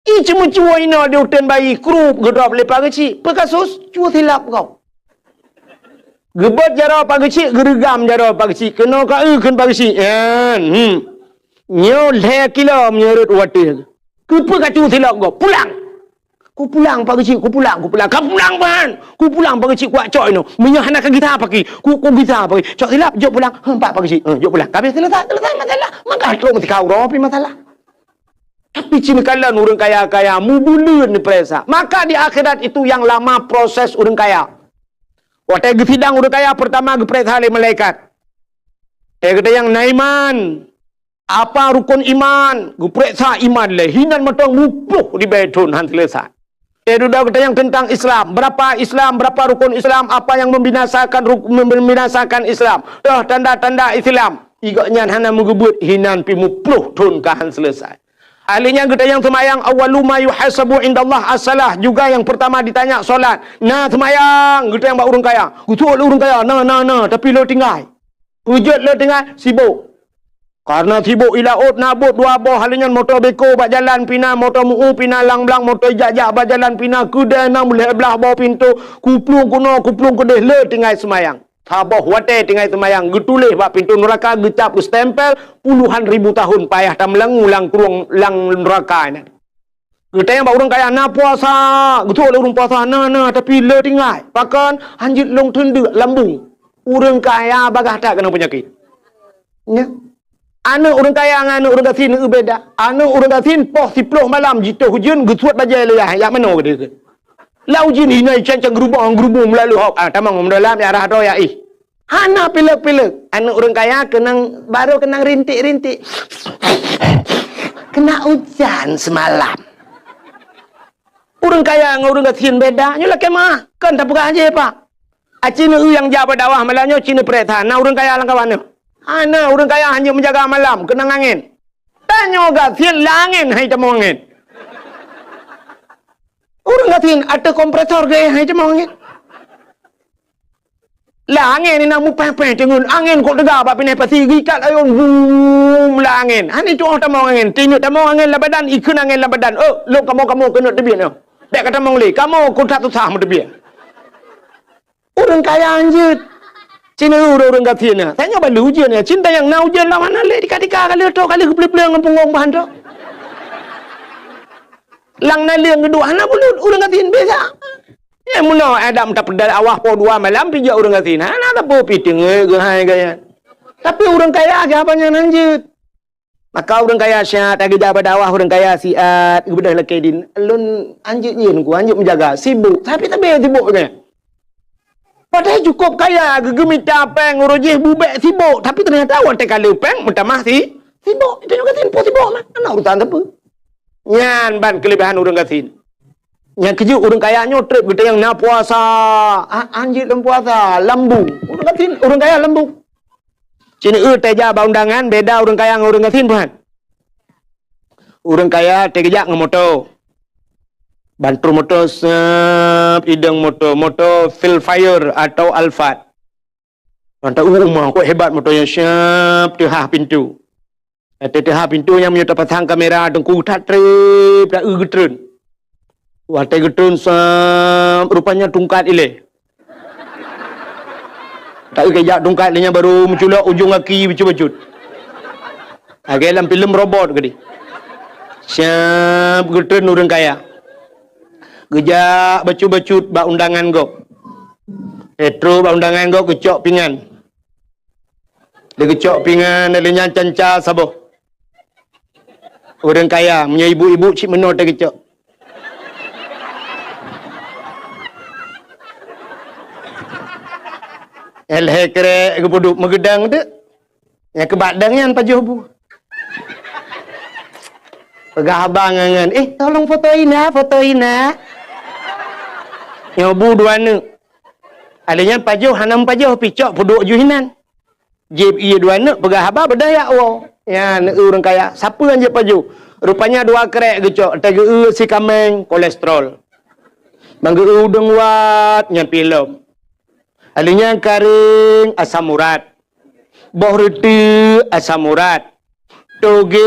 Ih, ceumeucue inoe di uteuen bayi, krup geudrop lé Pak Geuchik. Peue kasus? Cue silap gob. Geubeuet jaroe Pak Geuchik, geureugam jaroe Pak Geuchik. Keunoe ka eu kheun Pak Geuchik. Nyan, hmm. Nyoe lhèe kilo meunyoe rhot u ateueh. Keupeue kacue silap gob? Pulang! Kupulang Pak Geuchik, kupulang, kupulang. Kapulang ban! Kupulang Pak Geuchik, kuwat cok inoe. Meunyoe hana kagisa paki, ku, kugisa paki. Cok silap, jok pulang. Heuh, pat Pak Geuchik. Heuh, jok pulang. Ka abéh seuleusoe, seuleusoe masalah. Maka trok meusikau droe pih masalah. Tapi cit neukalon ureueng kaya-kaya, mubuleuen neupeuriksa. Maka di akhirat itu yang lama proses ureueng kaya. Watèe geusidang ureueng kaya, peurtama geupeuriksa lé malaikat. Watèe geutanyong na iman, apa rukon iman, geupeuriksa iman lé, hinan mantong muploh ribèe thôn han seuleusoe. Watèe dudoe geutanyong teuntang Islam, berapa Islam, berapa rukon Islam, apa yang membinasakan ruk-, membinasakan Islam, toh tanda-tanda Islam. Gobnyan hana meugeubeuet hinan pih muploh thôn ka han seuleusoe. Ahli nyan geutanyong seumayang, awwalu ma yuhasabu indallah as-salah, juga nyang peurtama ditanya salat. Na seumayang, geutanyong bak ureueng kaya. Geutuek lé ureueng kaya, na, na, na, tapi lé tinggai. Peue jeuet lé tinggai? Sibok. Kareuna sibok i laôt na bot dua boh, ahli nyan moto beko bak jalan pih na, moto meu pih na, lang blang moto jak-jak bak jalan pih na, keudè na meulhèe blah boh pintoe, kuplueng keunoe, kuplueng keudeh, lé tinggai seumayang. Saboh watèe tinggai seumayang, geutuléh bak pintoe nuraka, geucap, geustempel, puluhan ribu tahun payah tameulangue lam krueng lam nuraka nyan. Geutanyong bak ureueng kaya, na puasa? Geutuek lé ureueng puasa, na, na, tapi lé tinggai. Pakon? Hanjeuet lôn teundeuk lambung. Ureueng kaya bagaih that keunong peunyakét. Nyan. Aneuk ureueng kaya ngon aneuk ureueng gasien beda. Aneuk ureueng gasien poh siploh malam jitoh ujeuen geusuet bajèe lé yah, jak manoe geudeh. Lam ujeuen hinoe cang-cang geurubong-geurubong meulalu hok. Ah, tamong meudôlam ya rhah droe ya ih. Hana pilek-pilek. Aneuk ureueng kaya keunong, barô keunong rintik-rintik. Kena ujan semalam. Ureueng kaya ngon ureueng gasien beda. Nyoe lakèe meu'ah. Kon tapeugah jih, Pak. Aci neu nyang jak bak dakwah malam nyoe ci neupeuriksa, na ureueng kaya lam kawan nyoe? Hana, ureueng kaya hanjeuet meujaga malam, keunong angén. Tanyoe gasien lam angén, hai tamong angén. Ureueng gasien ateueh kompresor geuéh, hai tamong angén. Lam angén inan mupéh-péh teungeut, angén kok teuga bak pinèh pasi, geuikat ayôn, bum, lam angén. Hana tu'oh tamong angén, tineuk tamong angén lam badan, ikheun angén lam badan. Oh, lôn kamoe-kamoe keuneuk teubiet nyoe. Bèk ka tamong lé, kamoe keu that susah meuteubiet. Ureueng kaya hanjeuet. Ci neu ureueng-ureueng gasien nyan. Tanyoe ban lheueh ujeuen nyan. Ci tanyong na ujeuen lam hana lé, tika-tika ka lheueh trok, ka lheueh geupleueng-pleueng ngon punggong bahan trok. Lam naleueng geuduek hana bulut, ureuëng gasien biasa. Ya, meunoe adak meuta peudal awah poh dua malam pijak ureuëng gasien. Hana sapeue pi teungeut geuhai gaya. Tapi ureuëng kaya geuhaba nyan hanjeuet. Maka ureuëng kaya siat, lagée jak bak dakwah ureuëng kaya siat, geubeudôh lakée din. Lôn hanjeuet nyan ku, hanjeuet meujaga, sibuk. Tapi tabe sibuk nyan. Padahai cukup kaya, geugeumita péng uroe jih bubek sibuk, tapi teunyata watée ka le péng meutamah si sibuk. Itu juga simpo sibuk mah, hana urusan sapeue. Nyan ban keuleubehan ureuëng gasien. Nyang keujeuet ureuëng kaya nyoe treb geutanyong na puasa, a- anjeuet lam puasa, lambung. Ureuëng gasien, ureuëng kaya lambung. Cit na eu teujak bak undangan beda ureuëng kaya ngon ureuëng gasien buhan. Ureuëng kaya teugeujak ngon moto. Ban trok moto sep idong moto, moto Vellfire atau Alphard. Ban ta u uma kok hebat moto nyan sep teuhah pintu. Teuhah pintu nyan meunyoe tapasang kamera teungku that treb ta eu geutreun. Watée geutreun sep rupanya tungkat ilée. Taeu kejak tungkat lé nyan baru meuculok ujong gaki bacut-bacut. Lagée lam filem robot keudeh. Siap geutreun ureuëng kaya. Geujak bacut-bacut bak undangan gob. Eh, trok bak undangan gob geucok pingan. Lé geucok pingan lé nyan canca saboh. Ureuëng kaya, meunyoe ibu-ibu cit meunoe teuh geucok. Lhée krek geupeuduek meugeudang teuk. Nyang keubak dang nyan pajoh bu. Peugah abang ngon, "Eh, tolong foto ina, foto ina." Nyoe bu dua neuk. Alé nyan pajoh hana meupajoh picok peuduek ju hinan. Jieb ié dua neuk peugah haba beudaya woe. Nyan ureuëng kaya, sapeue nyang jieb pajoh? Rupanya dua krek geucok, teugeue si kaméng kolesterol. Ban geu udeueng wat nyan pih lom. Alé nyan karéng asam urat. Boh reuteuek asam urat. Toge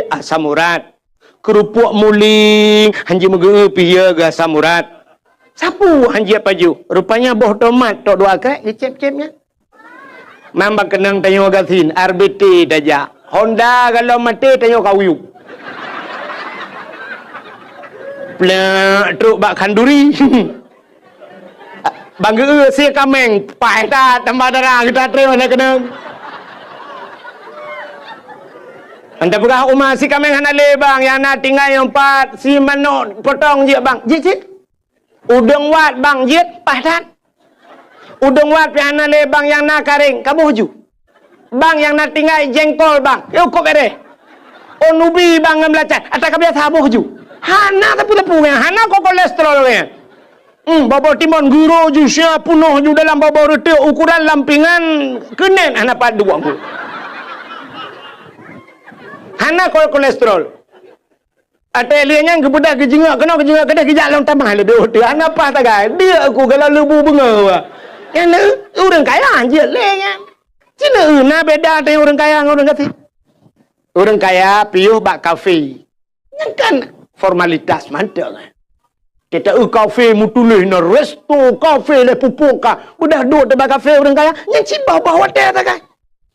asam urat. Keurupuk muling hanjeuet meugeu pih ya geu asam urat. Sapeue hanjeuet pajoh? Rupanya boh tomat tok dua krek geucép-cép nyan. Mamba keunong tanyoe gasien, R B T tajak. Honda galom maté tanyoe kawiyup. Plek trok bak khanduri. Ban geu si kaméng, paih that tambah dara geuta treun hana keunong. Anda peugah uma si kaméng hana lé bang, nyang na tinggai empat si manok potong jeuet bang. Jeuet cit. Udeueng wat bang jeuet paih that. Udeueng wat pih hana lé bang nyang na karéng, kaboh ju. Bang nyang na tinggai jengkol bang, yôh kop ereh. Oh nubi bang ngon beulacan, ata ka biasa boh ju. Hana teupeu-teupeu nyan, hana ko kolesterol nyan. Hmm, bobo timon guro ju sia punoh ju dalam bobo reuteuek ukuran lampingan keunen hana pat duek. Hana ko kolesterol. Até lheueh nyan geubeudôh geujingok keunoe geujingok keudeh geujak lom tamah leubeh uteuk. Hana paih tagai. Deuk ku gala leubu beungoh. Nyan ureuëng kaya jeuet lé nyan. Cina na beda teuh ureuëng kaya ngon ureuëng gasien. Ureuëng kaya piôh bak kafe. Nyan kan formalitas mantong. Kita eu kafe meutuléh na resto kafe lé pupuk ka. Udah duek teuh bak kafe ureuëng kaya. Nyan cit bah-bah watée tagai.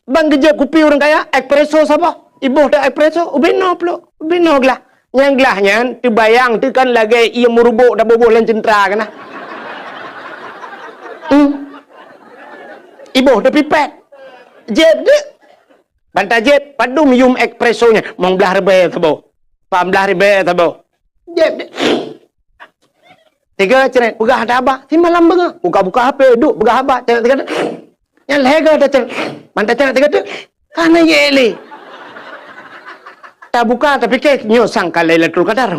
Bang geujeuet kupi ureuëng kaya, espresso saboh. Iboh teuh espresso, ubé noe plôk, ubé noe glah. Nyang glah nyan teubayang teuh kan lagée ié meurubok taboboh lam ceuntra keunan. Hmm. Iboh teuh pipet. Jép deuek. Ban tajép padum yum espresso nyan, mong blaih ribée saboh. Pah blaih ribée saboh. Jép deuek. Tiga ceret, peugah haba. Si malam beungoh. Buka-buka H P, duek peugah haba. Ceret tiga. Nyan lhée goe tacen. Ban tacen tiga tu. Ka na ye lé. Tabuka, tapike nyoe sang ka Lailatul Qadar.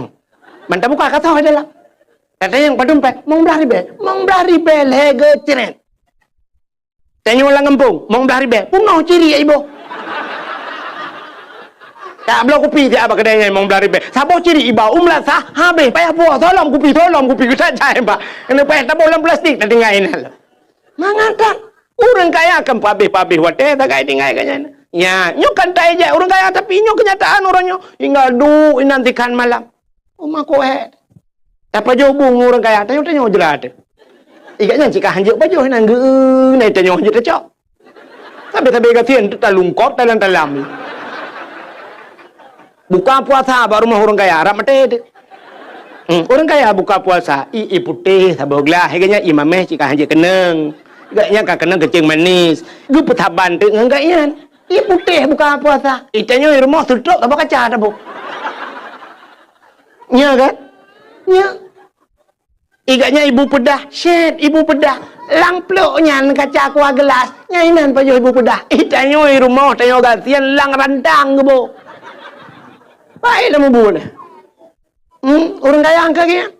Ban tabuka ka toh dalam. Tatanyong padum péng, mong blaih ribée. Mong blaih ribée lhée goe ceret. Tanyoe lam gampông, mong blaih ribée. Punoh ciri iboh. Tak bloe kupi siat bak keudée nyan mong blaih ribée. Saboh ciri iba umlat sah, habéh payah puwoe, solom kupi, solom kupi, geutat jai bak. Keuneuk payah taboh lam plastik, tatinggai inan. Mangat that ureuëng kaya kan pabéh-pabéh watée tagai tinggai ka nyan. Nya, nyoe kan taijak ureuëng kaya tapi nyoe keunyataan uroe nyoe. Hingga duek inan tikan malam. Uma koe. Tapajoh bu ngon ureuëng kaya, tanyoe-tanyoe jeulat. Ikat nyan cika hanjeuet pajoh inan geu na tanyoe hanjeuet tacok. Sabe-sabe gasien talungkop talam-talam. Buka puasa bak rumoh ureuëng kaya, rab maté teuh. Hmm, ureuëng kaya buka puasa, i, i putéh saboh glah, hai geuhnyan i mameh cit ka hanjeuet keunong. Geuhnyan ka keunong keucing manis. Geupeusaban teuk ngon geuhnyan. I putéh buka puasa. I tanyoe i rumoh seutrok saboh kaca taboh. Nya kan? Nya. I geuhnyan ibu peudah, syet ibu peudah. Lam plok nyan kaca kuah gelas. Nyan inan pajoh ibu peudah. I tanyoe i rumoh tanyoe gasien lam rantang geuboh. Baiklah mubu nyan. Hmm, ureuëng kaya angka geuh nyan.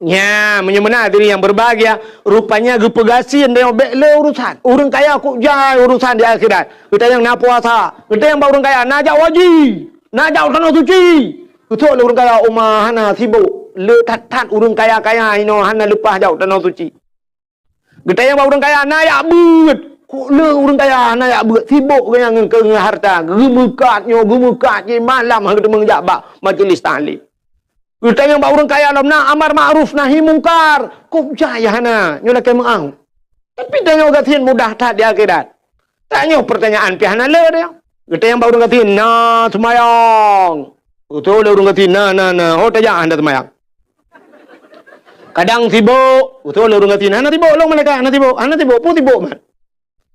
Nya, meunyoe meunan hadirin yang berbahagia, rupanya geupeugasien tanyoe bék le urusan. Ureuëng kaya kok jai urusan di akhirat. Geutanyong na puasa. Geutanyong bak ureuëng kaya, na jak haji. Na jak tanoh suci. Geutanyong lé ureuëng kaya, uma hana sibok. Le that-that ureuëng kaya-kaya inoe hana leupah jak tanoh suci. Geutanyong bak ureuëng kaya, na jak beuet. Kok le ureuëng kaya hana jak beuet. Sibok geuhnyan ngon keu harta. Geumeukat nyoe, geumeukat jih malam hana geuteumeung jak bak majlis taklim. Geutanyong bak ureuëng kaya lom na amar ma'ruf nahi mungkar. Kok jai hana, nyoe lakée meu'ah. Tapi tanyoe gasien mudah that di akhirat. Tanyoe pertanyaan pih hana le dia. Geutanyong bak ureuëng gasien, na seumayang. Utoe lé ureuëng gasien, na, na, na. Oh, tajak hana seumayang. Kadang sibok, utoe lé ureuëng gasien, hana sibok, lôn malaikat, hana sibok, hana sibok, peue sibok mat.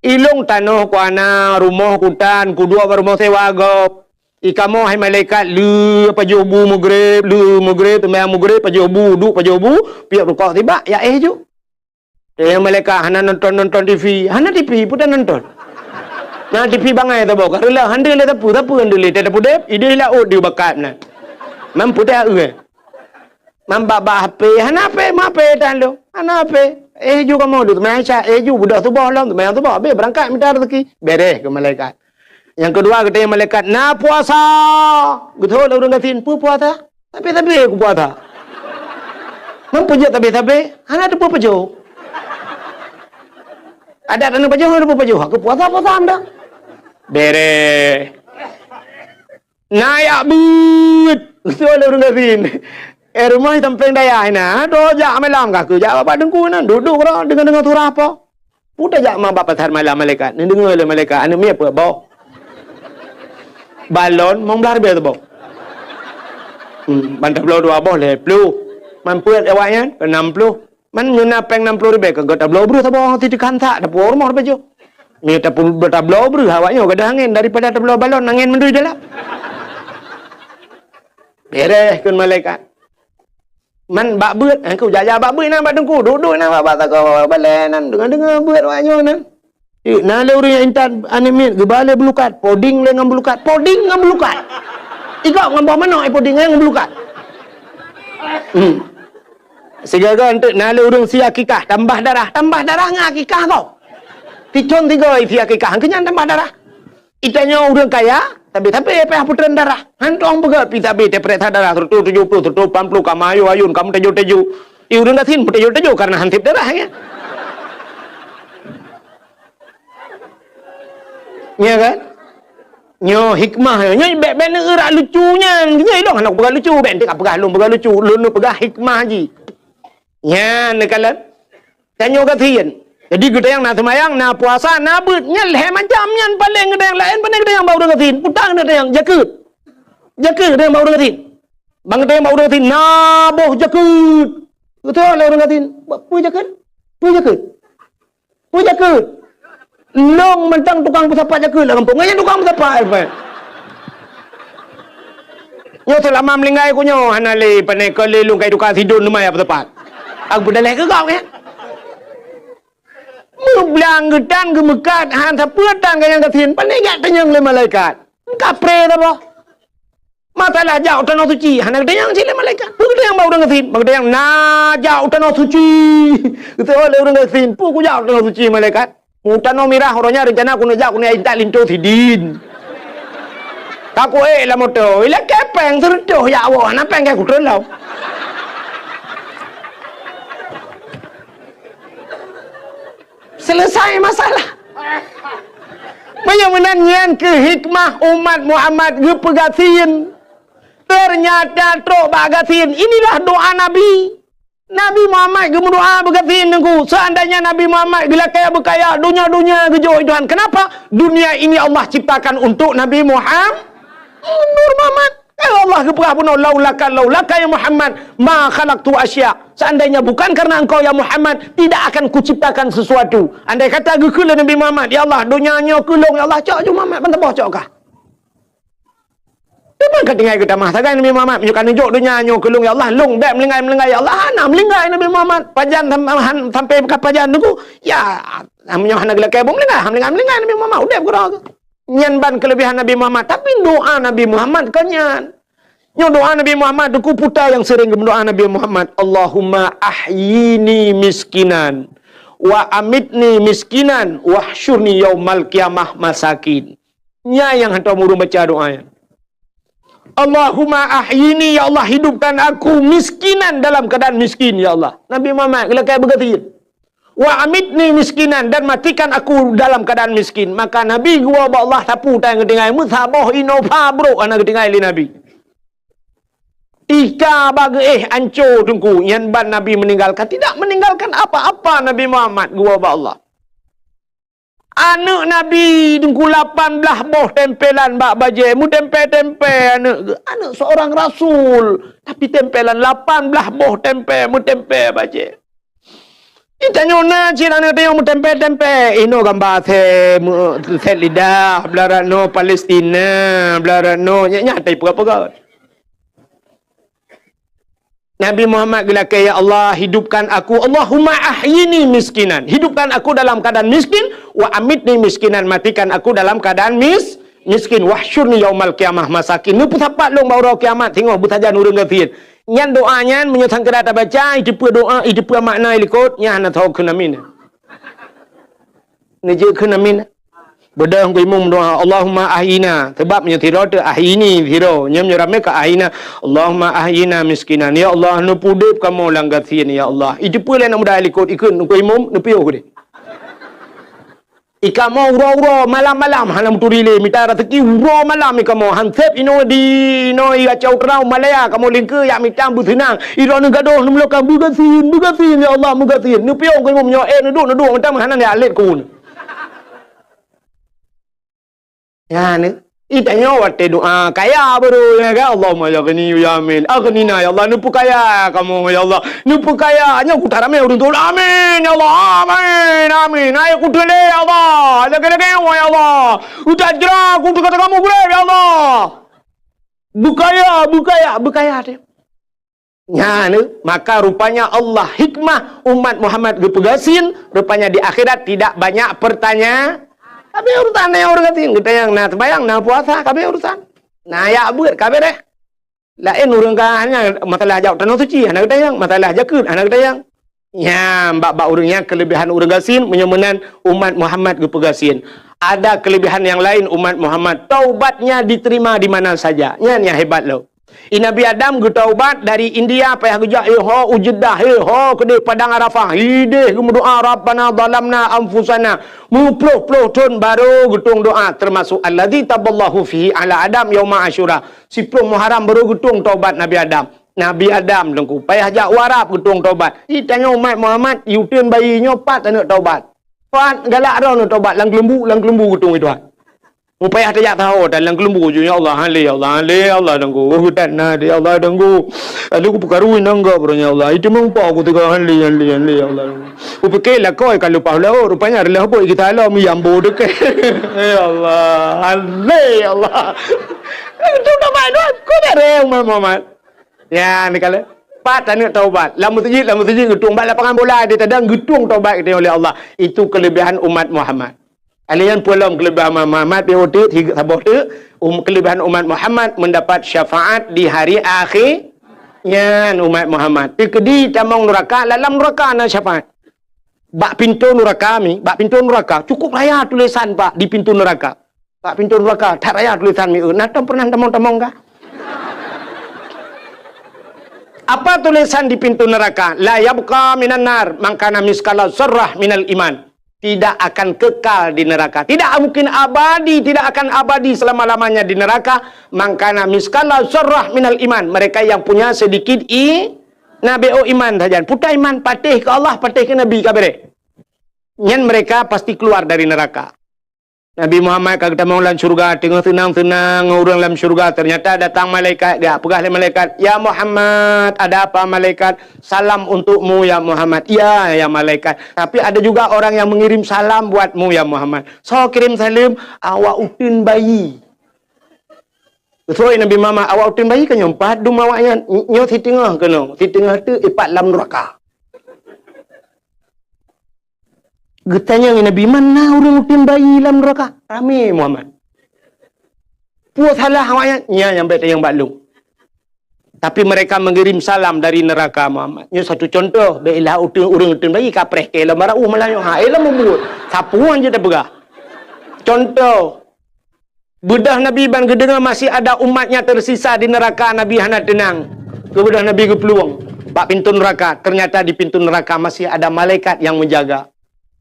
Ilôn tanoh ku hana, rumoh ku tan, kuduek bak rumoh sewa gob. I kamoe hai malaikat, le pajoh bu mugreb, le mugreb, seumayang mugreb, pajoh bu, duek pajoh bu, piep rukok sibak, ya éh ju. Tanyong malaikat, hana nonton-nonton T V, hana T V, peue tanonton. Na T V bangai saboh, ka reuloh, hana lé sapeue, sapeue hana lé, teuh tapudeb, ideh laôt di bakat na. Mam peue teuh, eh. Mam bak-bak H P, hana H P, ma H P tan lôn. Hana H P. Éh ju kamoe duek, meunan Aisyah, éh ju beudôh suboh lom, seumayang suboh, habéh beurangkat mita raseuki. Beres keu malaikat. Nyang keudua geutanyong malaikat, na puasa. Geutanyong lé ureuëng gasien, peue puasa? Sabé-sabé ku puasa. Mam peue jeuet sabé-sabé? Hana teupeue pajoh. Adat hana pajoh, hana teupeue pajoh. Aku puasa, puasa anda. Beres. Na jak beuet. Utoe lé ureuëng gasien. Eh, rumoh sampéng dayah inan. Dua jak malam ka keu jak bak teungku inan. Duek-duek keudroe deungoe-deungoe surah apa. Peue tajak ma bak pasar malam malaikat. Neudeungoe lé malaikat. Aneuk miet peuet boh. Balon limong blaih ribèe saboh. Hmm, ban tabloe dua boh lhèe ploh. Man peuet awaknyan keu nam ploh. Man nyoe na péng nam ploh ribèe ka tabloe breuh saboh siteukhan sak, tapuwoe rumoh tapajoh. Meunyoe tapu-, tabloe breuh awak nyoe gadôh angén daripada tabloe balon angén mandum dalam. Beres kheun malaikat. Man bak beuet, eh, ku jak-jak bak beuet na bak teungku, duek-duek na bak, bak sagoe balèe nan deungoe-deungoe beuet awak nyoe nan. Eh, na lé ureueng nyang intat aneuk miet geuba lé beulukat, poding lé ngon beulukat, poding ngon beulukat. Ikok ngon boh manok, eh, poding ngon beulukat. Hmm. Sigaga enteuk na lé ureueng sie akikah, tambah darah, tambah darah ngon akikah ko. Sicon sigoe sie akikah, keu nyan tambah darah. Itanyoe ureueng kaya, tapi-tapi payah peutren darah. Hantong peugah pi sabe teupeuriksa darah seratus tujuh puluh, seratus lapan puluh, ka mayô ayôn, ka meuteujô-teujô. I ureueng gasien meuteujô-teujô karena han sép darah, ya. Ya kan? Nyoe hikmah, nyoe bèk, bèk neueurak lucu nyan. Nyoe ilong hana kupeugah lucu, bèk enteuk kapeugah lôn peugah lucu. Lôn neupeugah hikmah jih. Nyan neukalon. Tanyoe gasien. Jadi geutanyong na seumayang, na puasa, na beuet. Nyan lhèe macam nyan paleng geutanyong laén, pane geutanyong bak ureueng gasien. Utang geutanyong, jakeuet. Jakeuet geutanyong bak ureueng gasien. Ban geutanyong bak ureueng gasien, na boh jakeuet. Geutanyong lé ureueng gasien, "Peue jakeuet? Peue jakeuet? Peue jakeuet?" Lôn mantong tukang peusapat jakeuet lam gampông. Nyan tukang peusapat, Pak. Nyoe seulama meuninggai ku nyoe hana lé pane keu lé lôn kai tukang sidon teuma nyang peusapat. Aku peudaléh keu gob nyan. Meublang geutan geumeukat han sapeue tan ganyang gasien, pane jak tanyong lé malaikat. Kapré saboh. Masalah jak u tanoh suci, hana geutanyong cit lé malaikat. Peue geutanyong bak ureueng gasien? Bak geutanyong na jak u tanoh suci. Geutanyong lé ureueng gasien, peue kujak u tanoh suci malaikat? U tanoh mirah uroe nyan rencana keuneuk jak keuneuk intat linto sidin. Ka kuék lam moto, ilakèe péng seureutôh jak woe, hana péng keu kutreun lom. Selesai masalah. Meunyoe meunan nyan keuh hikmah umat Muhammad geupeugasien. Ternyata trok bak gasien. Inilah doa Nabi. Nabi Muhammad geumeudoa beugasien teungku. Seandainya Nabi Muhammad geulakèe beukaya, donya-donya geujok Tuhan. Kenapa? Dunia ini Allah ciptakan untuk Nabi Muhammad. Nur Muhammad. Kan Allah geupeugah bunoe, "Laulaka, laulaka ya Muhammad, ma khalaqtu asya." Seandainya bukan karena engkau ya Muhammad, tidak akan kuciptakan sesuatu. Andai kata geukheun lé Nabi Muhammad, "Ya Allah, donya nyoe keu lôn, ya Allah, cok ju Muhammad, ban saboh cok kah." Teuma ka tinggai geutamah sagai Nabi Muhammad, "Meunyoe ka neujok donya nyoe keu lôn, ya Allah, lôn bèk meulinggai-meulinggai, ya Allah." Hana meulinggai Nabi Muhammad. Pajan sam-, han-, sampai ka pajan teungku, ya, meunyoe hana geulakèe buet meulinggai, hana meulinggai-meulinggai Nabi Muhammad, udép keudroe. Nyan ban keuleubehan Nabi Muhammad, tapi doa Nabi Muhammad kon nyan. Nyoe doa Nabi Muhammad, teungku, peue nyang seuring geumeudoa Nabi Muhammad, "Allahumma ahyini miskinan, wa amitni miskinan, wahsyurni yaumal qiyamah masakin." Nyan nyang hantom ureueng baca doa nyan. "Allahumma ahyini, ya Allah, hidupkan aku miskinan dalam keadaan miskin, ya Allah." Nabi Muhammad geulakèe beugasien. "Wa amitni miskinan, dan matikan aku dalam keadaan miskin." Maka Nabi geuwoe bak Allah, sapeue nyang geutinggai, meusaboh inoe pha brok hana geutinggai lé Nabi. Tika bak geuéh anco teungku, nyan ban Nabi meninggalkan, tidak meninggalkan apa-apa Nabi Muhammad geuwoe bak Allah. Aneuk Nabi teungku lapan blaih boh tempelan bak bajèe, meutempè-tempè aneuk geuh. Aneuk seorang rasul, tapi tempelan lapan blaih boh tempè, meutempè bajèe. Di tanyoe na cit aneuk tanyoe meutempè-tempè. Inoe gamba sèt, meu-, sèt lidah, blah rot noe Palestina, blah rot noe, nyan, nyan taipeugah-peugah. Nabi Muhammad geulakèe, "Ya Allah, hidupkan aku, Allahumma ahyini miskinan." Hidupkan aku dalam keadaan miskin, "wa amitni miskinan," matikan aku dalam keadaan mis-, miskin, "wahsyurni yaumal qiyamah masakin." Neupeusapat lôn bak uroe kiamat singoh beusajan ureueng gasien. Nyan doa nyan meunyoe sangkira tabaca, iteupeue doa, iteupeue makna i likot, nyan hana tho kheun amin. Neujeuet kheun amin. Beudôh keu imum doa, "Allahumma ahyina." Sabab meunyoe sidroe teuh, "Ahyini" sidroe, nyoe meunyoe ramé ka "ahyina." "Allahumma ahyina miskinan." Ya Allah, neupeudép kamoe lam gasien, ya Allah. Iteupeue lé aneuk muda likot, ikheun keu imum, neupiôh keudéh. I kamoe uroe-uroe, malam-malam hana meuturi lé, mita raseuki uroe malam i kamoe, han sép inoe di, inoe i Aceh Utara, Malaya, kamoe lingkeue jak mita beuseunang. I droeneuh gadôh neumeulokang, "Beugasien, beugasien, ya Allah, beugasien." Neupiôh keu imum nyoe, eh, neuduek, neuduek, mantong hana jak lét keu. Nyan, eh. I tanyoe watèe doa kaya baru, ya kan? "Allahumma ya ghani ya amin. Aghnina ya Allah, neupeukaya kamoe ya Allah. Neupeukaya." Nyoe kuta ramé ureueng teuh, "Amin ya Allah, amin, amin. Ayo kuteulé ya Allah. Lagèe-lagèe ya Allah. Utak jera kuteuk kata kamoe gurèe ya Allah." Beukaya, beukaya, beukaya teuh. Nyan, eh, maka rupanya Allah hikmah umat Muhammad geupeugasien, rupanya di akhirat tidak banyak pertanya-, ka abéh urusan nyan ureueng gasien, geutanyong na seumayang, na puasa, ka abéh urusan. Na jak beuet, ka abéh deh. Laén ureueng ka hanya masalah jak tanoh suci, hana geutanyong, masalah jakeuet, hana geutanyong. Nyan, bak-bak ureueng nyan keuleubehan ureueng gasien, meunyoe meunan umat Muhammad geupeugasien. Ada keuleubehan nyang laén umat Muhammad, taubatnya diterima di mana saja. Nyan nyang hebat lom. I Nabi Adam geutaubat dari India, payah geujak, eh, ho u Jeddah, eh, ho keudéh Padang Arafah. Idéh geumeudoa, "Rabbana zalamna anfusana." Meuploh-ploh thon baru geutueng doa, termasuk alladzi taballahu fihi ala Adam yauma Asyura. Siploh Muharram baru geutueng taubat Nabi Adam. Nabi Adam teungku, payah jak u Arab geutueng taubat. I tanyoe umat Muhammad, i uteuen bayi nyoe pat aneuk taubat. Pat galak droeneuh taubat lam keuleumbu, lam keuleumbu geutueng i Tuhan. Mupayah tajak saho dan lam keuleumbu ju, "Ya Allah, han lé, ya Allah, han lé, ya Allah, teungku. Oh, dan na, ya Allah, teungku. Aduh, ku peukaru inong gop, ya Allah. Itu meumpok ku teuka, han lé, han lé, han lé, ya Allah, teungku." Ku pikir lakoi ka leupah laôt, rupanya adalah bot kita alam yang bodoh ke. Ya Allah, han lé, ya Allah. Itu nama itu aku dah reng, Muhammad. Ya, ni kala. Pat aneuk taubat. Lam masjid, lam masjid geutueng, bak lapangan bola di tadang geutueng taubat kita oleh Allah. Itu kelebihan umat Muhammad. Alèh nyan peue lom kelebihan Muhammad, pih uteuk, tiga, saboh teuk, um, kelebihan umat Muhammad mendapat syafaat di hari akhir. Nyan umat Muhammad. Teukeudi tamong nuraka, lam nuraka na syafaat. Bak pintoe nuraka mi, bak pintoe nuraka, cukup raya tulisan, Pak, di pintoe nuraka. Bak pintoe nuraka, that raya tulisan mi, eh, na tom pernah tamong-tamong kah? Apa tulisan di pintu neraka? "La yabqa minan nar man kana miskala zarrah minal iman." Tidak akan kekal di neraka. Tidak mungkin abadi, tidak akan abadi selama-lamanya di neraka. "Man kana miskala zarrah minal iman." Mereka yang punya sedikit i-, na beo iman sajan. Puta iman, patéh keu Allah, patéh keu Nabi, ka bereh. Nyan mereka pasti keluar dari neraka. Nabi Muhammad ka geutamong lam syeuruga, teungoh seunang-seunang ureuëng lam syeuruga, ternyata datang malaikat, geupeugah lé malaikat, "Ya Muhammad, ada apa malaikat? Salam untukmu ya Muhammad." "Iya ya malaikat. Tapi ada juga orang yang mengirim salam buatmu ya Muhammad." "Soe kirim saleuem?" "Awak uteuen bayi." Soe Nabi Muhammad, "Awak uteuen bayi ka nyoe pat dum awaknyan." "Nyoe siteungoh keunoe, siteungoh teuk ipat lam nuraka." Geutanyong Nabi, "Mana ureuëng uteuen bayi lam nuraka?" Ramé Muhammad. "Peue salah awaknyan?" "Nyan nyang bèk tanyong bak lôn. Tapi mereka mengirim salam dari neraka Muhammad." Nyoe satu contoh, bèk ilah uteuen, ureuëng uteuen bayi kapreh keu lom barô uh malam nyoe. Ha, eh lom mubuet. Sapeue jeuet tapeugah. Contoh, Beudôh Nabi ban geudeungoe masih ada umat nyang tersisa di neraka, Nabi hana teunang. Keu beudôh Nabi geuplueng bak pintoe neuraka, ternyata di pintoe neuraka masih ada malaikat nyang meujaga.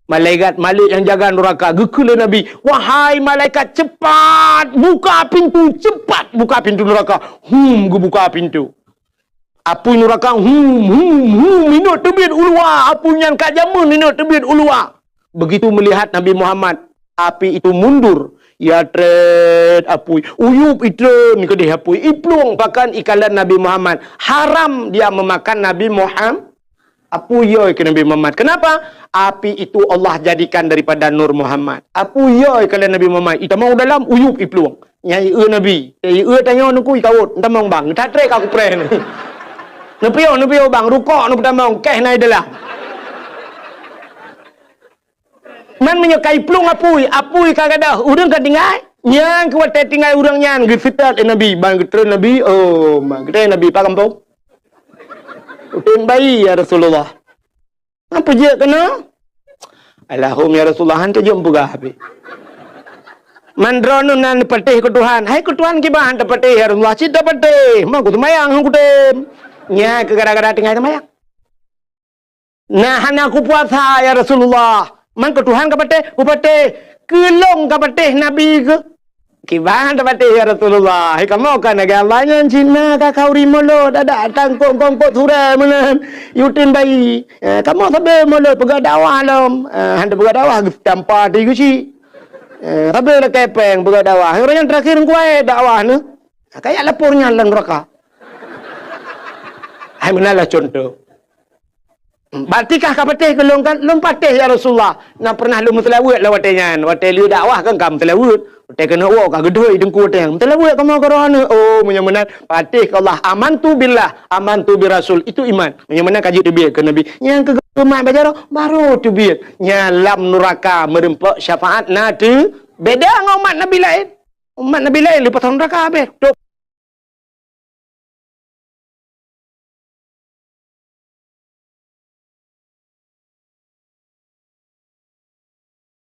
Malaikat Malik nyang jaga neuraka, geukheun lé Nabi, "Wahai malaikat, cepat buka pintu, cepat buka pintu neuraka." Hum, geubuka pintu. Apui neuraka, hum, hum, hum, inot teubiet u luwa. Apui nyan ka jameun inot teubiet u luwa. Begitu melihat Nabi Muhammad, api itu mundur. Ya trét apui, uyup itreun keudeh apui, iplueng pakan ikalon Nabi Muhammad. Haram dia memakan Nabi Muhammad. Apui yoi keu Nabi Muhammad. Kenapa? Api itu Allah jadikan daripada Nur Muhammad. Apui yoi ikalon Nabi Muhammad. Itamong u dalam, uyup iplueng. Nyang ieu Nabi. Ieu tanyoe nuku ikawot, tamong bang. That trép ka kupreh ni. Neupiôh, neupiôh bang, rukok neupeutamong, keh na i dalam. Man meunyoe ka iplueng apui, apui ka gadôh, ureuëng ka tinggai. Nyang keu watée tinggai ureuëng nyan geuseutôt lé Nabi, ban geutreun Nabi, "Oh, ma, geutreun Nabi, pat gampông?" "Uteuen bayi, ya Rasulullah." "Apa jeuet keunoe?" "Alahum ya Rasulullah, han teujeuet peugah habéh." "Man droeneuh na neupatéh keu Tuhan." "Hai keu Tuhan kiban han tapatéh ya Rasulullah?" "Cit tapatéh, ma ku seumayang han kutem." Nyan keu gara-gara tinggai seumayang. "Na hana kupuasa ya Rasulullah." "Man keu Tuhan kapatéh?" "Kupatéh." "Keu lôn kapatéh Nabi keuh?" "Kiban tapatéh ya Rasulullah?" "Hai kamoe ka lagée Allah nyan cit na ka khauri mulod, adak tangkok-kongkok surée meunan, uteuen bayi. Eh, kamoe sabe mulod peugah dakwah lom." Eh, han tapeugah dakwah, geutampa di geuchik. Eh, sabe lakée péng peugah dakwah. Ureuëng nyang terakhir kuwai dakwah nyoe. Kayak lapor nyan lam neuraka. Hai meunan lah contoh. "Berarti kah kapatéh keu lôn kan?" "Lôn patéh ya Rasulullah. Na pernah lôn meuseulaweuet lom watée nyan. Watée lheueh dakwah kan ka meuseulaweuet. Watée keuneuk woe ka geudhôi teungku watée nyan. Meuseulaweuet kamoe keu droeneuh." "Oh, meunyoe meunan, patéh keu Allah. Amantu billah, amantu bir rasul." Itu iman. Meunyoe meunan ka jeuet teubiet keu Nabi. Nyang keu geumat bak jaroe, baru teubiet. Nyan lam neuraka meureumpok syafaat na teu. Beda ngon umat Nabi laén. Umat Nabi laén leupah neuraka habéh. Tok.